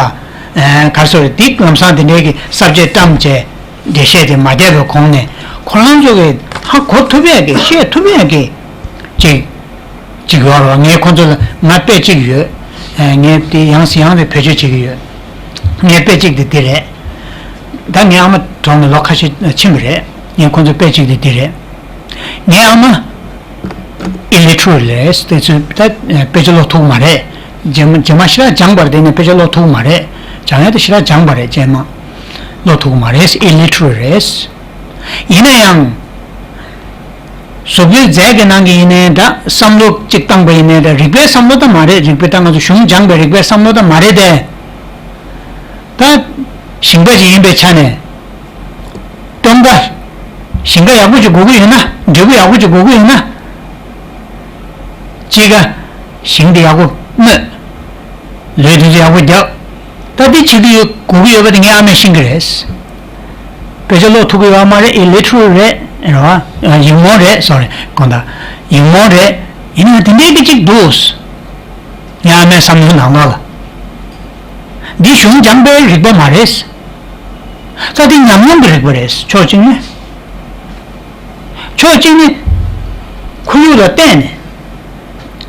ཨ་ག་རེ་ཟེར་འདི་ལམ་སང་དེ་འདྲའི་གི་ས་བཅད་བཀྲམ་བྱས་འགྲེལ་བཤད་དེ་མ་བརྒྱབ་པའི་གོང་ནས་ཁོ་རང་ཚོ་གི་ཧ་གོ་ཐུབ་ཡས་ཀྱི་བཤད་ཐུབ་ཡས་ཀྱི་ཅིག་ཅིག་ཡོད་རེད་བ། ངས་ཁོ་ཚོ་ལ་ང་དཔེ་གཅིག་ཡོད། ཨ་ངས་དེ་ཡང་སེ་ཡང་དེ་བེད་སྤྱོད་བྱེད་ཀྱི་ཡོད། ངའི་དཔེ་གཅིག་དེ་འདི་རེད། ད་ངའི་ཨ་མ་གྲོངས་ནས་ལོ་ཁ་ཤས་ཕྱིན་པ་རེད། ངས་ཁོ་ཚོའི་དཔེ་གཅིག་དེ་འདི་རེད། ངའི་ཨ་མ། ཨི་ལི་ཊི་རེཊ་རེད། དེ་ཚོས་ད་དཔེ་ཆ་ཀློག་ཐུབ་མ་རེད། རྗེས་མ་རྗེས་མ་ཞེ་དྲག་སྦྱངས་པ་རེད། དེ་ནས་དཔེ་ཆ་ཀློག་ཐུབ་མ་རེད། སྦྱང་ཡ་དེ་ཞེ་དྲག་སྦྱངས་པ་རེད། རྗེས་མ་ཀློག་ཐུབ་མ་རེད། ཨི་ལི་ཊི་རེཊ་རེད། ཡིན་ན་ཡང་། བཟོ་བཀོད་རྫས་ཀྱི་ནང་གི་ཡིན་ནའི་འདྲ། བསམ་བློ་གཅིག་བཏང་པ་ཡིན་ནའི་འདྲ། རིག་པའི་བསམ་བློ་ད་མ་རེད། རིག་པའི་ད་ང་ཚོ་གཞུང་སྦྱངས་པའི་རིག་པའི་བསམ་བློ་ད་མ་རེད་དེ། ད་ཞིང་པ་ཅིག་ཡིན་པའི་ཆ་ནས། སྟོན་ཀ་ཞིང་ཁ་ཡག་པོ་ཅིག་དགོས་ཀྱི་ཡོད་ན། འབྲས་བུ་ཡག་པོ་ཅིག་དགོས་ཀྱི་ཡོད་ན། དཔྱིད་ཀ་ཞིང་དེ་ཡག་པོ་རྨོས། ལུད་དེ་ཚོ་ཡག་པོ་རྒྱག་ད་དེ་བྱེད་ཀྱི་ཡོད། དགོས་ཀྱི་ཡོད་པ་དེ་ངའི་ཨ་མས་ཤེས་ཀྱི་རེད། དཔེ་ཆ་ཀློག་ཐུབ་ཀྱི་ཡོད་མ་རེད། ཨི་ལི་ཊི་རེཊ་རེད། རེད་བ། ཡིག་རྨོངས་རེད། སོ་རི་དགོངས་དག་ཡིག་རྨོངས་རེད། ཡིན་ནའང་དེ་འདྲའི་གི་ཅིག་འདུག་ངའི་ཨ་མའི་བསམ་བློའི་ནང་ལོགས་ལ། འདི་གཞུང་སྦྱངས་པའི་རིག་པ་མ་རེད། ད་འདི་ཉམས་མྱོང་གི་རིག་པ་རེད། ཕྱོགས་གཅིག་ནས། ཕྱོགས་གཅིག་ནས་ཁོར་ཡུག་ལ་བལྟས་ནས།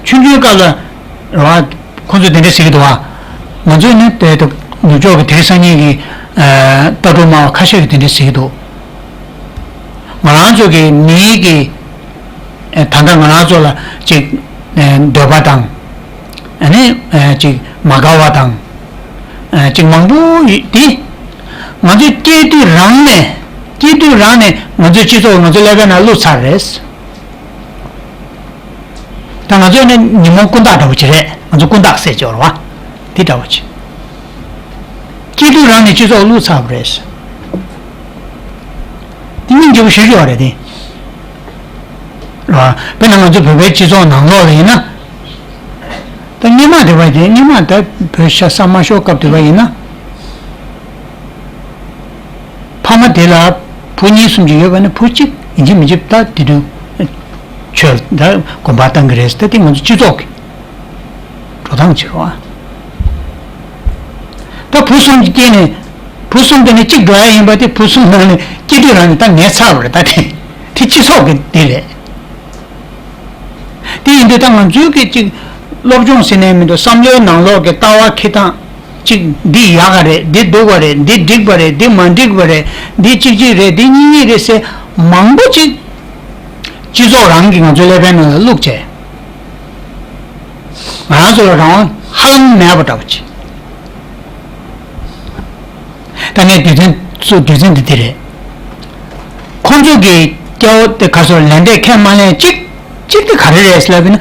ཆུང་ཆུང་སྐབས་ལ་རེད་བ། ཁོང་ཚོས་དེ་འདྲ་ཟེར་གྱི་འདུག་བ། ང་ཚོས་ནི་དེ་ལྟ་ནུབ་ཕྱོགས་ཀྱི་དེང་སང་ཉིན་གྱི་ལྟ་གྲུབ་སྨྲ་བ་ཁ་ཤས་ཀྱིས་དེ་འདྲ་ཟེར་གྱི་འདུག་ང་རང་ཚོ་གི་མིའི་གི་ད་ལྟ་ང་རང་ཚོ་ལ་ཅིག་འདོད་པ་དང་། ཨ་ནི་ཅིག་མ་དགའ་བ་དང་། ཅིག་མང་པོ་ཡོད་དེ། ང་ཚོས་སྐྱེས་དུས་རང་ནས། སྐྱེས་དུས་རང་ནས་ང་ཚོའི་སྤྱི་ཚོགས་ང་ཚོའི་ཀླད་པའི་ནང་བླུགས་ཚར་རེད། ད་ང་ཚོ་ནི་ཉོན་མོངས་ཀུན་བརྟགས་འདྲ་བོ་ཅིག་རེད། ང་ཚོ་ཀུན་བརྟགས་ཟེར་གྱི་ཡོད་རེད་བ། དེ་འདྲ་བོ་ཅིག་སྐྱེས་དུས་རང་ནས་སྤྱི་ཚོགས་བླུགས་ཚར་བ་རེད། དེ་སྙིང་རྗེ་པོ་ཞེ་པོ་ཅིག་ཡོད་རེད་དེ། རེད་བ། དཔེར་ན་ང་ཚོ་བོད་པའི་སྤྱི་ཚོགས་ནང་ལོགས་ལ་ཡིན་ན། ད་སྔོན་མ་དེ་བ་དེ་སྔོན་མ་ད་བོད་ཤ་ཟ་མ་ཤོར་སྐབས་དེ་བ་ཡིན་ན། ཕ་མ་དེ་ལ་བུ་གཉིས་གསུམ་ཅིག་ཡོད་པ་ནི་བུ་གཅིག་ཡིན་གཅིག་མིན་གཅིག་ད་དེ་དུས་ཆོས་ད་དགོན་པར་བཏང་གི་རེད། ད་དེ་ང་ཚོ་སྤྱི་ཚོགས་ཀྱི་འགྲོ་སྟངས་ཅིག་རེད་བ། ད་བུ་གསུམ་གྱི་སྐྱེས་ནས་བུ་གསུམ་དེ་ནས་གཅིག་འགྲོ་ཡ་ཡིན་པ་དེ་བུ་གསུམ་ནང་ནས་སྐྱེས་དུས་རང་ནས་ད་ངས་ཚར་བ་རེད། ད་དེ་དེ་སྤྱི་ཚོགས་ཀྱི་དེ་རེད། དེ་ཡིན་དུས་ད་ང་ཚོའི་གི་ཅིག་སློབ་སྦྱོང་ཟེར་ནས་མི་འདུག་བསམ་བློའི་ནང་ལོགས་ཀྱི་ལྟ་བ་འཁྱེར་སྟངས་ཅིག་འདི་ཡག་ག་རེད། འདི་སྡུག་ག་རེད། འདི་འགྲིག་པ་རེད། འདི་མ་འགྲིག་པ་རེད། འདི་གཅིག་གཅིག་རེད། འདི་གཉིས་གཉིས་རེད་ཟེར་མང་པོ་ཅིག་སྤྱི་ཚོགས་རང་གི་ང་ཚོའི་ཀླད་པའི་ནང་ལ་བླུགས་བྱས། ང་རང་ཚོ་ལ་རང་དབང་ཧ་ལམ་མེད་པ་འདྲ་བོ་ཅིག་ད་ངས་རྒྱུ་མཚན་གཙོ་རྒྱུ་མཚན་འདི་འདི་རེད། ཁོང་ཚོ་གི་སྐྱེ་བོ་དེ་ག་སོ་ལན་འདེབས་ཁས་མ་ལེན་གཅིག་གཅིག་དེ་ག་རེ་རེད་ལབ་ན།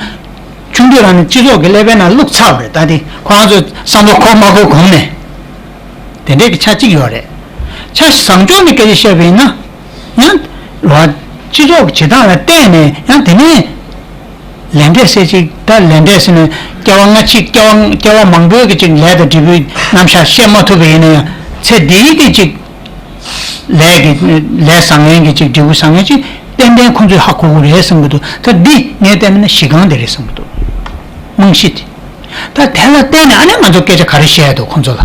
ཆུང་དུས་རང་ནས་སྤྱི་ཚོགས་ཀྱི་ཀླད་པའི་ནང་བླུགས་ཚར་བ་རེད། ད་དེ་ཁོ་རང་ཚོ་བསམ་བློ་འཁོར་མ་འཁོར་གོང་ནས་དེ་འདྲའི་གི་ཆ་གཅིག་ཡོད་རེད། ཆ་བཟང་ཕྱོགས་ནས་སྐད་ཆ་བཤད་པ་ཡིན་ན་ཡང་རོ་སྤྱི་ཚོགས་ཀྱི་བྱེད་སྟངས་ལ་བལྟས་ནས་ཡང་དེ་ནས། ལས་འབྲས་ཟེར་ཅིག་ད་ལས་འབྲས་ཟེར་ནས་སྐྱེ་བ་སྔ་ཕྱི་སྐྱེ་བ་སྐྱེ་བ་མང་པོའི་གི་ཅིག་ལས་དང་འབྲས་བུའི་རྣམ་གཞག་བཤད་མ་ཐུབ་པ་ཡིན་ན་ཡང་ཚེ་འདིའི་གི་ཅིག་ལས་ཀྱི་ལས་བཟང་ངན་གྱི་ཅིག་འབྲས་བུ་བཟང་ངན་ཅིག་ཏན་ཏན་ཁོང་ཚོས་ཧ་གོ་གི་རེད་བསམ་གི་འདུག་ད་འདི་ངས་བལྟས་མིན་ན་གཞི་རྐང་དེ་རེད་བསམ་གི་འདུག་རྨང་གཞི་དེ། ད་དེ་ལ་བརྟེན་ནས་ཨ་ནི་ང་ཚོ་སྐད་ཆ་ག་རེ་བཤད་ཡ་འདུག་ཁོང་ཚོ་ལ།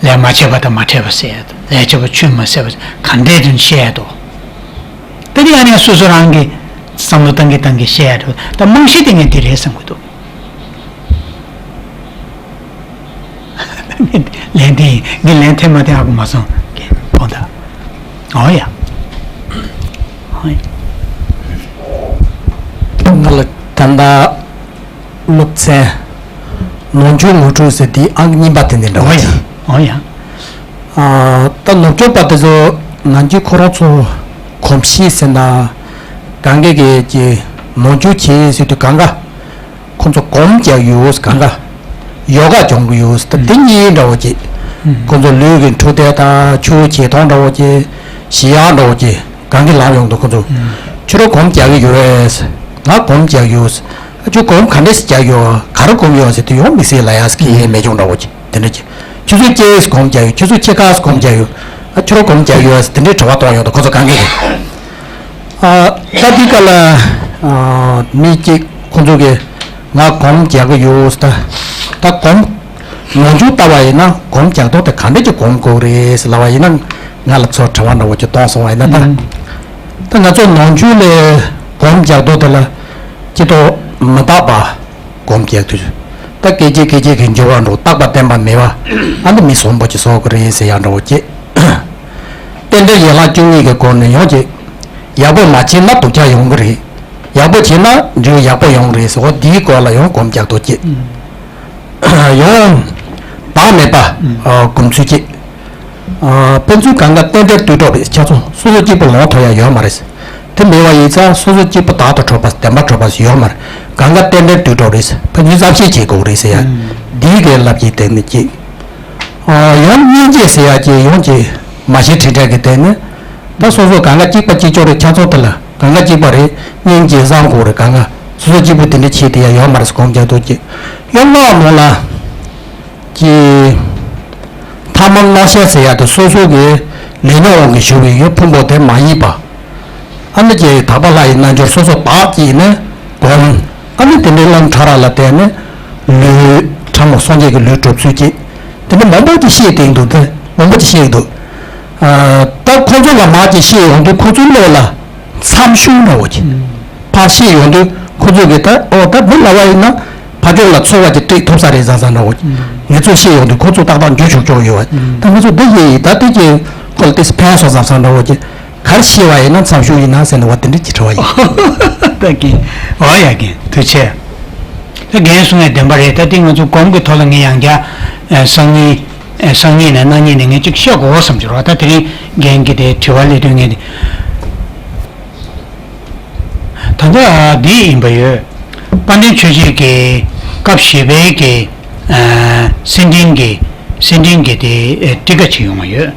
ལས་མ་བྱས་པ་དང་མ་འཕྲད་པ་ཟེར་ཡ་དང་ལས་བྱས་པ་ཆུད་མ་ཟེར་བ་ག་འདྲའི་དོན་བཤད་ཡ་དོ། ད་དེ་ཡང་ནས་སོ་སོ་རང་གི་བསམ་བློ་བཏང་གི་བཏང་གི་བཤད་ཡ་དོ། ད་རྨང་གཞི་དེ་ངས་འདི་རེད་བསམ་གི་འདུག་ལན་དེ་ངས་ལན་འཐེན་མ་འཐེན་ཧ་གོ་མ་སོང་གི་དགོངས་དག་ཨོ་ཡ། ཨོ་ཡ། ང་ལ་ད་ལྟ། སློབ་ཚན། ནོར་འཁྲུལ་ངོ་སྤྲོད་ཟེར་དེ་ཨང་གཉིས་པ་དེ་ནས་འདྲ་བ་ཅིག་ཨོ་ཡ། ཨ། ད་ནོར་འཁྲུལ་པ་དེ་ཚོ་ནང་ཆོས་ཁོ་རང་ཚོ་གོམས་གཤིས་ཟེར་ན། གང་ག་གི་གི་ནོར་འཁྲུལ་བྱེད་ཟེར་དུས་གང་ག་ཁོ་ཚོ་གོམས་རྒྱག་ཡོད། གང་ག་ཡོ་ག་སྦྱོང་གི་ཡོད། ད་དེ་གཉིས་འདྲ་བ་ཅིག་ཁོ་ཚོ་ལུས་ཀྱི་འཕྲོད་བསྟེན་དང་ཆུ་བོ་བྱེ་ཐང་འདྲ་བ་ཅིག་ཞི་ཡག་འདྲ་བ་ཅིག་གང་གི་ལབ་ཡོང་འདུག་ཁོ་ཚོ། ཁྱོད་རང་གོམས་རྒྱག་གི་ཡོད། ང་གོམས་རྒྱག་ཡོད། ཨ་ཁྱོད་གོམས་ག་འདྲས་རྒྱག་ཡོད། ག་རེ་གོམས་ཡོད་ཟེར་དུས་ཡོང་མི་སྲིད་ལ་ཡ་ཟེར་གི་ཡེ་མེད་ཅུང་འདྲ་བོ་ཅིག་དེ་འདྲ་ཅིག་ཁྱོད་ཚོས་ཅི་གོམས་རྒྱག་ཡོད། ཁྱོད་ཚོས་ཁྱེད་ག་གོམས་རྒྱག་ཡོད། ཨ་ཁྱོད་རང་གོམས་རྒྱག་ཡོད་ཟེར་དེ་འདྲའི་དྲི་བ་གཏོང་ཡོང་འདུག་ཁོ་ཚོ་གང་གིས། ཨ་ད་འདི་ག་ལ་ཨ་མི་གཅིག་ཁོ་ཚོ་གིས་ང་གོམས་རྒྱག་གི་ཡོད་ཟེར། ད་ད་གོམས་ནོར་འཁྲུལ་ལྟ་བ་ཡིན་ན་གོམས་རྒྱག་སྟངས་དེ་ག་འདྲ་ཅིག་གོམས་དགོས་རེད་ཟེར་ལབ་པ་ཡིན་ན་ང་ལ་ཚོར་དྲི་བ་འདྲ་བོ་ཅིག་གཏོང་སོང་བ་ཡིན་ན་ད། ད་ང་ཚོ་ནོར་འཁྲུལ་ལས་གོམས་རྒྱག་སྟངས་དེ་ལ་སྤྱི་ཚོགས་མི་རྟག་པ་གོམས་རྒྱག་དུས་ད་སྐད་ཅིག་སྐད་ཅིག་གི་འགྱུར་བ་འགྲོ་རྟག་པ་བརྟན་པ་མེད་པ་ཨ་ནི་མི་བཟང་པོ་ཅིག་བཟོ་གི་རེད་ཟེར་ཡག་འདྲ་བོ་ཅིག་རྟེན་འབྲེལ་ཡན་ལག་བཅུ་གཉིས་ཀྱི་སྒོ་ནས་ཡོང་ཅིག་ཡག་པོ་མ་བྱས་ན་སྡུག་ཅག་ཡོང་གི་རེད། ཡག་པོ་བྱས་ན་འབྲས་བུ་ཡག་པོ་ཡོང་རེད་ཟེར་བ་འདིའི་སྐོར་ལ་ཡང་སྒོམ་རྒྱག་ཐུབ་ཀྱི། ཡང་བག་མེད་པ་སྒོམ་ཚུལ་གྱི། ཕན་ཚུན་གང་ག་གཏན་གཏན་དུས་གྲོགས་རེད། ཆ་ཚང་སོ་སོ་གཅིག་པུ་ལོང་ཐོག་ཡ་ཡོད་མ་རེད། དེ་མེད་པ་ཡིན་ཙང་སོ་སོ་གཅིག་པུ་བདག་ཏུ་གྲོགས་པ་བདེན་པ་གྲོགས་པ་ཡོད་མ་རེད། གང་ག་གཏན་གཏན་དུས་གྲོགས་རེད། ཕན་ཚུན་བསམ་ཤེས་བྱེད་དགོས་རེད་ཟེར་ཡ། འདིའི་གི་ལབ་ཀྱི་དེ་ནི་གཅིག་ཡང་སྙིང་རྗེ་ཟེར་ཡ་གཅིག་ཡོང་གི་མ་ཤེས་ཁྲིད་ཁྲལ་གི་དེ་ནི། ད་སོ་སོ་གང་ག་གཅིག་པ་གཅིག་ལྕོགས་རེད། ཆ་ཚང་དེ་ལ་གང་ག་གཅིག་པ་རེད། སྙིང་རྗེ་བསམ་དགོས་རེད། གང་ག་སོ་སོ་གཅིག་པུ་དེ་འདྲ་བྱེད་དེ་ཡ་ཡོད་མ་རེད། སྒོམ་རྒྱག་ཐུབ་ཀྱི། ཡང་ལོག་ནང་ལ་ཀྱི་ཐ་མ་གནོད་བཤད་ཟེར་ཡ་དེ་སོ་སོ་གི་ལས་སྣང་དབང་གིས་ཞུགས་པའི་ཕུང་པོ་དེ་མ་ཡིན་པ། ཨ་ནི་ཀྱི་དག་པ་ལྷ་ཡི་རྣལ་འབྱོར་སོ་སོ་བདག་གིས་ནི་སྒོམ། ཨ་ནི་དེ་འདྲའི་ལམ་ཕྲ་རགས་ལ་བརྟེན་ནས་ལུས་ཕྲ་མོ་སངས་རྒྱས་ཀྱི་ལུས་གྲུབ་ཚུལ་གྱིས། དེ་འདྲ་མང་པོ་ཅིག་བཤད་བསྡད་འདུག་དེ་མང་པོ་ཅིག་བཤད་འདུག་ད་ཁོ་ཚོ་ལ་མར་ཅིག་བཤད་ཡོང་དུས་ཁོ་ཚོའི་བློ་ལ་མཚམས་ཞུགས་འདྲ་བོ་ཅིག་ཕར་བཤད་ཡོང་དུས་ཁོ་ཚོ་གིས་ད་ཨོ་ད་མི་ལབ་པ་ཡིན་ན་ཕ་ཕྱོགས་ལ་ཚོར་བ་ཅིག་སྤྲད་ཐུབ་ས་རེད་བསམ་བསམ་འདྲ་བོ་ཅིག་ངེད་ཚོས་བཤད་ཡོང་དུས་ཁོ་ཚོ་ཏག་ཏག་འཇུ་ཆོག་ཆོག་ཡོད་པ། ད་ང་ཚོ་འདི་བཤད་ཡིན། ད་དེ་ཀྱི་ཁོ་ལ་དེ་ཕན་སོང་བསམ་བསམ་འདྲ་བོ་ཅིག་ག་རེ་བཤད་པ་ཡིན་ན་མཚམས་ཞུགས་ཡིན་ན་ཟེར་ནས་བ་དེ་འདྲ་ཅིག་དྲི་བ་ཡིན། ད་གིན། འོ་ཡ་གིན། ཐུགས་རྗེ་ཆེ། ད་རྒན་གསུང་ཡ་བདེན་པ་རེད། ད་དེ་ང་ཚོ་སྒོམ་གྱི་ཐོག་ལ་ངས་ཡང་བསྐྱར་སང་ཉིན། སང་ཉིན་ནས་གནངས་ཉིན་ནས་ངས་ཅིག་བཤད་དགོས་བསམ་གྱི་རེད་བ། ད་དེ་རིང་རྒན་གྱི་དེ་དྲི་བ་སླེབས་དུས་ངས་དེ། ད་ལྟ་འདི་ཡིན་པ་ཡོད། དཔལ་ལྡན་ཆོས་རྗེ་གི་སྐབས་བཞི་པའི་གི་ཨ་སེར་ཕྲེང་གི་སེར་ཕྲེང་གི་དེ་ཨ་ཊཱི་ཀ་ཅིག་ཡོང་བ་ཡོད།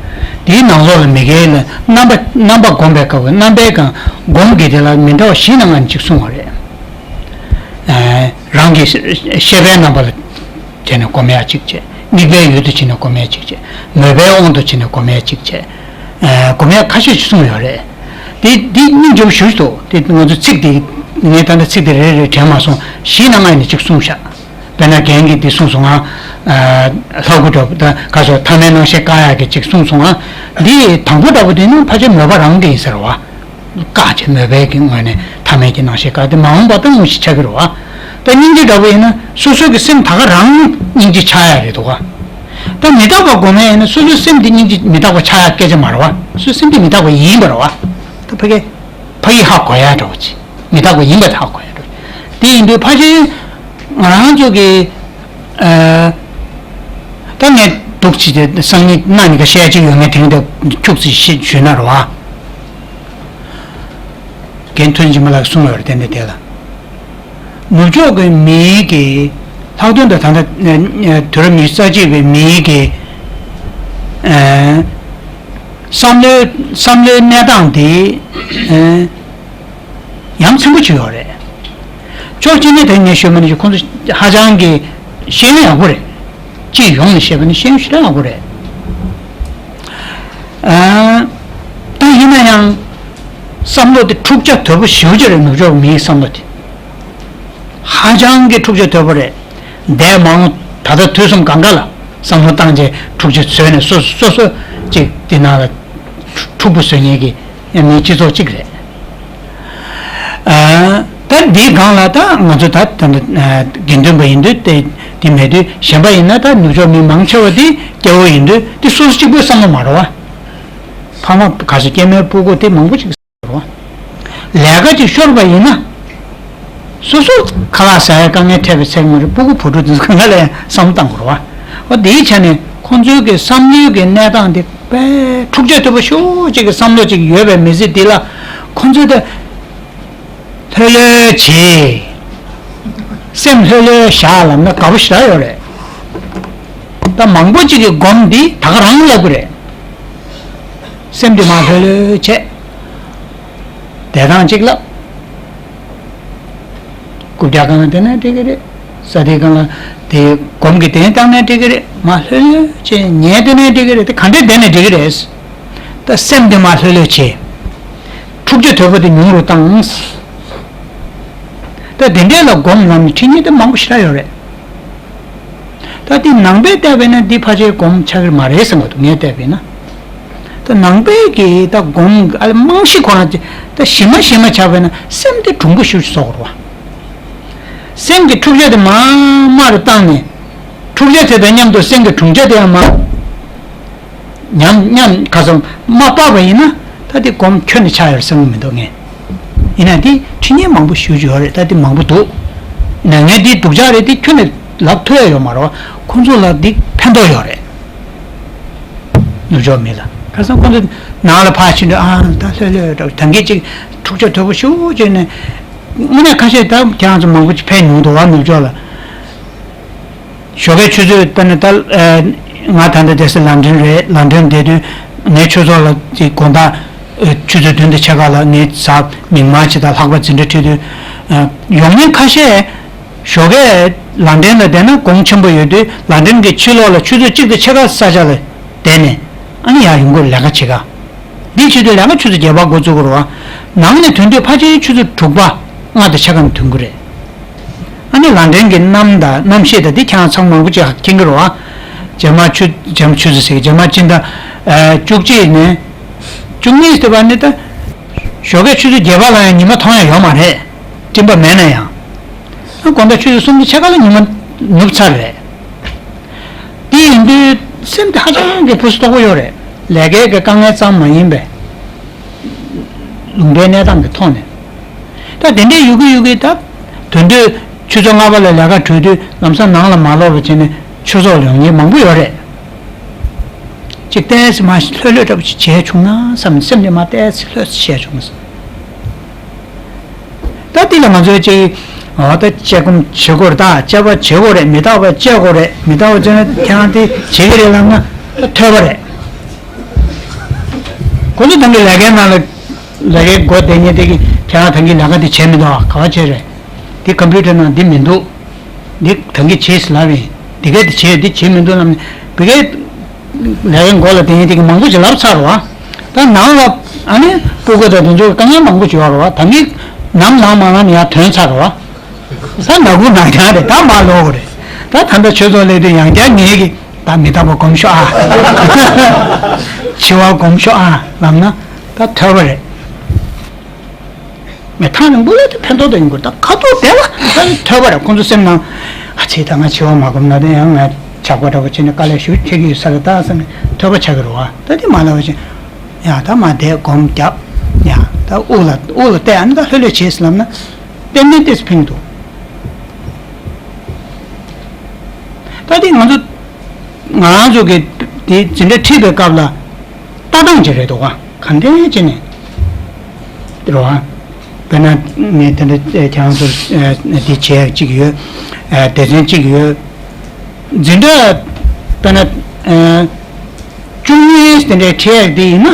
དེའི་ནང་ལོགས་ལ་མི་དགེ་ལ་རྣམ་པ་རྣམ་པ་བསྒོམ་པའི་སྐབས་རྣམ་པའི་སྒང་སྒོམ་གྱི་དེ་ལ་མི་འདྲ་བ་བཞི་ནང་ལྔ་ཅིག་གསུངས་པ་རེད། ཨ་རང་གི་ཤེས་པའི་རྣམ་པ་ལ་བྱས་ནས་སྒོམ་ཡ་གཅིག་བྱས། དམིགས་པའི་ཡུལ་དུ་བྱས་ནས་སྒོམ་ཡ་གཅིག་བྱས། མོས་པའི་དབང་དུ་བྱས་ནས་སྒོམ་ཡ་གཅིག་བྱས། ཨ་སྒོམ་ཡ་ཁ་ཤས་ཤིག་གསུངས་ཡོད་རེད། དེ་འདི་སྙིང་རྗེ་པོ་ཞེ་པོ་ཅིག་འདུག་དེ་ང་ཚོ་ཚིག་དེ་ངས་ད་ལྟ་ཚིག་དེ་རེ་རེ་དྲན་མ་སོང་། བཞི་ནང་ལྔ་ནས་གཅིག་གསུངས་ཤག་དཔེར་ན་རྒན་གྱིས་འདི་གསུངས་སོང་ང་། ཨ་ལྷ་སྐུ་འགྲོ་ད་ག་སོ་ཐ་མའི་སྣང་ཤས་བཀག་ཡག་གི་གཅིག་གསུངས་སོང་ང་། འདི་དང་པོ་འདྲ་པོ་དེ་ནི་ཕལ་ཆེར་མོས་པ་རང་གི་ཡིན་ཟེར་བ། བཀག་བྱས་མོས་པའི་གི་ངོས་ནས་ཐ་མལ་གྱི་སྣང་ཤས་བཀག་སྟེ་མ་འོངས་པ་ལྟ་ངོ་ཤེས་ཆགས་ཀྱི་རེད་བ། ད་སྙིང་རྗེ་འདྲ་པོ་ཡིན་ན་སོ་སོ་གི་སེམས་ད་ག་རང་སྙིང་རྗེ་ཆགས་ཡ་རེད་འདུག་བ། ད་མི་རྟག་པ་སྒོམ་ཡ་ཡིན་ན་སོ་སོའི་སེམས་དེ་སྙིང་རྗེ་མི་རྟག་པ་ཆགས་ཡ་སྐད་ཆ་མ་རེད་བ། སོ་སོའི་སེམས་དེ་མི་རྟག་པ་ཡིན་པ་རེད་བ། ད་ཕ་གི་ཕ་གི་ཧ་གོ་ཡ་འདྲ་པོ་ཅིག་མི་རྟག་པ་ཡིན་པ་དེ་ཧ་གོ་ཡ་འདྲ་པོ་ཅིག་དེ་ཡིན་དུས་ཕལ་ཆེར་ང་རང་ཚོ་གི་ཨ་ད་ངས་འདུག་ཅིག་དེ་སང་ཉིན་གནངས་ཉིན་ཀ་བཤད་ཀྱི་ཡོད། ངས་དེ་རིང་དེ་ཁྱུག་ཙམ་ཞིག་ཞུས་ན་རེད་བ། རྒན་ཐོན་འཇིགས་མ་ལགས་གསུངས་ཡོད་རེད། དེ་འདྲ་དེ་ལ་ནུབ་ཕྱོགས་ཀྱི་མིའི་གི་ལྷག་དོན་དུ་ད་ལྟ་དུས་རབས་ཉི་ཤུ་རྩ་གཅིག་པའི་མིའི་གི་ཨ་བསམ་བློའི་བསམ་བློའི་གནས་སྟངས་དེ་ཨ་ཡ་མཚན་པོ་ཅིག་ཡོད་རེད། ཕྱོགས་གཅིག་ནས་དེ་ངས་ཤོད་མ་ནི་ཁོང་ཚོ་ཧ་ཅང་གི་ཤེས་ཡོན་ཡག་པོ་རེད། སྤྱི་ཡོངས་ནས་བཤད་པ་ནི་ཤེས་ཡོན་ཞེ་དྲག་ཡག་པོ་རེད། ཨ་ད་ཡིན་ན་ཡང་བསམ་བློ་དེ་འཁྲུག་ཆ་དོད་པོ་ཞེ་པོ་ཅིག་རེད། ནུབ་ཕྱོགས་མིའི་བསམ་བློ་དེ་ཧ་ཅང་གི་འཁྲུག་ཆ་དོད་པོ་རེད། འདས་མ་འོངས་ད་ལྟ་དུས་གསུམ་གང་ག་ལ་བསམ་བློ་བཏང་རྗེས་འཁྲུག་ཆ་བཟོས་ནས་སོ་སོ་སོ་གཅིག་དེ་ནང་ལ་འཁྲུག་པོ་བཟོ་མཁན་གྱི་མིའི་སྤྱི་ཚོགས་གཅིག་རེད། ཨ་ད་འདིའི་སྒང་ལ་ད་ང་ཚོ་ད་ད་ད་དགེ་འདུན་པ་ཡིན་དུས་དེ་དེ་མེད་དུས་གཞན་པ་ཡིན་ན་ད་ནུབ་ཕྱོགས་མི་མང་ཆེ་བ་དེ་སྐྱ་བོ་ཡིན་དུས་དེ་སོ་སོ་གཅིག་པོའི་བསམ་བློ་མ་རེད་བ། ཕ་མ་ག་ཚོད་སྐྱེ་དམན་སྤུ་གུ་དེ་མང་པོ་ཅིག་རེད་བ། ལས་ཀ་ཅིག་ཤོར་བ་ཡིན་ན། སོ་སོ་ཁ་ལག་ཟ་ཡ་དཀའ་ངལ་འཕྲད་པའི་ཚད་མ་རེད། སྤུ་གུ་བུ་ཕྲུག་དེ་ཚོ་གང་ག་ལ་ཡང་བསམ་བློ་བཏང་དགོས་རེད་བ། འོ་དེའི་ཆ་ནས་ཁོང་ཚོའི་གི་བསམ་བློའི་གི་གནས་སྟངས་དེ་དཔེ་འཁྲུག་ཆ་དོད་པོ་ཤོག་ཅིག་གི་བསམ་བློ་ཅིག་ཡོད་པའི་མི་ཚེ་འདི་ལ་ཁོང་ཚོས་དེ་ལྷོད་ལྷོད་བྱེད། སེམས་ལྷོད་ལྷོད་བཞག་ལབ་ན་དགའ་པོ་ཞེ་དྲག་ཡོད་རེད། ད་མང་པོ་ཅིག་གི་སྒོམ་འདི་ད་ག་རང་ལབ་གི་རེད། སེམས་འདི་མར་ལྷོད་ལྷོད་བྱས། བསྡད་སྟངས་གཅིག་ལ། རྐུབ་བཀྱག་སྒང་ལ་བསྡད་ན་འགྲིག་གི་རེད། ས་དེའི་སྒང་ལ་དེ་སྒོམ་གྱི་གདན་བཏང་ན་འགྲིག་གི་རེད། མར་ལྷོད་ལྷོད་བྱས་ཉལ་བསྡད་ན་འགྲིག་གི་རེད། དེ་ག་འདྲས་བསྡད་ན་འགྲིག་གི་རེད། ད་སེམས་དེ་མར་ལྷོད་ལྷོད་བྱས། འཁྲུག་ཆ་དོད་པོ་དེ་ཉུང་རུ་བཏང་། ད་དེ་འདྲས་ལ་སྒོམ་ལབ་ནས་ཁྲིད་མཁན་དེ་མང་པོ་ཞེ་དྲག་ཡོད་རེད། ད་འདི་ནང་པས་བལྟས་པས་ན་འདི་ཕལ་ཆེར་སྒོམ་ཆགས་ཀྱི་མ་རེད་བསམ་གྱི་འདུག་ངས་བལྟས་པས་ན། ད་ནང་པའི་གི་ད་སྒོམ་ཨ་ལ་རྨང་གཞི་ཁོ་རང་ད་ཞིབ་མ་ཞིབ་མ་ཆགས་པས་ན་སེམས་དེ་གྲུང་པོ་ཞེ་པོ་ཅིག་བཟོ་དགོས་རེད་བ། སེམས་ཀྱི་འཁྲུག་ཆ་དེ་མར་མར་རུ་བཏང་ནས་འཁྲུག་ཆ་དེ་དང་མཉམ་དུ་སེམས་ཀྱི་གྲུང་ཆ་དེ་ཡང་མར་མཉམ་མཉམ་ག་ཚོད་མ་སྤར་བ་ཡིན་ན་ད་དེ་སྒོམ་ཁྱོན་ནས་ཆགས་ཡོད་བསམ་གྱི་མི་འདུག་ངས། ཡིན་ན་དེ་ཁྲིད་མཁན་མང་པོ་ཞེ་པོ་ཅིག་ཡོད་རེད། ད་དེ་མང་པོ་འདུག་ནས་ངས་འདི་སྡུག་ཅག་རེད། དེ་ཁྱོན་ནས་ལབ་ཐུབ་ཡ་ཡོད་མ་རེད་བ། ཁོང་ཚོ་ལ་འདི་ཕན་ཐོགས་ཡོད་རེད། ནུབ་ཕྱོགས་མི་ལ། ཁ་སང་ཁོང་ཚོ་ནང་ལ་ཕར་ཕྱིན་དུས་ཨ་ད་ལྷོད་ལྷོད་འདྲ་ད་གིན་ཅིག་འཁྲུག་ཆ་དོད་པོ་ཞེ་པོ་ཅིག་ནས། དངོས་གནས་ཁ་ཤས་ད་ཁྱེད་རང་ཚོ་མང་པོ་ཅིག་ཕེབས་མྱོང་འདུག་བ། ནུབ་ཕྱོགས་ལ། ཞོགས་ཀའི་ཆུ་ཚོད་དཔེར་ན་ད་ང་ད་ལྟ་བསྡད་ས་ལན་ཌན་རེད། ལན་ཌན་བསྡད་དུས་ངའི་ཆོས་ཚོགས་ལ་ཅིག་དགོང་དག་ཆུ་ཚོད་བདུན་དང་ཕྱེད་ཀ་ལ་ངའི་གཟའ་མིག་དམར་ཅིག་དང་ལྷག་པ་འཛིན་གྲྭ་ཁྲིད་དུས། ཡོང་མཁན་ཁ་ཤས་ཞོགས་ཀས་ལན་ཌན་ལ་བསྡད་ན་གོང་ཆེན་པོ་ཡོད་དུས། ལན་ཌན་གྱི་ཕྱི་ལོགས་ལ་ཆུ་ཚོད་གཅིག་དང་ཕྱེད་ཀ་ས་ཆ་ལ་བསྡད་ནས། ཨ་ནི་ཡར་ཡོང་གི་རེད། ལས་ཀ་བྱེད་ག་འདི་བྱེད་དུས་ལས་ཀ་ཆུ་ཚོད་བརྒྱད་པ་འགོ་བཙུགས་ཀྱི་རེད་བ། ནང་ནས་ཐོན་དུས་ཕལ་ཆེར་ཆུ་ཚོད་དྲུག་པ་ལྔ་དང་ཕྱེད་ཀ་ནས་ཐོན་གྱི་རེད། ཨ་ནི་ལན་ཌན་གྱི་གནམ་དང་གནམ་གཤིས་དང་འདི་ཁྱེད་རང་ཚང་མ་མང་པོ་ཅིག་མཁྱེན་གྱི་རེད་བ། རྗེས་མ་ཆུ་རྗེས་མ་ཆུ་ཚོད་ཟེར་གྱི་རྗེས་མ་སྤྱི་ཟླ་བཅུ་གཅིག་ནས་བཅུ་གཉིས་དེ་བར་ནི་ད་ཞོགས་ཀས་ཆུ་ཚོད་བརྒྱད་པ་ལ་ཡང་ཉི་མ་མཐོང་ཡ་ཡོད་མ་རེད། སྤྲིན་པ་མེད་ན་ཡང་། ཨ་དགོང་དག་ཆུ་ཚོད་གསུམ་དང་ཕྱེད་ཀ་ལ་ཉི་མ་ནུབ་ཚར་རེད། དེ་ཡིན་དུས་སེམས་དེ་ཧ་ཅང་གི་ཕུ་སུ་དོག་པོ་ཡོད་རེད། ལས་ཀའི་གི་དཀའ་ངལ་ཙམ་མ་ཡིན་པས། ལུང་པའི་གནས་སྟངས་ཀྱི་ཐོག་ནས། ད་དེ་འདྲའི་ཡོད་ཀྱི་ཡོད་ཀྱི་ད། དོན་དུས་ཆུ་ཚོད་ལྔ་པ་ལ་ལས་ཀ་གྲོལ་དུས་ལམ་སང་ནང་ལ་མ་ལོག་པ་བྱས་ནས་ཆོས་ཚོགས་ལ་ཡོང་མཁན་མང་པོ་ཡོད་རེད། ཅིག་ཏོག་ཙམ་མ་ལྷོད་ལྷོད་འདྲ་པོ་ཅིག་བྱས་བྱུང་ན་བསམ་ནས། སེམས་ནས་མ་ཏོག་ཙམ་ལྷོད་ཙམ་བྱས་བྱུང་ན་བསམ། ད་འདི་ལ་ང་ཚོས་ཅིག་འོ་ད་དཔྱད་སྒོམ་བྱེད་དགོས་རེད། ད་དཔྱད་པ་བྱེད་དགོས་རེད། མི་རྟག་པ་དཔྱད་དགོས་རེད། མི་རྟག་པ་བྱས་ན་ཁྱེད་རང་དེ་བྱེད་ཀྱི་རེད་ལབ་ན་ད་ཐོས་པ་རེད། ཁོ་ཚོ་ད་གིན་ལས་ཀའི་ནང་ལ་ལས་ཀའི་སྒོ་བསྡད་མཁན་དེ་གིས་ཁྱེད་རང་ད་གིན་ལས་ཀ་དེ་བྱས་མི་འདུག་ཨ། ག་བ་བྱས་རེད། འདི་ཀམ་པུ་ཊར་ནང་འདི་མི་འདུག་འདི་ད་གིན་བྱས་ཟེར་ལབ་ཡིན། འདི་གས་འདི་བྱས་འདི་བྱས་མི་འདུག་ལབ་ནས་བི་གས། ལས་ཀའི་མགོ་ལ་དེ་ཡིན་དེ་གི་མང་པོ་ཞིག་ལབ་ཚར་བ། ད་ནང་ལ་ཨ་ནི་སྤུ་གུ་དང་དེ་ཚོ་དཀའ་ངལ་མང་པོ་ཞིག་ཡོད་རེད་བ། ད་གིན་ནམ་ལངས་མ་ལངས་ནས་ཡར་ཐོན་ཚར་བ། ད་ནག་པོ་ནག་རྐྱང་རེད། ད་མར་ལོག་དགོས་རེད། ད་ད་ལྟ་ཆོས་ཚོགས་སླེབས་དུས་ཡང་བསྐྱར་ངེད་ཀྱིས་ད་མི་རྟག་པ་སྒོམ་ཤོག་ཨ། འཆི་བ་སྒོམ་ཤོག་ཨ་ལབ་ན་ད་ཐོས་པ་རེད། ངས་ཐག་རིང་པོ་ལ་དེ་ཕན་ཐོགས་དང་ཡིན་དགོས། ད་ཁ་ཐོག་དེ་ལ་ད་ཐོས་པ་རེད། ཁོང་ཚོ་སེམས་ནང་ཨ་ཙི་ད་ང་འཆི་བ་མ་སྒོམ་ན་དེ་ཡང་ང་ཇག་པ་འདྲ་པོ་བྱས་ནས་དཀའ་ལས་ཞེ་པོ་འཕྲད་ཀྱི་ཡོད་ས་རེད་ད་བསམ་ནས་ཐོས་པ་ཆགས་ཀྱི་རེད་བ། ད་དེ་མ་ལབ་པ་བྱས། ཡ་ད་མར་བསྡད་སྒོམ་རྒྱབ། ཡ་ད་དབུགས་ལ་དབུགས་ལ་བལྟས། ཨ་ནི་ད་ལྷོད་ལྷོད་བྱས་ཟེར་ལབ་ན་ཏན་ཏན་ཏོག་ཙམ་ཕན་གྱི་འདུག་ད་དེ་ང་ཚོ་ང་རང་ཚོ་གི་དེ་འཛིན་གྲྭ་ཁྲིད་པའི་སྐབས་ལ་ལྟ་སྟངས་ཅིག་རེད་འདུག་ག་ག་འདྲས་བྱས་ནས་རེད་བ། དཔེར་ན་ངས་དེ་འདྲ་ཁྱེད་རང་ཚོར་འདི་བྱས་ཡག་གཅིག་ཡོད། སྡེ་ཚན་གཅིག་ཡོད། འཛིན་གྲྭ་དཔེར་ན་བཅུ་གཉིས་དེ་འདྲའི་ཁྲིད་ཡག་དེ་ཡིན་ན་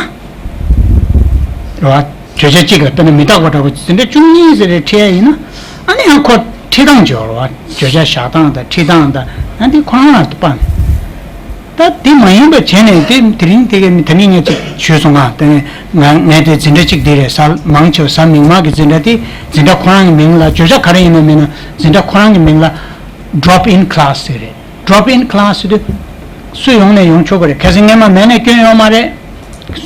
རེད་བ། བརྗོད་བྱ་གཅིག་ལ་དཔེར་ན་མི་རྟག་པ་འདྲ་པོ་འཛིན་གྲྭ་བཅུ་གཉིས་ཟེར་བའི་ཁྲིད་ཡག་ཡིན་ན་ཨ་ནི་ཡང་ཁོ་ཁྲིད་སྟངས་ཅིག་ཡོད་རེད་བ། བརྗོད་བྱ་བཞག་སྟངས་དང་ཁྲིད་སྟངས་དང་ཡང་དེ་ཁོ་རང་ལ་དཔག་ནས། ད་དེ་མ་ཡིན་པ་བྱས་ནས་དེ་དེ་རིང་དེ་གའི་ད་ནི་ངས་ཅིག་ཞུས་སོང་ང་། དེ་ནས་ང་ངས་དེ་འཛིན་གྲྭ་གཅིག་དེ་རེད་ཟེར། མང་ཆེ་བ་གཟའ་མིག་དམར་གྱི་འཛིན་གྲྭ་དེ་འཛིན་གྲྭ་ཁོ་རང་གི་མིང་ལ་བརྗོད་བྱ་ག་རེ་ཡིན་ན་མིན་ན་འཛིན་གྲྭ་ཁོ་རང་གི་མིང་ལ་drop in class ཟེར་རེད། drop in class ཟེར་དུས་སུ་ཡོང་ནས་ཡོང་ཆོག་གི་རེད། གལ་སྲིད་སྔོན་མ་མེད་ནས་སྐྱོན་ཡོད་མ་རེད།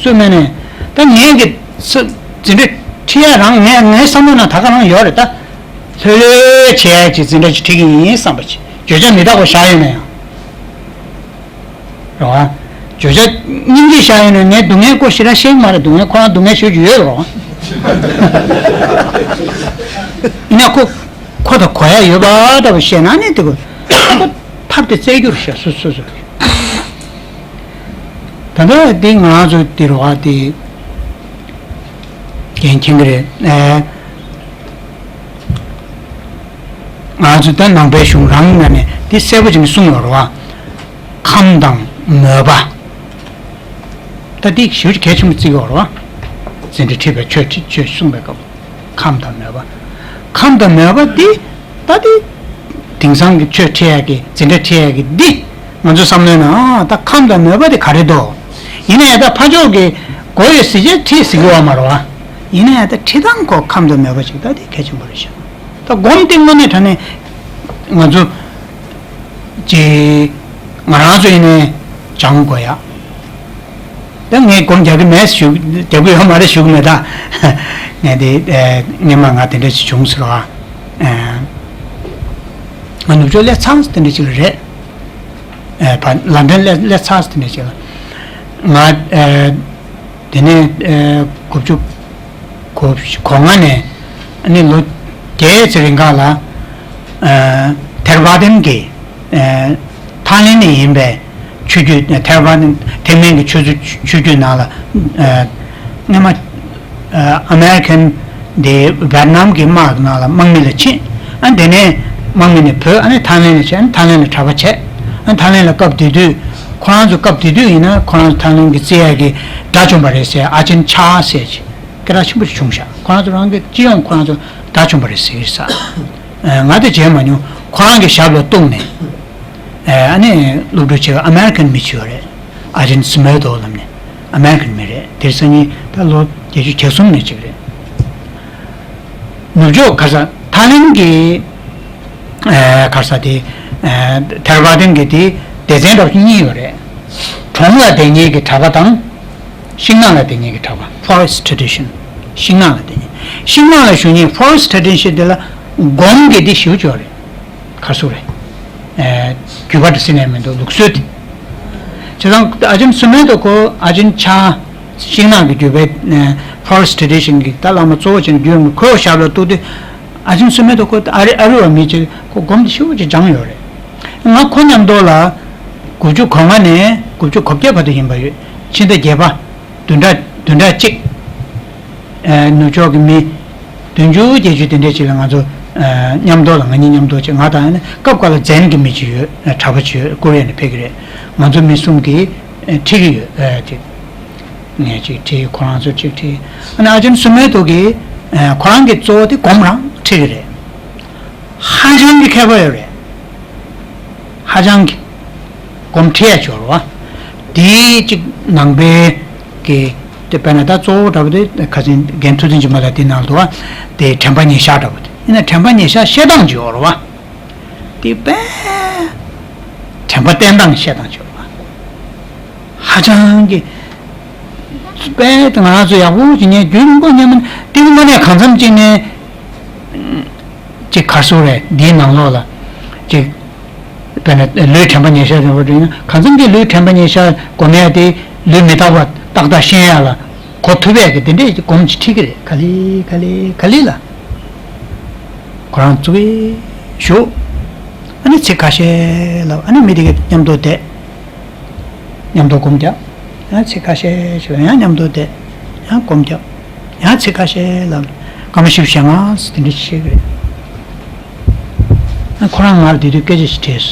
སུ་མེད་ནས་ད་ངས་གི་སུ་འཛིན་གྲྭ་ཁྲིད་ཡ་རང་ངས་ངའི་བསམ་བློ་ནང་ད་ག་རང་ཡོད་རེད་ད། ལྷོད་ལྷོད་བྱས་ཡ་ཅིག་འཛིན་གྲྭ་ཅིག་ཁྲིད་ཀྱི་ཡིན་བསམ་པ་ཅིག་བརྗོད་བྱ་མི་རྟག་པ་བཞག་ཡོད་ན་ཡང་། རེད་བ། བརྗོད་བྱ་སྙིང་རྗེ་བཞག་ཡོད་ན་ངས་སྡུག་བསྔལ་ཁོ་ཞེ་དྲག་ཤེས་ཀྱི་མ་རེད། སྡུག་བསྔལ་ཁོ་རང་སྡུག་བསྔལ་ཤོད་ཀྱི་ཡོད་རེད་བ། ཡིན་ན་ཁོ་ཁོ་དང་གོ་ཡ་ཡོད་པ་འདྲ་པོ་བཤད་ན་ནི་དེ་གོ་ཁོ་ཐབས་དེ་བཙལ་རྒྱུ་རེད་ཤག་སོ་སོ་སོ། ད་ལྟ་དེ་ང་རང་ཚོ་དེ་རེད་བ། དེ་འགན་འཁྱེར་གྱི་རེད། ཨེ། ང་ཚོ་ད་ནང་པའི་གཞུང་རང་ནང་ནས་དེ་གསལ་པོ་བྱས་ནས་གསུངས་ཡོད་རེད་བ། ཁམས་དང་མོས་པ། ད་འདི་ཞེ་པོ་ཅིག་གལ་ཆེན་པོ་བརྩི་གི་ཡོད་རེད་བ། འཛིན་གྲྭ་ཁྲིད་པའི་ཆོས་ཁྲིད་ཆོས་གསུངས་པའི་སྐབས། ཁམས་དང་མོས་པ། ཁམས་དང་མོས་པ་འདི་ད་འདི་དེང་སང་གི་ཆོས་ཁྲིད་ཡག་གི་འཛིན་གྲྭ་ཁྲིད་ཡག་གི་འདི་ང་ཚོ་བསམ་བློའི་ནང་ཨ་ད་ཁམས་དང་མོས་པ་འདི་ག་རེ་འདུག་ཡིན་ན་ཡང་ད་ཕར་ཕྱོགས་ཀྱི་གོ་ཡོད་ཟེར་བྱས་ཁྲིད་ཟེར་གི་ཡོད་མ་རེད་བ། ཡིན་ན་ཡང་ད་ཁྲིད་སྟངས་ཁོ་ཁམས་དང་མོས་པ་ཅིག་ད་འདི་གལ་ཆེན་པོ་རེད་ཤག་ད་སྒོམ་དེ་དངོས་གནས་དྲང་གནས་ང་ཚོ་ཅིག་ང་རང་ཚོ་ཡིན་ནའི་སྦྱང་དགོས་ཡ། ད་ངས་སྒོམ་རྒྱག་གི་མེད་ཞུ་རྒྱག་གི་ཡོད་མ་རེད་ཞུ་གི་མེད་ད། ངས་དེ་ཨེ་སྔོན་མ་ང་དེ་འདྲ་ཞིག་བྱུང་ཟེར་བ། ཨེ་ང་ནུབ་ཕྱོགས་སླེབས་ཚར་དེ་འདྲ་ཞིག་ལ་རེད། ཨེ་ཕ་ལན་ཌན་སླེབས་སླེབས་ཚར་དེ་འདྲ་ཞིག་ལ། ང་ཨེ་དེ་ནས་ཨེ་དགུ་བཅུ་གོ་གོ་ལྔ་ནས་ ཨ་ནི་ལོ་བརྒྱད་ཙམ་རིང་ག་ལ། ཨ། ཐེར་པ་ཏན་གྱི། ཨ། ཐའི་ལེན་ནས་ཡིན་པའི་ཆོས་བརྒྱུད། ཐེར་པ་ཏན་ཐེག་དམན་གྱི་ཆོས་ཆོས་བརྒྱུད་ནང་ལ། ཨ། སྔོན་མ། ཨ། ཨ་མེ་རི་ཁན་དེ་ཝེ་ཏི་ནམ་གྱི་དམག་ནང་ལ་དམག་མི་ལ་ཕྱིན། ཨ། དེ་ནས་དམག་མི་ནས་བུད། ཨ་ནི་ཐའི་ལེན་ལ་ཕྱིན། ཨ་ནི་ཐའི་ལེན་ལ་གྲྭ་པ་བྱས། ཨ་ནི་ཐའི་ལེན་ལ་སྐབས་དེ་དུས་ཁོ་རང་ཚོ་སྐབས་དེ་དུས་ཡིན་ན་ཁོ་རང་ཚོ་ཐའི་ལེན་གྱི་རྩིས་ཡག་གི་དགྲ་བཅོམ་པ་རེད་ཟེར། ཨ་ཅན་ཆ་ཟེར་ཅིག་སྐད་གྲགས་ཆེན་པོ་ཞིག་བྱུང་ཤག་ཁོ་རང་ཚོ་རང་གི་སྤྱི་ཡོངས་ཁོ་རང་ཚོ་དགྲ་བཅོམ་པ་རེད་ཟེར་གྱི་རེད་ས། ཨ། ང་དེ་མཇལ་མ་མྱོང་། ཁོ་རང་གི་ཞབས་ལ་གཏུགས་ནས། ཨ་ནི་སློབ་ཕྲུག་བྱས་པ་ཨ་མེ་རི་ཁན་མི་ཅིག་ཡོད་རེད། ཨ་ཅན་སི་མེ་ཏོ་ལབ་ནས། ཨ་མེ་རི་ཁན་མི་རེད། དེར་སང་ཉིན་ད་ལོ་བརྒྱད་ཅུ་གྱ་གསུམ་ནས་ཅིག་རེད། ནུབ་ཕྱོགས་ག་རེ་ཟ། ཐའི་ལེན་གྱི། ཨ། ག་རེ་ཟ་དེ། ཨ། ཐེར་པ་ཏན་གྱི་དེ་སྡེ་ཚན་འདྲ་པོ་གཉིས་ཡོད་རེད། གྲོང་ལ་བསྡད་མཁན་གྱི་གྲྭ་པ་དང་། ཤིང་ནགས་ལ་བསྡད་མཁན་གྱི་གྲྭ་པ། Forest Tradition། ཤིང་ནགས་ལ་བསྡད་མཁན། ཤིང་ནགས་ལ་བཞུགས་མཁན། Forest Tradition་དེ་ལ་སྒོམ་གྱི་དེ་ཞེ་པོ་ཅིག་ཡོད་རེད། ག་རེ་ཟེར་རེད། ཨ། རྒྱུད་པ་འདྲ་ཟེར་ནས་མི་འདུག་ལུགས་སྲོལ་དེ། བྱས་ཙང་ཨ་ཅན་སི་མེ་ཏོ་ཁོ། ཨ་ཅན་ཆ། ཤིང་ནགས་ཀྱི་རྒྱུད་པའི། ཨ། Forest Tradition་གྱི་ད་བླ་མ་གཙོ་བོ་བྱས་ནས་བརྒྱུད་ཡོང་གི། ཁོའི་ཞབས་ལ་གཏུགས་དུས། ཨ་ཅན་སི་མེ་ཏོ་ཁོ་ཨ་རི་ཨ་རི་བ་མི་ཅིག་ཁོ་སྒོམ་དེ་ཞེ་པོ་ཅིག་སྦྱངས་ཡོད་རེད། ང་ཁོ་མཉམ་དུ་ལ་དགུ་བཅུ་གོ་ལྔ་ནས་དགུ་བཅུ་གོ་བརྒྱད་བར་དུ་ཡིན་པ་ཡོད། ཕྱི་ཟླ་བརྒྱད་པ། བདུན་ཕྲག་བདུན་ཕྲག་གཅིག་ཨ། ནུབ་ཕྱོགས་ཀྱི་མི་བདུན་ཅུ་བརྒྱད་ཅུ་དེ་འདྲས་ཅིག་ལ་ང་ཚོ། ཨ། མཉམ་དུ་ལ། ང་གཉིས་མཉམ་དུ་ཅིག་ང་དང་། ཨ་ནི་སྐབས་འགའ་ལ་ཛེན་གྱི་མི་ཅིག་ཡོད། ཨ། གྲྭ་པ་ཅིག་ཡོད། ཀོ་རི་ཡ་ནས་ཕེབས་ཀྱི་རེད། ང་ཚོ་མི་གསུམ་གྱིས། ཨ། ཁྲིད་ཀྱི་ཡོད། ཨ། ཅིག་ངས་གཅིག་ཁྲིད། ཁོ་རང་ཚོ་གཅིག་ཁྲིད། ཨ་ནི་ཨ་ཅན་སི་མེ་ཏོ་གིས། ཨ། ཁོ་རང་གི་གཙོ་བོ་དེ་སྒོམ་རང་ཁྲིད་ཀྱི་རེད། ཧ་ཅང་གི་མཁས་པ་ཡོད་རེད། ཧ་ཅང་གི་སྒོམ་ཁྲིད་ཡག་ཅིག་ཡོད་རེད་པ། དེའི་གཅིག་ནང་པའི་གི་དེ། དཔེར་ན་ད་གཙོ་བོ་འདྲ་པོ་དེ་ཁ་སང་རྒན་ཐུབ་བསྟན་སྦྱིན་པ་ལགས་དེའི་ནང་དུ་བ། དེ་དྲན་པ་ཉེར་བཞག་འདྲ་པོ་དེ་ཡིན་ན། དྲན་པ་ཉེར་བཞག་བཤད་སྟངས་ཅིག་ཡོད་རེད་པ། དེ་དཔེ་དྲན་པ་བསྟེན་སྟངས་བཤད་སྟངས་ཅིག་ཡོད་རེད་པ། ཧ་ཅང་གི་དཔེ་ང་རང་ཚོ་ཡག་པོ་ཅིག་ཉན། རྒྱུན་རིང་པོ་ཉན་མ། དེ་མ་ནས་གང་འཚམ་ཅིག་ནས་ཅིག་ག་རེ་ཟེར་རེད། འདིའི་ནང་ལོགས་ལ་ཅིག་དཔེར་ན་ལུས་དྲན་པ་ཉེར་བཞག་རེད་པ། འདྲ་ཡིན་ན་གང་འཚམ་གྱི་ལུས་དྲན་པ་ཉེར་བཞག་སྒོམ་ཡག་དེ། ལུས་མི་རྟག་པ་ཏག་ཏག་ཤེས་ཡག་ལ་གོ་ཐུབ་ཡག་གི་དེ་འདྲས་ཀྱི་སྒོམ་ཅིག་ཁྲིད་ཀྱི་རེད། ག་ལེ་ག་ལེ་ག་ལེ་ལ་ཁོ་རང་བཙུགས་ཀྱི་བཞུགས། ཨ་ནི་ཚིག་ཁ་ཤས་ལབ། ཨ་ནི་མི་དེ་ག་མཉམ་དུ་བསྡད། མཉམ་དུ་སྒོམ་རྒྱབ། ཡང་ཚིག་ཁ་ཤས་ཞིག་ལ་ཡང་མཉམ་དུ་བསྡད། ཡང་སྒོམ་རྒྱབ། ཡང་ཚིག་ཁ་ཤས་ལབ། སྐར་མ་བཞི་བཅུ་ཞེ་ལྔ་ཙམ་དེ་འདྲ་ཞིག་བཤད་ཀྱི་རེད། ཁོ་རང་ང་ལ་དེ་དུས་སྐད་ཆ་ཞིག་དྲིས་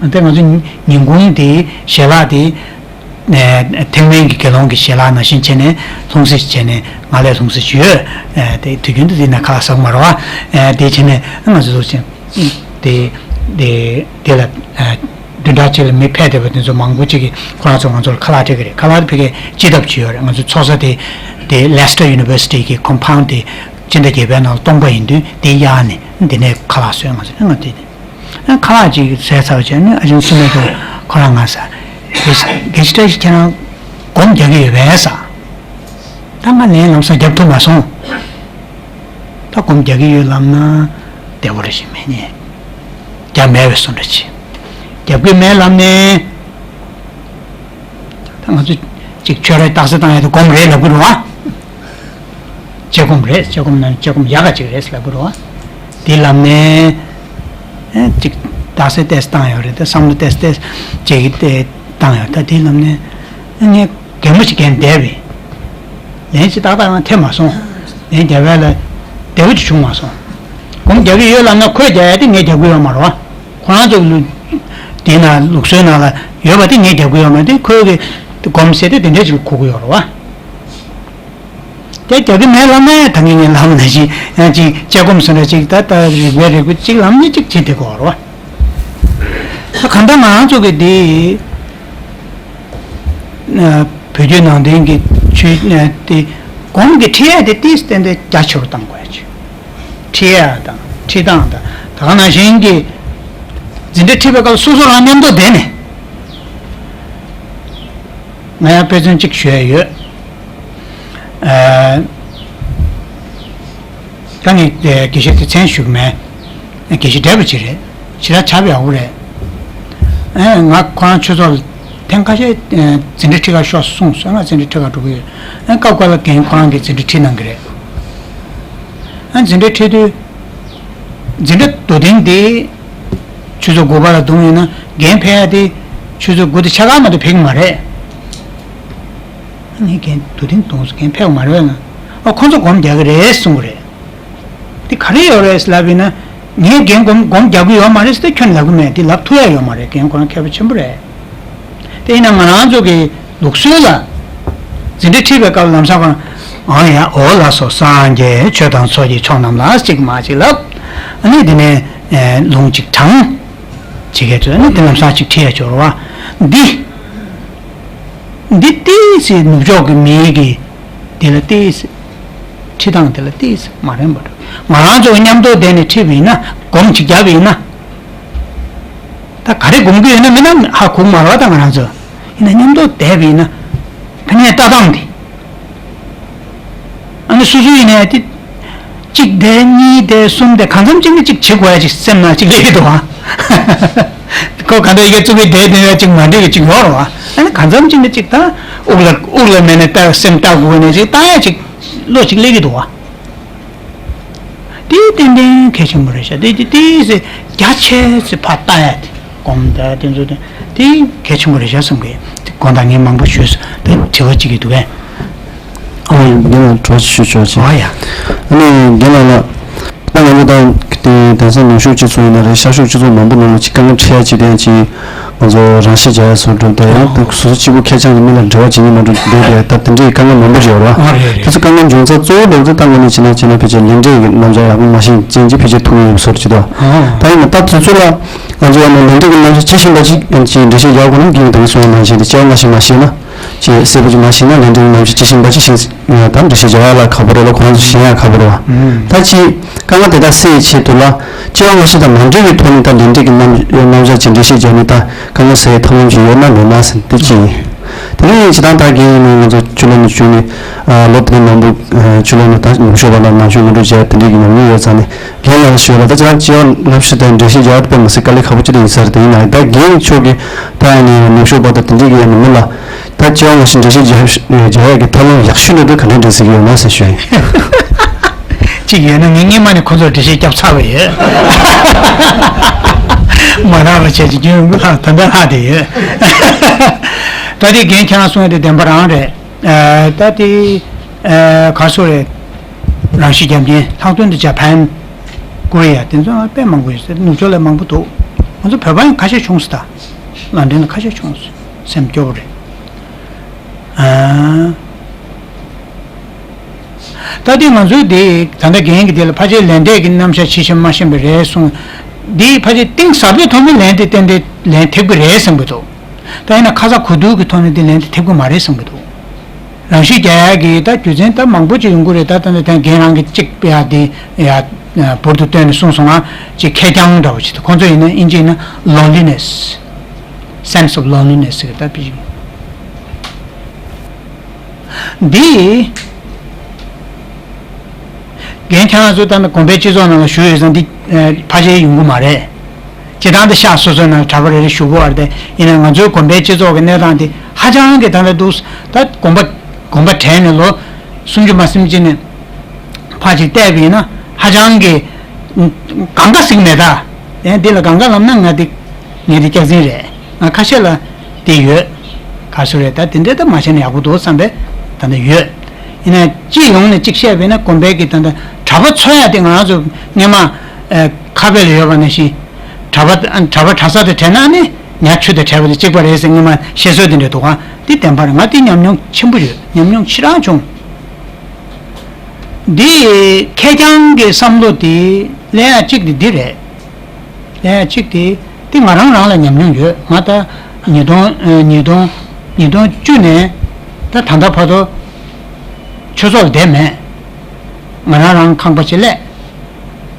སོང་། དེ་ང་ཚོ་ཉིན་གུང་དེ་ཞལ་ལག་དེ། ཨ། ཐེག་དམན་གྱི་དགེ་སློང་གི་ཞལ་ལག་ནང་བཞིན་བྱས་ནས་ལྷུང་བཟེད་བྱས་ནས། ང་ལ་ལྷུང་བཟེད་ཅིག་ཡོད། ཨ། དེ་དུས་རྒྱུན་དུ་དེ་ནས་ཁ་ལག་ཟ་གི་མ་རེད་པ། ཨ། དེ་བྱས་ནས་ང་ཚོ་འདུག་སེ། དེ་དེ་དེ་ལ། ཨ། བདུན་ཕྲག་གཅིག་ལ་མི་ཕེབས་བསྡད་པ་དེ་ཚོ་མང་པོ་ཅིག་གིས་ཁོ་རང་ཚོ་ང་ཚོར་ཁ་ལག་སྤྲད་ཀྱི་རེད། ཁ་ལག་དེ་ཕ་གིའི་སྤྱི་ཐབ་ཅིག་ཡོད་རེད། ང་ཚོའི་ཚོགས་ས་དེ་དེ་Leicester University་གི་compound་དེ་སྤྱི་ཟླ་བརྒྱད་པའི་ནང་སྟོང་པ་ཡིན་དུས། དེ་གཡར་ནས་འདི་ནས་ཁ་ལག་བཟོས། ང་ཚོ་ང་དེ་ཁ་ལག་ཅིག་བཟས་ཚར་བ་བྱས་ནས། ཨ་ཅེ་སུ་མེ་ཏོ་ཁོ་རང་ང་ཟེར། དགེ་བཤེས་བཀྲ་ཤིས་ཁྱེད་རང་སྒོམ་རྒྱག་གི་ཡོད་པས་ཟེར། ད་ང་ལན་ལམ་སང་རྒྱབ་ཐུབ་མ་སོང་། ད་སྒོམ་རྒྱག་གི་ཡོད་ལབ་ན་བདེ་པོ་རེ་ཞིག་མེད་ནས། རྒྱབ་མེད་པའི་བཟོ་འདྲ་ཅིག་རྒྱབ་གི་མེད་ལབ་ནས། ད་ང་ཚོ་ཅིག་ཆོས་ར་རྟགས་གསལ་བཏང་ཡག་དེ་སྒོམ་རེད་ལབ་གི་རེད་པ། དཔྱད་སྒོམ་རེད། དཔྱད་སྒོམ་ནང་དཔྱད་སྒོམ་ཡག་ག་ཅིག་རེད་ལབ་གི་རེད་པ། དེ་ལབ་ནས། ཨེ། ཅིག་རྟགས་གསལ་ཏོག་ཙམ་བཏང་ཡོད་རེད། ད་བསམ་བློ་ཏོག་ཙམ་ཏོག་ཙམ་ཅིག་གི་བཏང་ཡོད། ད་དེ་ལབ་ནས། ཨེ། ངས་གད་མོ་ཞིག་བགད་བསྡད་པས། ལན་ཅིག་ཏག་ཏག་ཡང་ཐེབས་མ་སོང་། ལན་རྒྱབ་ཡག་ལ་བདེ་པོ་ཅིག་བྱུང་མ་སོང་། སྒོམ་རྒྱག་གི་ཡོད་ལབ་ན་ཁོས་རྒྱག་ཡག་དེ་ངས་རྒྱབ་གི་ཡོད་མ་རེད་པ། ཁོ་རང་ཚོ་ལུགས། དེའི་ནང་ལུགས་སྲོལ་ནང་ལ་ཡོད་པ་དེ་ངས་རྒྱབ་གི་ཡོད་མ་རེད། ཁོས་གི་སྒོམ་ཟེར་དེ་དེ་འདྲས་ཅིག་གོ་གི་ཡོད་རེད་པ། དེ་རྒྱག་གི་མེད་ལབ་ན། ད་ངས་ངས་ལབ་ནང་བཞིན་ཡང་ཅིག་དཔྱད་སྒོམ་སོང་ན་ཅིག་ད་ལྟ་རིག་པའི་རེ་སྐུལ་ཅིག་ལབ་ནས་ཅིག་བྱེད་བསྡད་དགོས་རེད་པ། ད་གང་ལྟར་ང་རང་ཚོ་གི་འདི། ཨ། བོད་བརྒྱུད་ནང་བསྟན་གྱི་ཆོས་དེ་སྒོམ་གྱི་ཁྲིད་ཡག་དེ་ཏིས་ཏན་ཏན་རྒྱ་ཆེ་རུ་གཏང་དགོས་ཡག་ཅིག་ཁྲིད་ཡག་དང་ཁྲིད་སྟངས་དང་། ད་ག་ནང་བཞིན་གྱི་འཛིན་གྲྭ་ཁྲིད་པའི་སྐབས་སོ་སོ་རང་མཉམ་དུ་བསྡད་ནས། ང་ཡང་དཔེ་མཚོན་གཅིག་ཞུ་ཡག་ཡོད། ཨ། ད་ངས་དགེ་བཤེས་དེ་མཚན་ཞུ་གི་མེད། དགེ་བཤེས་བགྲེས་པོ་ཅིག་རེད། ཞེ་དྲག་ཆགས་པ་ཡག་པོ་རེད། ཨ། ང་ཁོ་རང་ཆོས་ཚོགས་ལ་ཐེངས་ཁ་ཤས། ཨ། འཛིན་གྲྭ་ཁྲིད་ག་ཤོག་གསུངས་སོང་། ང་འཛིན་གྲྭ་ཁྲིད་ག་འགྲོ་གི་ཡོད། ཨ། སྐབས་འགའ་ལ་རྒན་ཁོ་རང་གིས་འཛིན་གྲྭ་ཁྲིད་གནང་གི་རེད། ཨ་འཛིན་གྲྭ་ཁྲིད་དུས། འཛིན་གྲྭ་དུ་ཐེངས་དེ། ཆུ་ཚོད་དགུ་པ་ལ་བརྡུངས་ཡོད་ན་རྒན་ཕེབས་ཡ་དེ། ཆུ་ཚོད་དགུ་དང་ཕྱེད་ཀ་མ་གཏོགས་ཕེབས་ཀྱི་མ་རེད། ངས་རྒན་དུ་ཐེངས་བརྡུངས་སོང་། རྒན་ཕེབས་མ་རེད་ན། ཨ་ཁོ་ཚོ་སྒོམ་རྒྱག་གི་རེད་གསུང་གི་རེད། དེ་ག་རེ་ཡོད་རེད་ལབ་ཡིན་ན། ངས་རྒན་སྒོམ་སྒོམ་རྒྱག་གི་ཡོད་མ་རེད་ཟེར་ཏེ་ཁྱོན་ལབ་གི་མེད། དེ་ལབ་ཐུབ་ཡ་ཡོད་མ་རེད། རྒན་ཁོ་རང་མཁས་པ་ཆེན་པོ་རེད། དེ་ཡིན་ན་ང་རང་ཚོ་གི་ལུགས་སྲོལ་ལ། འཛིན་གྲྭ་ཁྲིད་པའི་སྐབས་ལམ་སང་ཁོ་རང་། ཨང་ཡ་འོ་ལགས་སོ། སངས་རྒྱས་ཆོས་དང་ཚོགས་ཀྱི་མཆོག་རྣམས་ལ་གཅིག་མ་གཅིག་ལབ། ཨ་ནི་དེ་ནས་ལུང་གཅིག་དྲངས། བྱེད་མཁན་ཚོས་ཨ་ནི་དེ་ལམ་སང་གཅིག་ཁྲིད་ཡ་སྦྱོར་བ་འདི། འདི་ཏོག་ཙམ་ནུབ་ཕྱོགས་ཀྱི་མིའི་གི་དེ་ལ་ཏོག་ཙམ་ཁྲིད་སྟངས་དེ་ལ་ཏོག་ཙམ་མ་རན་པ་འདུག་ང་རང་ཚོ་མཉམ་དུ་བསྡད་ནས་ཁྲིད་པ་ཡིན་ན། སྒོམ་ཅིག་བརྒྱབ་པ་ཡིན་ན། ད་ག་རེ་སྒོམ་གྱི་ཡོད་ན་མིན་ན་ཧ་གོ་མ་རེད་པ། ད་ང་རང་ཚོ་ཡིན་ན་མཉམ་དུ་བསྡད་པ་ཡིན་ན། ད་ངས་ལྟ་སྟངས་དེ། ཨ་ནི་སོ་སོ་ཡིན་ནའི་དེ། གཅིག་བསྡད། གཉིས་བསྡད། གསུམ་བསྡད། གང་འཚམ་གཅིག་ནས་གཅིག་བྱེད་དགོས་ཡ་ཅིག་སེམས་ནང་གཅིག་སླེབས་ཀྱི་འདུག་ཨ། ཁོ་གང་ལྟར་ཡི་གེ་བཙུགས་པའི་བསྡད་བསྡད་ཡ་ཅིག་མ་འགྲིག་གི་ཅིག་ཡོད་རེད་བ། ཨ་ནི་གང་འཚམ་གཅིག་ནས་གཅིག་ད་དབུགས་ལ་དབུགས་ལ་མེད་ནས་ལྟ། སེམས་ལྟ་དགོས་ནས་ཅིག་ལྟ་ཡ་ཅིག་བློ་ཅིག་སླེབས་ཀྱི་འདུག་བ། དེ་ཏན་ཏན་གལ་ཆེན་པོ་རེད་ཤག་དེ་དེ་དེ་ཟེར་རྒྱ་ཆེ་ཟེར་ཕར་ལྟ་ཡ་དེ། སྒོམ་ད་དེ་ཚོ་དེ་དེ་གལ་ཆེན་པོ་རེད་ཤག་བསམ་གི། དེ་དགོངས་དག་ངས་མང་པོ་ཞུས་སོང་། དེ་དྲི་བ་གཅིག་གི་འདུག་གས། ཨོ་ཡ། འདི་ལ་གྲོགས་ཞུ་ཆོག་ཅིག་ཨོ་ཡ། ཨ་ནི་རྒན་ལགས་ལ། ད་ང་ཚོ་ད་དེ་དེང་སང་ནུབ་ཕྱོགས་སྤྱི་ཚོགས་ཡིན་ན་རེད། ཤར་ཕྱོགས་སྤྱི་ཚོགས་མང་པོ་ནང་ལ་ཅིག་དཀའ་ངལ་འཕྲད་ཡ་ཅིག་དེ་ཡང་ཅིག་ང་ཚོ་རང་ཤེད་རྒྱག་ཡ་བཟོ་འགྲོ། ད་ཡང་ད་སོ་སོ་གཅིག་པུ་ཁེར་རྐྱང་གི་མི་ལ་འབྲེལ་བ་བྱེད་སྙིང་མ་འདོད་དེ། ད་དེ་འདྲའི་དཀའ་ངལ་མང་པོ་ཡོད་རེད་བ། ཨ་རེད་རེད། དེ་ཚོ་དཀའ་ངལ་འབྱུང་རྩ་གཙོ་བོ་འདྲ་བོ་དེ་ད་ང་ནི་བྱས་ན་བྱས་ན་ཕལ་ཆེར་ལས་འབྲས་ཀྱི་རྣམ་གཞག་ཡག་པོ་མ་ཤེས་ཅན་གྱི་ཕལ་ཆེར་ཐུག་ཡོད་པའི་བཟོ་འདྲ་ཅིག་འདུག་ཨ། ད་ཡིན་ན་ད་དུས་ཚོད་ལ་ང་ཚོ་ཡང་ན་ལས་འབྲས་ཀྱི་རྣམ་གཞག་ཇི་བཞིན་པ་ཅིག་ཅིག་འགྲེལ་བཤད་རྒྱག་དགོས་ན། རྒན་གྱིས་ད་གིན་གསུངས་པ་ནང་བཞིན་དེ་སྐྱེ་བ་སྔ་ཕྱི་མ་ཤེས་ན། ཅེས་གསལ་པོ་ཅིག་མ་ཤེས་ན་ལས་འབྲས་ཀྱི་རྣམ་གཞག་ཇི་བཞིན་པ་ཅིག་ཤེས། ད་འགྲེལ་བཤད་རྒྱག་ཡ་ལ་ཁག་པོ་རེད་ལ། ཁོ་རང་ཚོ་ཤེས་ཡ་ཁག་པོ་རེད་བ། ད་ཅི་དཀའ་ངལ་དེ་དག་སེལ་བའི་ཆེད་དུ་ལ། སྐྱེ་བ་སྔ་ཕྱི་དང་མ་འབྲེལ་བའི་ཐོག་ནས་ད་ལས་འབྲས་ཀྱི་རྣམ་རྣམ་གཞག་ཅིག་འགྲེལ་བཤད་རྒྱག་ནས་ད་དཀའ་ངལ་སེལ་ཡའི་ཐབས་ལམ་ཅིག་ཡོད་ན་མེད་ན་ཟེར་དེ་གཅིག་ཡིན། དེ་ནས་སྤྱིར་བཏང་ད་རྒན་ཡིན་ན་ང་ཚོ་ཕྱི་ལོགས་ནས་བྱུང་ནས་ལོ་དེ་མང་པོ་ཕྱི་ལོགས་ནས་ད་ནུབ་ཕྱོགས་པ་དང་ནང་ཆོས་སྔོན་འགྲོ་བྱས་དེ་འདྲའི་གི་ཉམས་མྱོང་ཡོད་ཙང་ནས། རྒན་ལགས་ལ་ཞུས་ལ། ད་ཅི་ལ་སྐྱེ་བ་སྔ་ཕྱི་དང་འགྲེལ་བཤད་རྒྱག་པ་དཔེ་མི་སྲིད་དཀའ་ལས་ཁག་པོ་ཅིག་ཡིན་ས་རེད། དེ་ཡིན་ན་ད་རྒན་མཆོག་གིས་ད་ནི་ནུབ་ཕྱོགས་པ་དང་དེ་འདྲའི་གི་ཡང་མི་ལ་ད་སྐྱེ་བ་སྔ་ཕྱི་འགྲེལ་བཤད་རྒྱག་རྒྱག་ཡག་གི་ཐབས་ལམ་ཡག་ཤོས་འདྲ་འདུག་ག་འདྲ་འགྲེལ་ཟེར་གི་ཡོད་ན་ཟེར་ཞུས་ཡིན། གཅིག་ཡོད་ན་ངས་སྔོན་མ་ནས་ཁོ་ཚོར་འགྲེལ་བཤད་བརྒྱབ་ཚར་བ་ཡོད། མ་རག་པ་བྱས་ཀྱི་རྒྱུན་ད་ལྟ་ལྷག་བསྡད་ཡོད། ད་དེ་རྒན་ཁྱེད་རང་གསུངས་ཡ་དེ་བདེན་པ་རང་རེད། ཨ། ད་དེ་ཨ་ག་སོ་རེད། རང་ཤི་རྒྱབ་མཁན་ལྷག་དོན་དུ་ཇ་པན། ཀོ་རི་ཡ། དེ་ཚོ་དཔེ་མང་པོ་ཡོད་ས་རེད། ནུབ་ཕྱོགས་ལ་མང་པོ་འདུག་ང་ཚོ་བོད་པ་ཡང་ཁ་ཤས་བྱུང་སོང་། ད་ལན་ཀྲན་ལ་ཁ་ཤས་བྱུང་སོང་། སེམས་སྐྱོ་པོ་རེད། ཨ། ད་དེ་ང་ཚོའི་དེ་ད་ལྟ་རྒན་གྱི་དེ་ལ་ཕལ་ཆེར་ལན་འདེབས་ཀྱི་རྣམ་གཞག་ཇི་བཞིན་མ་ཤེས་པ་རེད་གསུངས། འདི་ཕལ་ཆེར་གཏིང་ཟབ་པོའི་ཐོག་ནས་ལན་དེ་ཏན་ཏན་ལན་ཐེབས་ཀྱི་རེད་བསམ་གྱི་འདུག་ད་ཡིན་ན་ཁ་ཚ་གོ་སྡུག་གི་ཐོག་ནས་འདི་ལན་དེ་ཐེབས་ཀྱི་མ་རེད་བསམ་གྱི་འདུག་རང་ཤི་རྒྱག་ཡག་གི་ད་རྒྱུ་མཚན་ད་མང་པོ་ཅིག་ཡོང་གི་རེད། ད་ད་ད་རྒན་རང་གིས་གཅིག་ཡ་དེ་ཡ་འབུར་དུ་བཏོན་ནས་གསུངས་སོང་ང་། ཅིག་ཁེར་རྐྱང་འདྲ་བོ་ཅིག་ད་ཁོང་ཚོ་ཡིན་ན་ཨིན་ཇི་ཡིན་ན་loneliness, sense of loneliness ཟེར་གི་ད་ཕི་འདི། རྒན་ཁྱེད་རང་ཚོ་ད་ནི་དགོན་པའི་སྤྱི་ཚོགས་ནང་ལ་བཞུགས་ཡོད་ཙང་འདི་ཕལ་ཆེར་ཡོང་གི་མ་རེད། སྤྱིར་བཏང་འདི་ཤག་སོ་སོའི་ནང་གྲྭ་པ་རེ་རེ་བཞུགས་ཀྱི་ཡོད་རེད་དེ། ཡིན་ན་ང་ཚོའི་དགོན་པའི་སྤྱི་ཚོགས་ཀྱི་གནས་སྟངས་འདི་ཧ་ཅང་གི་ད་ལྟ་འདུག་ད་དགོན་པ་དགོན་པ་དྲན་ནས་ལོ་སུམ་ཅུ་མ་ཟིན་ཅིག་ནས་ཕར་ཅིག་བལྟས་པ་ཡིན་ན་ཧ་ཅང་གི་གང་ག་ཟིག་མེད་ད། ཡང་འདི་ལ་གང་ག་ལབ་ན་ང་འདི་ངས་འདི་སྐྱག་རྫུན་རེད། ང་ཁ་ཤས་ལ་དེ་ཡོད། ག་སུ་རེད། ད་དེ་འདྲ་ད་མ་བྱས་ན་ཡག་པོ་འདུག་བསམ་པའི་ད་ལྟ་ཡོད། ཡིན་ན་སྤྱི་ཡོངས་ནས་གཅིག་བཤད་པས་ན་དགོན་པའི་གི་ད་ལྟ་གྲྭ་པ་འཚོ་ཡ་དེ་ང་རང་ཚོ་སྔོན་མ་ཨ་ཁ་དཔེ་ལ་ཡོད་པ་ནང་བཞིན་གྲྭ་པ་གྲྭ་པ་གྲྭ་ས་དེ་དྲན་ན་ནི་ཉ་ཆུ་དང་བྲལ་བ་དང་གཅིག་པ་རེད་ཟེར་སྔོན་མ་བཤད་སྲོལ་དེ་འདྲ་འདུག་ག་དེ་བདེན་པ་རེད། ང་དེ་ཉམས་མྱོང་ཆེན་པོ་ཡོད། ཉམས་མྱོང་ཆེ་རང་བྱུང་། འདི་ཁེར་རྐྱང་གི་བསམ་བློ་དེ་ལེན་ཡ་གཅིག་དེ་འདི་རེད། ལན་གཅིག་དེ་དེ་ང་རང་རང་ལ་ཉམས་མྱོང་ཡོད། ང་ད་ཉིས་སྟོང་ཉིས་སྟོང་ཉིས་སྟོང་བཅུ་ནས་ད་ད་ལྟ་བར་དུ་ཆོས་ཚོགས་ལ་བསྡད་མེད། ང་རང་རང་ཁང་པ་ཅིག་སླེབས།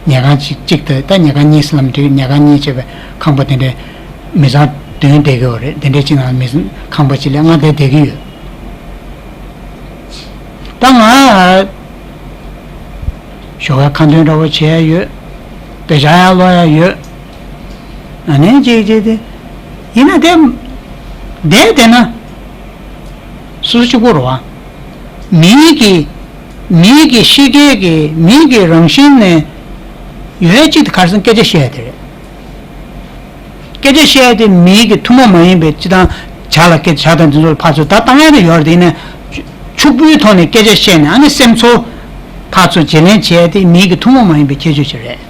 ཉལ་ཁང་ཅིག་ཅིག་དེ་ད་ཉལ་ཁང་གཉིས་སུ་ལམ་དུས་ཉལ་ཁང་གཉིས་བྱས་པའི་ཁང་པ་དེ་འདྲའི་མི་ཚང་བདུན་བསྡད་ཀྱི་ཡོད་རེད། དེ་འདྲའི་ཅིག་ནང་མི་ཁང་པ་ཅིག་སླེབས་ང་དེ་བསྡད་ཀྱི་ཡོད། ད་ང་ཞོགས་ཀ་ཁ་འདོན་འདྲ་བོ་བྱེད་ཡ་ཡོད། དཔེ་ཆ་ཡང་ཀློག་ཡ་ཡོད། ཨ་ནི་ཅིག་ཅིག་དེ་ཡིན་ན་དེ་བསྡད་བསྡད་ན་སོ་སོ་གཅིག་པོ་རེད་བ། མིའི་གི་ མིའི་གི་གཤིས་ཀའི་གི་མིའི་གི་རང་བཞིན་ནས་ཡོད་ཅིག་དེ་ཁར་སང་སྐད་ཆ་བཤད་དེ་རེད། སྐད་ཆ་བཤད་དེ་མིའི་གི་ཐུན་མོང་མ་ཡིན་པའི་སྤྱི་དང་བྱ་ལ་སྐད་བྱ་དང་འདི་ཚོ་ལ་ཕར་ཚུར་ད་བཏང་ཡ་དེ་ཡོད་རེད། དེ་ནས་ཕྱུག་པོའི་ཐོག་ནས་སྐད་ཆ་བཤད་ནས་ཨ་ནི་སེམས་ཚོར་ཕར་ཚུར་བརྗེ་ལེན་བྱས་ཏེ་མིའི་གི་ཐུན་མོང་མ་ཡིན་པའི་ཁྱད་ཆོས་ཤིག་རེད།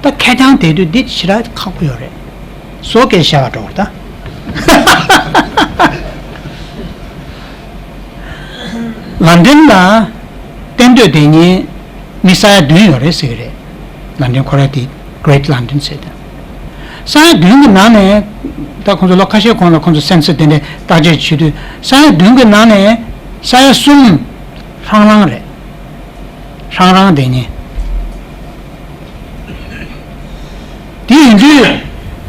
ད་ཁེར་རྐྱང་དེ་དུས་འདི་ཞེ་དྲག་ཁག་པོ་ཡོད་རེད། སོ་སྐད་བཤད་པ་འགྲོ་བར་ད། ལན་ཀྲན་ལ་གཏན་སྡོད་དེ་ཉིད་མི་ས་ཡ་བདུན་ཡོད་རེད་ཟེར་གྱི་རེད། ལན་ཀྲན་ཁོ་ར་དེ་Great London ཟེར་ཏེ། ས་ཡ་བདུན་གྱི་ནང་ནས་ད་ཁོང་ཚོ་ལོ་ཁ་ཤས་གོང་ལ་ཁོང་ཚོ་སེན་སི་དེ་འདྲའི་བརྟག་དཔྱད་བྱེད་དུས་ས་ཡ་བདུན་གྱི་ནང་ནས་ས་ཡ་གསུམ་ཧྲང་རང་རེད། ཧྲང་རང་དེ་ཉིད། དེ་ཡིན་དུས་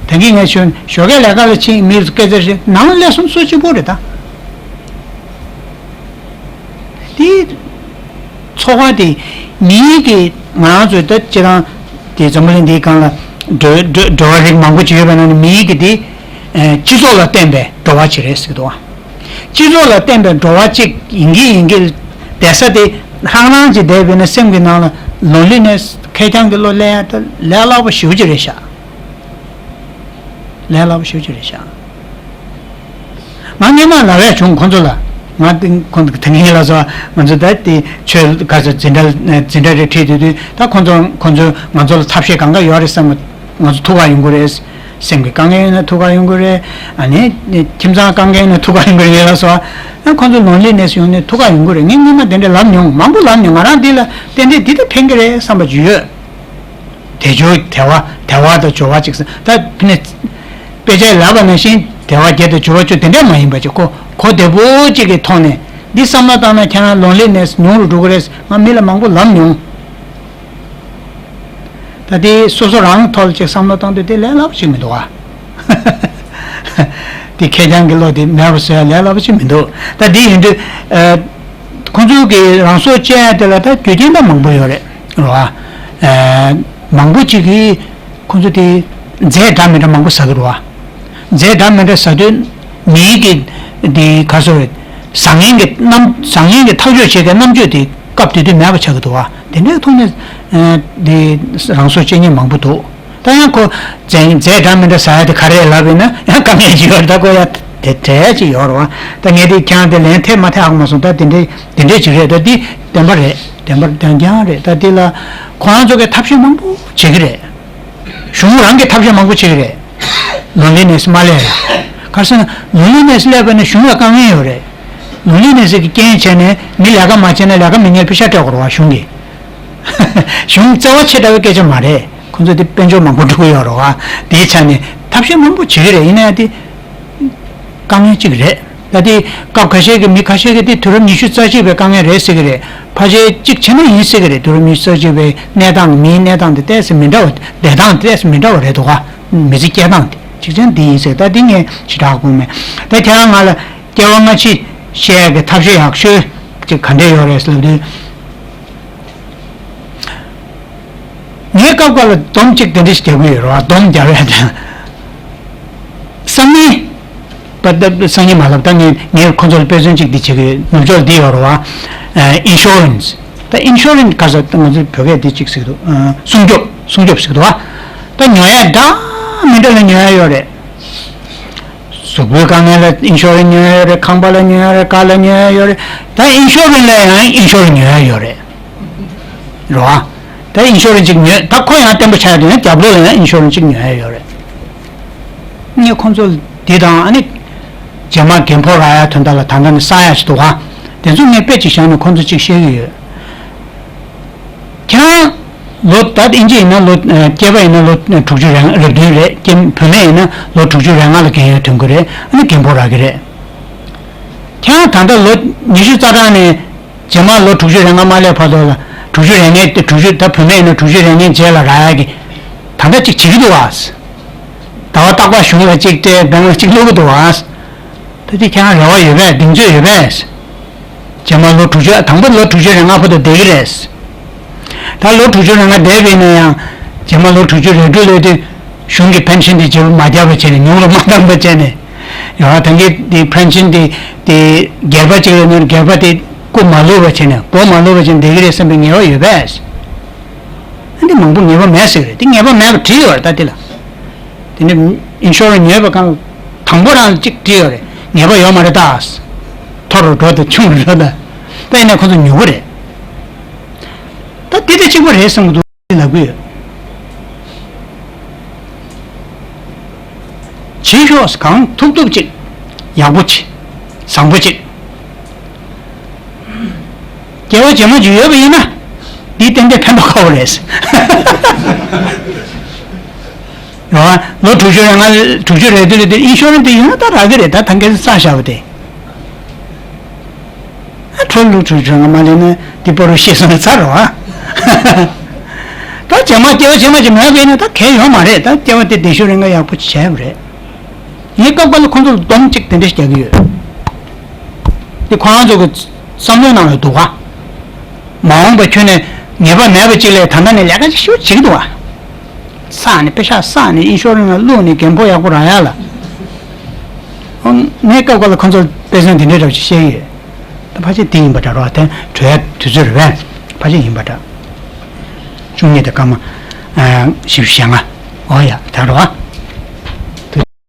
ད་གིན་ངས་ཞོ་ཞོགས་ཀས་ལས་ཀ་ལ་ཕྱིན། མིར་སྐད་ཆ་བཤད། ནང་ལས་སུམ་སོ་གཅིག་པོ་རེད་ད། དེ་འཚོ་བ་དེ་མིའི་གི་ང་རང་ཚོའི་ད་སྤྱིར་བཏང་དེ་འཛམ་བུ་གླིང་འདིའི་སྒང་ལ་འགྲོ་འགྲོ་འགྲོ་བ་རིགས་མང་པོ་ཅིག་ཡོད་པ་ནང་ནས་མིའི་གི་དེ་སྤྱི་ཚོགས་ལ་བརྟེན་པའི་འགྲོ་བ་ཅིག་རེད་ཟེར་གྱི་འདུག་བ། སྤྱི་ཚོགས་ལ་བརྟེན་པའི་འགྲོ་བ་གཅིག་ཡིན་གྱི་ཡིན་གྱི། བསྡད་ས་དེ་ཧྲང་རང་གཅིག་བསྡད་པས་ན་སེམས་ཀྱི་ནང་ལ་lonelyness ཁེར་རྐྱང་གི་བློ་སླེབས་ཡ་ད་ལས་སླ་པོ་ཞེ་པོ་ཅིག་རེད་ཤག་ལས་སླ་པོ་ཞེ་པོ་ཅིག་རེད་ཤག་ང་སྔོན་མ་ལབ་ཡ་བྱུང་ཁོང་ཚོ་ལ། ང་དེ་ཁོང་ཚོ་ད་ངེད་ལ་སོགས་ང་ཚོ་ད་དེ་ཆོས་ག་ཚོད་འཛིན་གྲྭ་འཛིན་གྲྭ་རེ་ཁྲིད་དུས་དུས་ད་ཁོང་ཚོ་ཁོང་ཚོས་ང་ཚོ་ལ་ཐབས་ཤེས་གང་ག་ཡོད་རེད་བསམ། ང་ཚོ་ཐུག་ག་ཡོང་གི་རེད། སེམས་ཀྱི་དཀའ་ངལ་ཡོད་ན་ཐུག་ག་ཡོང་གི་རེད། ཨ་ནི་ཁྱིམ་ཚང་དཀའ་ངལ་ཡོད་ན་ཐུག་ག་ཡོང་གི་རེད་ལ་སོགས། ཨ་ཁོང་ཚོ་lonelyness ཡོང་ནས་ཐུག་ག་ཡོང་གི་རེད། ངས་སྔོན་མ་དེ་འདྲ་ལབ་མྱོང་། མང་པོ་ལབ་མྱོང་། ང་རང་འདི་ལ་ཏན་ཏན་འདི་ལྟ་ཕན་གི་རེད་བསམ་པ་ཅིག་ཡོད། དལ་འབྱོར་དལ་བ་དལ་བ་དང་འབྱོར་བ་ཅིག་ད་ཕི་ནས་དཔེ་ཆ་ལབ་པ་ནང་བཞིན་དལ་བ་བརྒྱད་དང་འབྱོར་བ་བཅུ་དེ་འདྲ་མ་ཡིན་པ་ཅིག་ཁོ་གོ་བདེ་པོ་ཅིག་གི་ཐོག་ནས་འདི་བསམ་བློ་བཏང་ན་ཁྱེད་རང་lonelyness ཉུང་རུ་འགྲོ་གི་རེད། ང་མི་ལ་མང་པོ་ལབ་མྱོང་། ད་དེ་སོ་སོ་རང་ཐོག་ལ་ཅིག་བསམ་བློ་བཏང་དུས་དེ་ལས་སླ་པོ་ཅིག་མི་འདུག་ཨ། དེ་ཁེར་རྐྱང་གི་བློ་དེ་མེད་པ་བཟོ་ཡ་ལས་སླ་པོ་ཅིག་མི་འདུག་ད་དེ་ཡིན་དུས་ཨ། ཁོང་ཚོ་གི་རང་སྲོག་བཅད་ཡ་དེ་ལ་ད་རྒྱུ་རྐྱེན་ད་མང་པོ་ཡོད་རེད་རོ། ཨ། མང་པོ་ཅིག་གིས་ཁོང་ཚོ་དེ་རྫས་འདྲ་མི་འདྲ་མང་པོ་ཟ་གི་རེད་བ། རྫས་འདྲ་མི་འདྲ་ཟ་དུས་མིའི་གི་དེ་ག་སོ་རེད། བཟང་ངན་གྱི་རྣམ་བཟང་ངན་གྱི་ཐག་གཅོད་བྱེད་མཁན་རྣམ་དཔྱོད་དེ་སྐབས་དེ་དུས་མེད་པ་ཆགས་ཀྱི་འདུག་བ། དེ་འདྲའི་ཐོག་ནས་ཨ། དེ་རང་སྲོག་བཅད་མཁན་མང་པོ་འདུག་ད་ཡང་ཁོ་རྫས་རྫས་འདྲ་མི་འདྲ་ཟ་ཡ་དེ་ག་རེ་ལབ་ཡིན་ན་ཡང་དཀའ་ངལ་ཅིག་ཡོད་རེད། ད་ཁོ་ཡ་དེ་འདྲ་ཅིག་ཡོད་རེད་བ། ད་ངས་དེ་ཁྱེད་རང་དེ་ལན་ཐེབས་མ་ཐེབས་ཧ་གོ་མ་སོང་། ད་དེ་འདྲའི་དེ་འདྲའི་ཅིག་རེད། ད་འདི་བདེན་པ་རེད། བདེན་པ་རྐྱང་རྐྱང་རེད། ད་འདི་ལ་ཁོ་རང་ཚོ་གི་ཐབས་ཤེས་མང་པོ་བྱེད་ཀྱི་རེད། གཞུང་རང་གིས་ཐབས་ཤེས་མང་པོ་བྱེད་ཀྱི་རེད། lonelyness མ་སླེབས་ཡ། ག་རེ་ཟེར་ན་lonelyness སླེབས་པ་ནི་གཞུང་ལ་དཀའ་ངལ་ཡོད་རེད། lonelyness གི་རྐྱེན་བྱས་ནས་མི་ལས་ཀ་མ་བྱས་ན་ལས་ཀ་མི་ཉན་པའི་ཤ་སྤྲད་དགོས་རེད་བ། གཞུང་གིས། གཞུང་བརྩེ་བ་ཆེ་དྲགས་པའི་སྐད་ཆ་མ་རེད། ཁོང་ཚོ་དེ་དཔལ་འབྱོར་མང་པོ་འགྲོ་གི་ཡོད་རེད་བ། དེའི་ཆ་ནས་ཐབས་ཤེས་མང་པོ་བྱེད་ཀྱི་རེད། ཡིན་ན་ཡང་དེ་དཀའ་ངལ་གཅིག་རེད། ད་དེ་སྐབས་ཁ་ཤས་ཀྱི་མི་ཁ་ཤས་ཀྱིས་དེ་དུས་རབས་ཉི་ཤུ་རྩ་གཅིག་པའི་དཀའ་ངལ་རེད་ཟེར་གྱི་རེད། ཕལ་ཆེར་གཅིག་བྱས་ན་ཡིན་ཟེར་གྱི་རེད། དུས་རབས་ཉི་ཤུ་རྩ་གཅིག་པའི་གནས་སྟངས་མིའི་གནས་སྟངས་དེ་ཏོག་ཙམ་མི་འདྲ་བ། བསྡད་སྟངས་དེ་ཏོག་ཙམ་མི་འདྲ་བ་རེད་འདུག་ག་མི་ཚེ་སྐྱེལ་སྟངས་དེ་གཅིག་ཅན་དེ་ཡིན་ཟེར། ད་དེ་ངས་ཞེ་དྲག་དགོངས་མེད། ད་ཁྱེད་རང་ང་ལ་སྐྱེ་བ་སྔ་ཕྱི་བཤད་ཡག་གི་ཐབས་ཤེས་ཡག་ཤོས་ཅིག་ག་འདྲས་ཡོད་རེད་ལབ་དུས། ངའི་སྐབས་སྐབས་ལ་སྡོམ་གཅིག་དེ་འདྲ་ཞིག་རྒྱག་གི་ཡོད་རེད་བ། སྡོམ་རྒྱག་ཡ་དེ། སང་ཉིན་པ་ད་སང་ཉིན་མ་ལབ། ད་ངས་ངས་ཁོ་ཚོར་དཔེ་མཚོན་གཅིག་འདི་བྱེད་ཀྱི་ཡོད། ནུབ་ཕྱོགས་འདི་ཡོད་རེད་བ། ཨ། insurance། ད་insurance ག་ས་ང་ཚོའི་བོད་སྐད་འདི་གཅིག་ཟེར་གྱི་འདུག་ཨ། སྲུང་སྐྱོབ། སྲུང་སྐྱོབ་ཟེར་གྱི་འདུག་བ། ད་ཉོ་ཡ་འདྲ་མི་འདྲ་ལ་ཉོ་ཡ་ཡོད་རེད། གཟུགས་པོའི་དཀའ་ངལ་ལ་insurance ཉོ་ཡ་ཡོད་རེད། ཁང་པ་ལ་ཉོ་ཡ་རེད། ཀར་ལ་ཉོ་ཡ་ཡོད་རེད། ད་insurance ལ་ཡང་insurance ཉོ་ཡ་ཡོད་རེད། རེད་བ། ད་insurance གཅིག་ཉོས། ད་ཁོ་ཡང་བརྟན་པོ་ཆགས་ཡ་དེ་ཡང་རྒྱབ་ལོགས་ལ་ཡང་insurance གཅིག་ཉོ་ཡ་ཡོད་རེད། ངས་ཁོང་ཚོ་འདི་དང་ཨ་ནི་རྗེས་མ་རྒན་ཕོ་རག་ཡ་དོན་དག་ལ་ད་ལྟ་ནས་བསགས་ཡ་ཞིག་འདུག་ག་དེ་ཚོ་ངས་དཔེ་གཅིག་བཞག་ནས་ཁོང་ཚོ་གཅིག་བཤད་ཀྱི་ཡོད། ཁྱེད་རང་ལོ་ད་ཨིན་ཇི་ཡིན་ན་ལོ། ཨ། སྐྱེས་པ་ཡིན་ན་ལོ་དྲུག་ཅུ་རེ་ལྔ་རེ་བདུན་རེད། སྐྱེས་བུད་མེད་ཡིན་ན་ལོ་དྲུག་ཅུ་རེ་ལྔ་ལ་རྒན་ཡོལ་ཐོན་གྱི་རེད། ཨ་ནི་རྒན་ཕོ་རག་གི་རེད། ཁྱེད་རང་ད་ལྟ་ལོ་ཉི་ཤུ་རྩ་གྲངས་ནས་རྗེས་མ་ལོ་དྲུག་ཅུ་རེ་ལྔ་མ་སླེབས་བར་དུ་ལ་དྲུག་ཅུ་རེ་ལྔའི་དྲུག་ཅུ། ད་བུད་མེད་ཡིན་ན་དྲུག་ཅུ་རེ་ལྔའི་རྗེས་ལ་རག་ཡ་གི་ད་ལྟ་གཅིག་བྱེད་ཀྱི་འདུག་ག་ཟླ་བ་རྟག་པར་གཞུང་ལ་གཅིག་སྤྲད། bank ལ་གཅིག་བླུག་གི་འདུག་ག་ད་དེ་ཁྱེད་རང་རེ་བ་ཡོད་པས། གདེང་ཚོད་ཡོད་པས། རྗེས་མ་ལོ་དྲུག་ཅུ། དང་པོ་ལོ་དྲུག་ཅུ་རེ་ལྔ་བར་དུ་བསྡད་ཀྱི་རེད། ད་ལོ་དྲུག་ཅུ་རེ་ལྔ་བསྡད་པ་ཡིན་ན་ཡང་རྗེས་མ་ལོ་དྲུག་ཅུ་རེ་དྲུག་སླེབས་དུས་གཞུང་གི་pension དེ་བརྗེ་པོ་མ་བརྒྱབ་པ་བྱས་ནས། ཉུང་རུ་མ་བཏང་པ་བྱས་ནས། ཡང་ད་གིན་དེ་pension དེ་དེ་སྒེར་པ་གཅིག་ལ་ནོར། སྒེར་པ་དེ་ སྐུ་མ་ལུས་པ་བྱས་ནས་སྒོ་མ་ལུས་པ་བྱས་ནས་བསྡད་ཀྱི་རེད་བསམ་པའི་ངེས་པ་ཡོད་པས། ཨ་འདི་མང་པོ་ངེས་པ་མེད་ཟེར་གི་རེད། འདི་ངེས་པ་མེད་པ་བྲིས་ཡོད་རེད་ད་འདི་ལ། དེ་ནས་ཨིན་ཤོ་རན་ཉོས་པ་གང་དང་པོ་རང་ལ་གཅིག་བྲིས་ཡོད་རེད། ངེས་པ་ཡོད་མ་རེད་ད། མཐོ་རུ་འགྲོ་དང་ཆུང་རུ་འགྲོ་དང་། དཔེ་ནས་ཁོ་ཚོ་ཉོ་གི་རེད། ད་འདི་དང་གཅིག་པ་རེད་བསམ་གི་འདུག་ལབ་གི་ཡོད། བྱེད་ཤོག་གང་ཐུབ་ཐུབ་ཅིག་ཡག་པོ་ཅིག་བཟང་པོ་ཅིག་སྐྱེ་བ་རྗེས་མ་ཅིག་ཡོད་པ་ཡིན་ན། འདི་ཏན་ཏན་ཕན་པ་ཁག་པོ་རེད། རེད་བ། ལོ་དྲུག་ཅུ་རེ་ལྔ་དྲུག་ཅུ་རེ་བདུན་ལ་དེ་ཨིན་ཤོ་རན་དེ་ཡོད་ན་ད་རག་གི་རེད། ད་ཐང་གའི་བསགས་བཞག་པ་དེ། ཨ་ཁྲོ་ལུ་ཁྲུ་ཁྲུ་ང་མ་ལེན་ན་འདི་པོ་རུ་ཤེས་སོང་ན་ཚར་རོ་ཨ། ད་རྗེས་མ་སྐྱེ་བ་ཕྱི་མ་ཅིག་མེད་པས་ན་ད་གལ་ཡོད་མ་རེད། ད་སྐྱེ་བ་དེ་བདེ་ཤོས་རིང་ག་ཡག་པོ་བྱས་པ་རེད། ངས་སྐབས་འགའ་ལ་ཁོང་ཚོ་ལ་སྡོམ་གཅིག་དེ་འདྲ་ཞིག་རྒྱག་གི་ཡོད། འདི་ཁོ་རང་ཚོ་གི་བསམ་བློའི་ནང་ལ་འདུག་ག་མ་འོངས་པ་ཁྱོན་ནས་ངེས་པ་མེད་པ་ཅིག་ལས་ད་ལྟ་ནས་ལས་ཀ་ཅིག་ཞུ་བྱེད་ཀྱི་འདུག་ག་བསགས་ནས་པེ་ཤག་བསགས་ནས་ཨིན་ཤོ་རན་ལ་བླུགས་ནས་རྒན་ཕོ་ཡག་པོ་རག་ཡག་ལ། ཨོ་ངས་སྐབས་འགའ་ལ་ཁོང་ཚོར་དཔེ་མཚོན་དེ་འདྲའི་འདྲ་བ་ཞིག་བཤད་ཀྱི་ཡོད། ད་ཕལ་ཆེར་དེ་ཡིན་པ་འདྲ་རོགས་དེ་གྲོལ་ཡག་དུས་ཚོད་རེད་པས། ཕལ་ཆེར་ཡིན་པ་འདྲ། བཅུ་གཉིས་དང་སྐར་མ་ཨ་བཞི་བཅུ་ཞེ་ལྔ། ཨོ་ཡ་ད་རོགས།